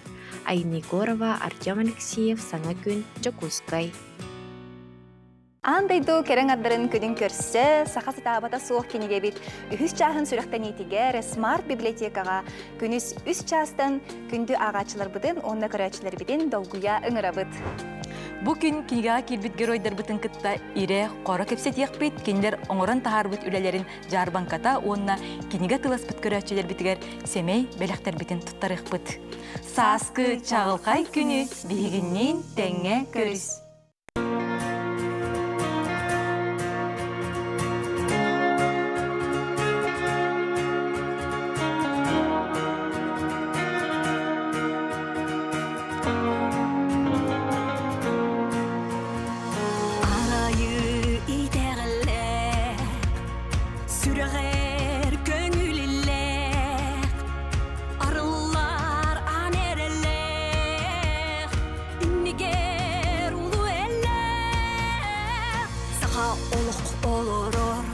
Айна Егорова, Артем Алексеев, Саҥа күн, Дьокуускай. Аан дойду кэрэ аҥардарын күнүн көрсө, саха сатаабата суох кинигэбит үһүс чааһын сүрэхтэниитигэр Smart библиотекаҕа күнүс 3 чаастан күндү ааҕааччыларбытын уонна көрөөччүлэрбитин долгуйа ыҥырабыт. Бу күн кинигэҕэ киирбит геройдарбытын кытта ирэ-хоро кэпсэтиэхпит, кинилэр оҥорон таһаарбыт үлэлэрин дьаарбаҥката уонна кинигэ тыласпыт көрөөччүлэрбитигэр сэмэй бэлэхтэрбитин туттарыахпыт. Сааскы чаҕылхай күнү биһигинниин тэҥҥэ көрүс! Арайы итэҕэллээх, сүрэҕэр көҥүллээх, арыллар аан эрэллээх, иннигэр улуу эллээх. Саха олох олорор,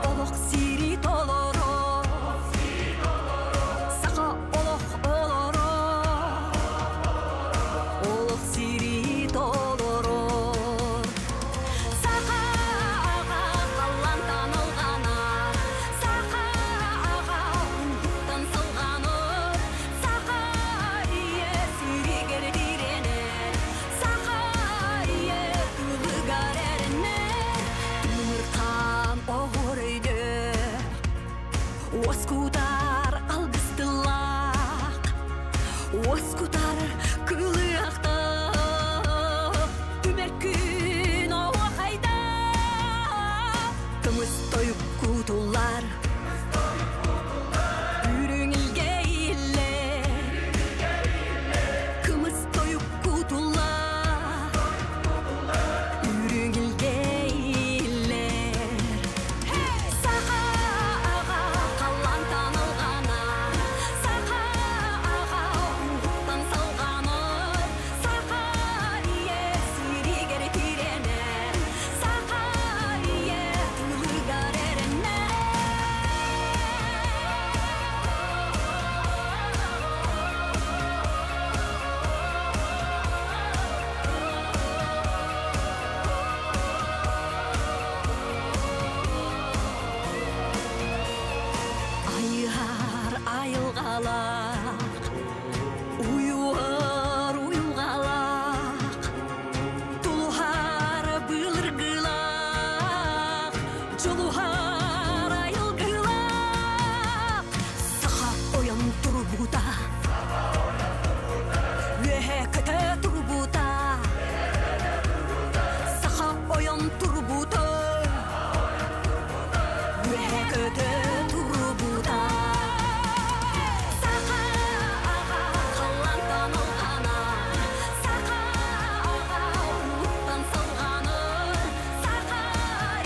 олох сири толорор. Саха олох олорор, олох сири толорор. Саха халлантан уйулҕалаах, уйуһар уйулҕалаах, тулуһар былыргылаах, дьулуһар айылгылаах. Саха ойон турбута, үөһэ көтө турбута, саха ойон турбута, үөһэ көтө турбута. Саха аҕа халлаантан алҕанар, саха аҕа ууттан салҕанар, саха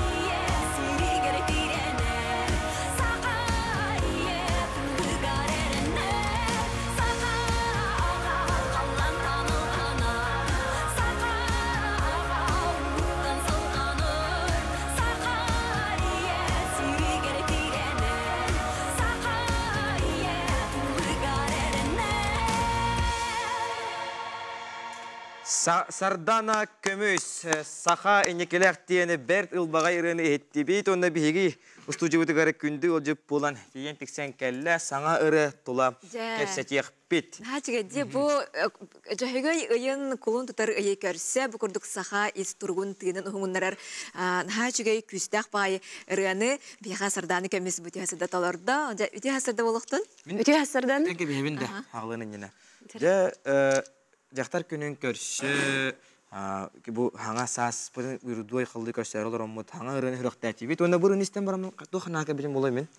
ийэ сиригэр тирэнэр, саха ийэ тылыгар эрэнэр, саха аҕа халлаантан алҕанар, саха аҕа ууттан салҕанар, саха ийэ сиригэр тирэнэр, саха ийэ тылыгар эрэнэр. Сардана Көмүс саха инникилээх диэни бэрт ылбаҕай ырыаны иһиттибит уонна биһиги устуудьубутугар күндү ыалдьыт буолан тиийэн тиксэн кэллэ саҥа ырыа тула кэпсэтиэхпит. Наһаа бу Дьөһөгөй ыйын кулун тутар ыйы көрсө бу курдук саха ис туругун тыынын уһуҥуннарар наһаа үчүгэй күүстээх баай ырыаны биһиэхэ Сардана Көмүс бу үтүө сырда толордо. Дьэ үтүө сырда буолуохтун. Үтүө сырдан. Кэбиһэбин да аҕалын иннинэ. Дьэ дьахтар күнүн көрсө бу хаҥа саас үрдуой халлыы көрсөөрү олороммут хаҥа ырыаны хүрөхтээчибит уонна бу ырыаны истэн бараммын туох ханака билим буолуой мин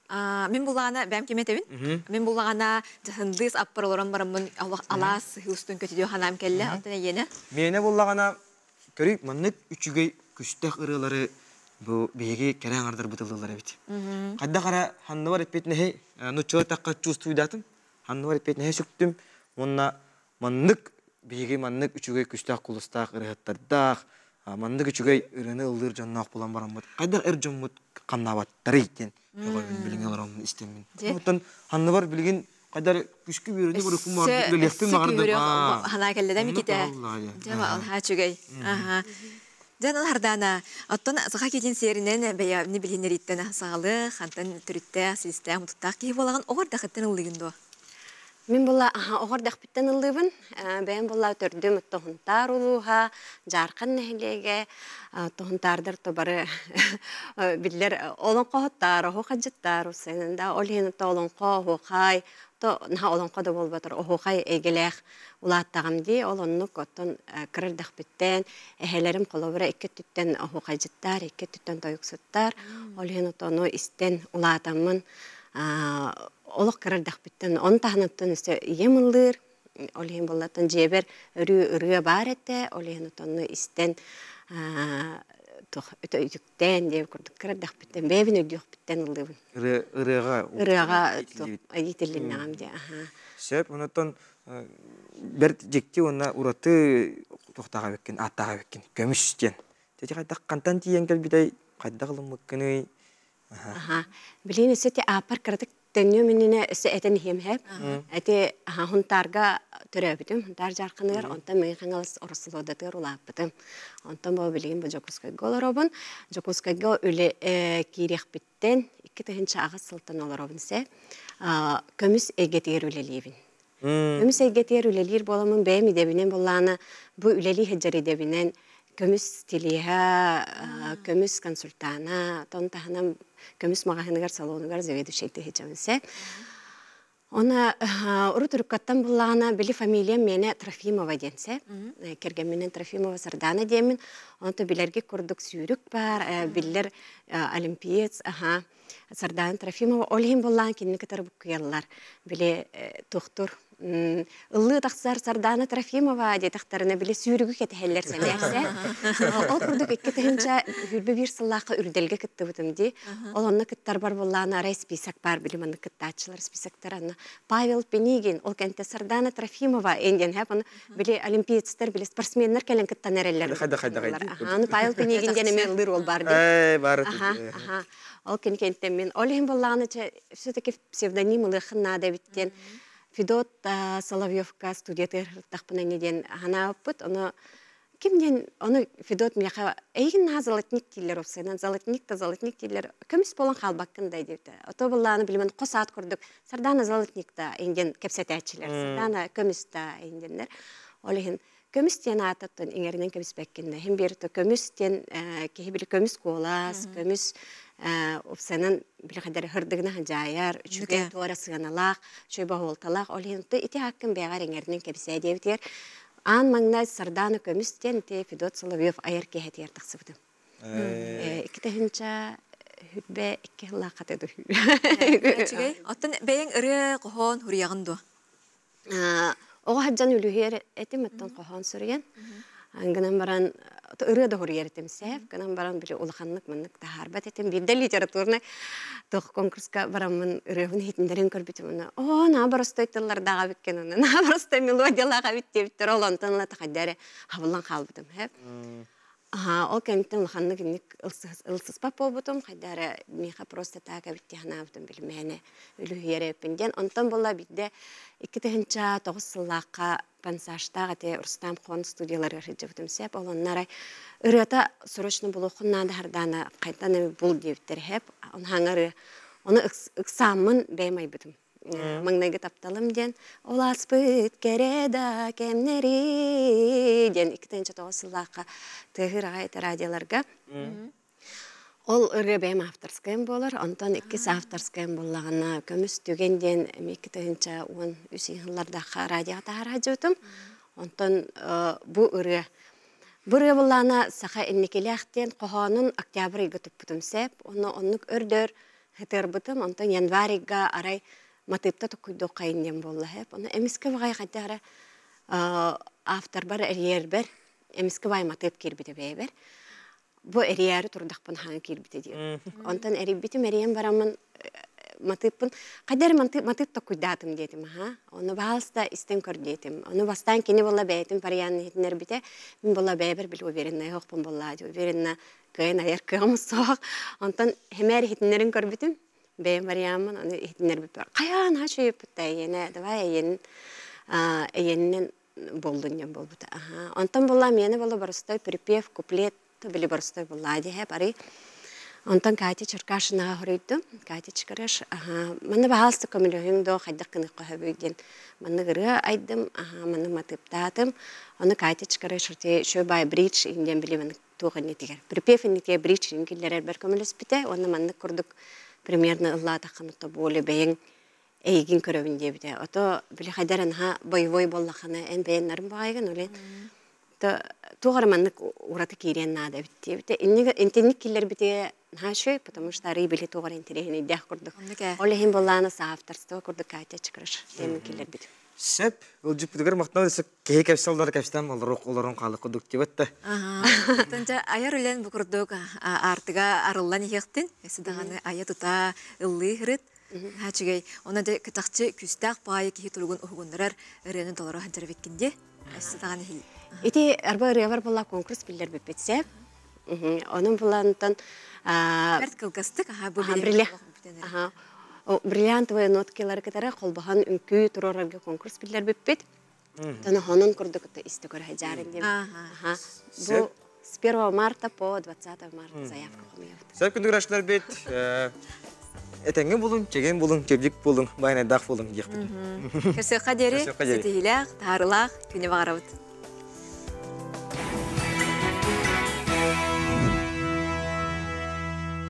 Мин буллаҕына бэм ким этэбин? Мин буллаҕына дьаһындыыс аппар олорон бараммын алаас устун көтүдүө ханаам кэллэ. Оттон эйиэнэ? Миэнэ буллаҕына көрүй маннык үчүгэй күстэх ырыалары бу биһиги кэрэ аҥардарбыт ыллылар эбит. Хайдах эрэ ханныбар эппитинэһи нуччалар тахха чувствуйдатым. Ханныбар эппиэтинэһи сүктүм уонна маннык биһиги маннык үчүгэй күстээх кулустаах ырыаһыттардаах маннык үчүгэй ырыаны ыллыыр дьонноох буолан бараммыт хайдах эр дьоммут хамнаабаттарый диэн көҕөрбүн билигин олороммун истэммин. Оттон ханныбар билигин хайдар күскү бүрүнү буруккун баҕардым баҕардым. Ханаа кэллэ да миките. Дьэ алха үчүгэй. Аха. Дьэ Хардаана, оттон саха киһитин сиэринэн бэйэни билиһиннэрииттэн саҕалыы, хантан төрүттээх, силистээх, мутуктаах киһи буолаҕын оҕор дахыттан ыллыгын дуо? Мин була оҕор дахпыттан ыллыыбын. Бэйэм була төрдүм Тоһунтаар улууһа, Дьаархан нэһилиэгэ, Тоһунтаардар тобары биллэр олоҥхоһуттаар, оһуохайдьыттаар усайнанда ол иһин олоҥхо оһуохай, то наһаа олоҥхо да буолбатар оһуохай эйгэлээх улааттаҕым дии. Ол оннук оттон кыра эрдэхпиттэн эһэлэрим холобура икки өттүттэн оһуохайдьыттар, икки өттүттэн тойуксуттар. Ол иһин отону истэн улаатаммын олох кыра эрдэхпиттэн он таһыныттан өссө ийэм ыллыыр. Ол иһин буоллаттан дьиэбэр өрүү ырыа баар этэ. Ол иһин отону истэн өтө үтүктээн диэн курдук кыра эрдэхпиттэн бэйэбин өйдүөхпүттэн ыллыыбын. Ырыаҕа ырыаҕа иитиллиннэҕим дии. Сөп, онтон бэрт дьикти уонна ураты туохтаах эбиккин, ааттаах эбиккин. Көмүс диэн. Тэти хайдах хантан тиийэн кэлбитэй, хайдах ылыммыккыный? Аха. Билин өссө ти ааппар кыратык төннүөм иннинэ өссө этэн иһиэм иһэп. Эти хунтаарга төрөөбүтүм, хунтаар дьаарханыгар, онтон Мэҥэ Хаҥалас Ороссолуодатыгар улааппытым. Онтон бу билигин бу Дьокуускайга олоробун. Дьокуускайга үлэ киириэхпиттэн 2008 сылтан олоробун сэ. Көмүс эйгэтигэр үлэлиибин. Көмүс эйгэтигэр үлэлиир буоламмын бэйэм идэбинэн буоллаҕына бу үлэлии сылдьар идэбинэн көмүс стилиһа, көмүс консультана, тон таһынан көмүс маҕаһыыныгар, салонугар заведующайдыы сылдьабын сэ. Она урут уруккаттан буллаҕына били фамилиям миэнэ Трофимова диэн сэ. Кэргэмминэн Трофимова Сардана диэммин. Онто билэрги курдук сүүрүк баар, биллэр олимпиец, аха. Сардана Трофимова ол иһин буллаан кинини кытары буккуйаллар. Били туохтур ыллыы тахсар Сардана Трофимова диэтэхтэринэ били сүүрүгү кэтэһэллэр сэмээрсэ. Ол курдук 2021 сыллаахха үрдэлгэ кыттыбытым дии. Ол онно кыттарбар буллаана арай список бар били маннык кыттааччылар списоктар анна Павел Пенигин ол кэнтэ Сардана Трофимова эндиэн хэп аны били олимпиецтэр били спортсменнар кэлэн кыттан эрэллэр. Хайда хайда хайда. Аны Павел Пенигин диэн эмиэ ыллыыр ол бар дии. Ээ бар. Аха. Ол кини кэнтэн мин ол иһин буллаҕына все-таки псевдоним ылыаххын наада эбит диэн Федот Соловьевка студиятыгар сырыттахпына инньэ диэн санаабыппыт. Ону Ким диэн ону Федот миэхэ эйигин наһаа золотник дииллэр уопсайынан золотник да золотник дииллэр көмүс буолан хаалбаккын да диэбитэ. Ото былааны билимэн хос аат курдук Сардаана золотник да индиэн кэпсэтээччилэр Сардаана көмүс да индиэннэр. Ол иһин көмүс диэн аатыттан иҥэринэн кэбиспэккин да иһин биэр көмүс диэн киһи били көмүс куолас көмүс уопсайынан били хадары хырдыгына хадьаайар үчүгэй туора сыаналаах үчүгэй боһуолталаах ол иһин ити ааккын бэйэҕэр иҥэринэн кэбисээ диэбитигэр аан маҥнай Сардаана көмүс диэн ити Федот Соловьев айар киэһэтигэр тахсыбытым. Икки тыһыынча 22 сыллаахха Үчүгэй. Оттон бэйэҥ ырыа хоһоон хуруйаҕын дуо? Оҕо сылдьан үлүһүйэр этим, оттон хоһоон суруйан. Гынан баран ырыа да хоруйар этим сээп, гынан баран били улаханнык маннык таһаарбат этим. Биирдэ литературнай туох конкурска бараммын ырыабын иһитиннэрин көрбүтүм уна оо наа боростой тыллардаах эбиккин уна наа боростой мелодиялаах эбит диэбиттэр ол онтон ыла тахайда эрэ хабыллан хаалбытым хэп Аха, ол кэнниттэн улаханнык инник ылсыспат буолбутум, хайда эрэ миэхэ просто так эбит дии санаабытым билимээнэ үлүһүйэр эбиппин диэн. Онтон буолла биирдэ 2009 сыллаахха пансажтаах эти Рустам Хон студияларыгар сылдьыбытым сөп. Ол онно арай ырыата срочно булуоххун наада хардаана хайтан эми бул диэбиттэр хэп. Он хаҥа ырыа. Ону ыксааммын бэйэм айбытым. Маҥнайгы тапталым диэн ол ааспыт кэрэ да кэмнэри диэн 2009 сыллаахха тыаһыыр аҕай этэ радиоларга. Ол ырыа бэйэм авторскайым буолар. Онтон иккис авторскайым буоллаҕына Көмүс түгэн диэн эмиэ 2013 сыллардаахха радиоҕа таһаара сылдьыбытым. Онтон бу ырыа Бу ырыа буоллаҕына саха инникилээх диэн хоһоонун октябрь ыйга туппутум сөп. Онно оннук өрдөр Хытыарбытым, онтон январь ыйга арай матыыпта токкуйдуоххайын диэн буолла һэп. Ону эмискэ баҕайы хайдах эрэ авторбар эрийэрбэр эмискэ баай матыып киирбитэ бэйэбэр. Бу эрийээри турдахпын хаҥа киирбитэ диэн. Онтон эрийбитим, эрийэн бараммын матыыппын хайда эрэ матыып токкуйдаатым диэтим аха. Ону баалыста истэн көр диэтим. Ону бастаан кини буолла бэйэтин варианын иһитиннэрбитэ. Мин буолла бэйэбэр били уверенная оһохпун буоллаа уверенно кыайан айар кыаҕым суох. Онтон хэмээр иһитиннэрин көрбүтүм. Бэйэм вариаммын ону иһитиннэрбиппэр хайаан наһаа үчүгэйпит да эйиэнэ давай эйиэнин эйиэнинэн буоллун диэн буолбута. Аха. Онтон буолла миэнэ буолла боростой припев, куплет били боростой буоллаа диэһэ бары. Онтон Катя Черкашинаҕа хоруйдум. Катя Чикареш, аха, манна баһаалыста көмөлөһүҥ доо, хайдах гыныахха сөбүй диэн маннык ырыа айдым, аха, маннык матыыптаатым. Ону Катя Чикареш еще бай бридж диэн били маннык туох иннитигэр припев иннитигэр бридж киллэрэрбэр көмөлөспүтэ уонна маннык курдук примерно ыллаатаххына то более бэйэҥ эйигин көрөбүн диэбитэ ото били хайдар наһаа боевой буоллаххына эн бэйэн нарын баҕайыгын олен то туох эрэ маннык ураты киириэн наада эбит диэбитэ интинник киллэрбитигэ наһаа үчүгэй потому что арый били туох эрэ интэриэһинэйдээх курдук ол иһин буоллаана авторство курдук Катя Чкрыш диэмин киллэрбитим. Сөп. Ылдьыппытыгар махтанан өссө киһи кэпсэл олорор кэпсэтэн олорон хаалык курдук диэбэт да. Оттон дьэ айар үлэн бу курдук аартыга арыллан иһиэхтин. Өссө даҕаны айа тута ыллыы ырыт. Үчүгэй. Онно дьэ кытахчы күүстээх баайы киһи туругун уһугуннарар ырыаны толоро сылдьар эбиккин дии. Өссө даҕаны иһил. Ити арба ырыабар буолла конкурс биллэрбиппит сөп. Онон булантан Бэрт кылгастык аха бу бриллиантовые ноткилары кытары холбоһон үҥкүү туруорарга конкурс биллэрбиппит. Тона хонун курдук истэ көрө жарын диэн. Бу с 1 марта по 20 марта заявка хомуйабыт. Сөп күндүгүрашнар бит этэҥҥэ булуҥ, чэгиэн булуҥ, чэбдик булуҥ, байанайдаах булуҥ диэхпит. Көрсүөххэ диэри, ситиһиилээх, таһаарыылаах күнү баҕарабыт.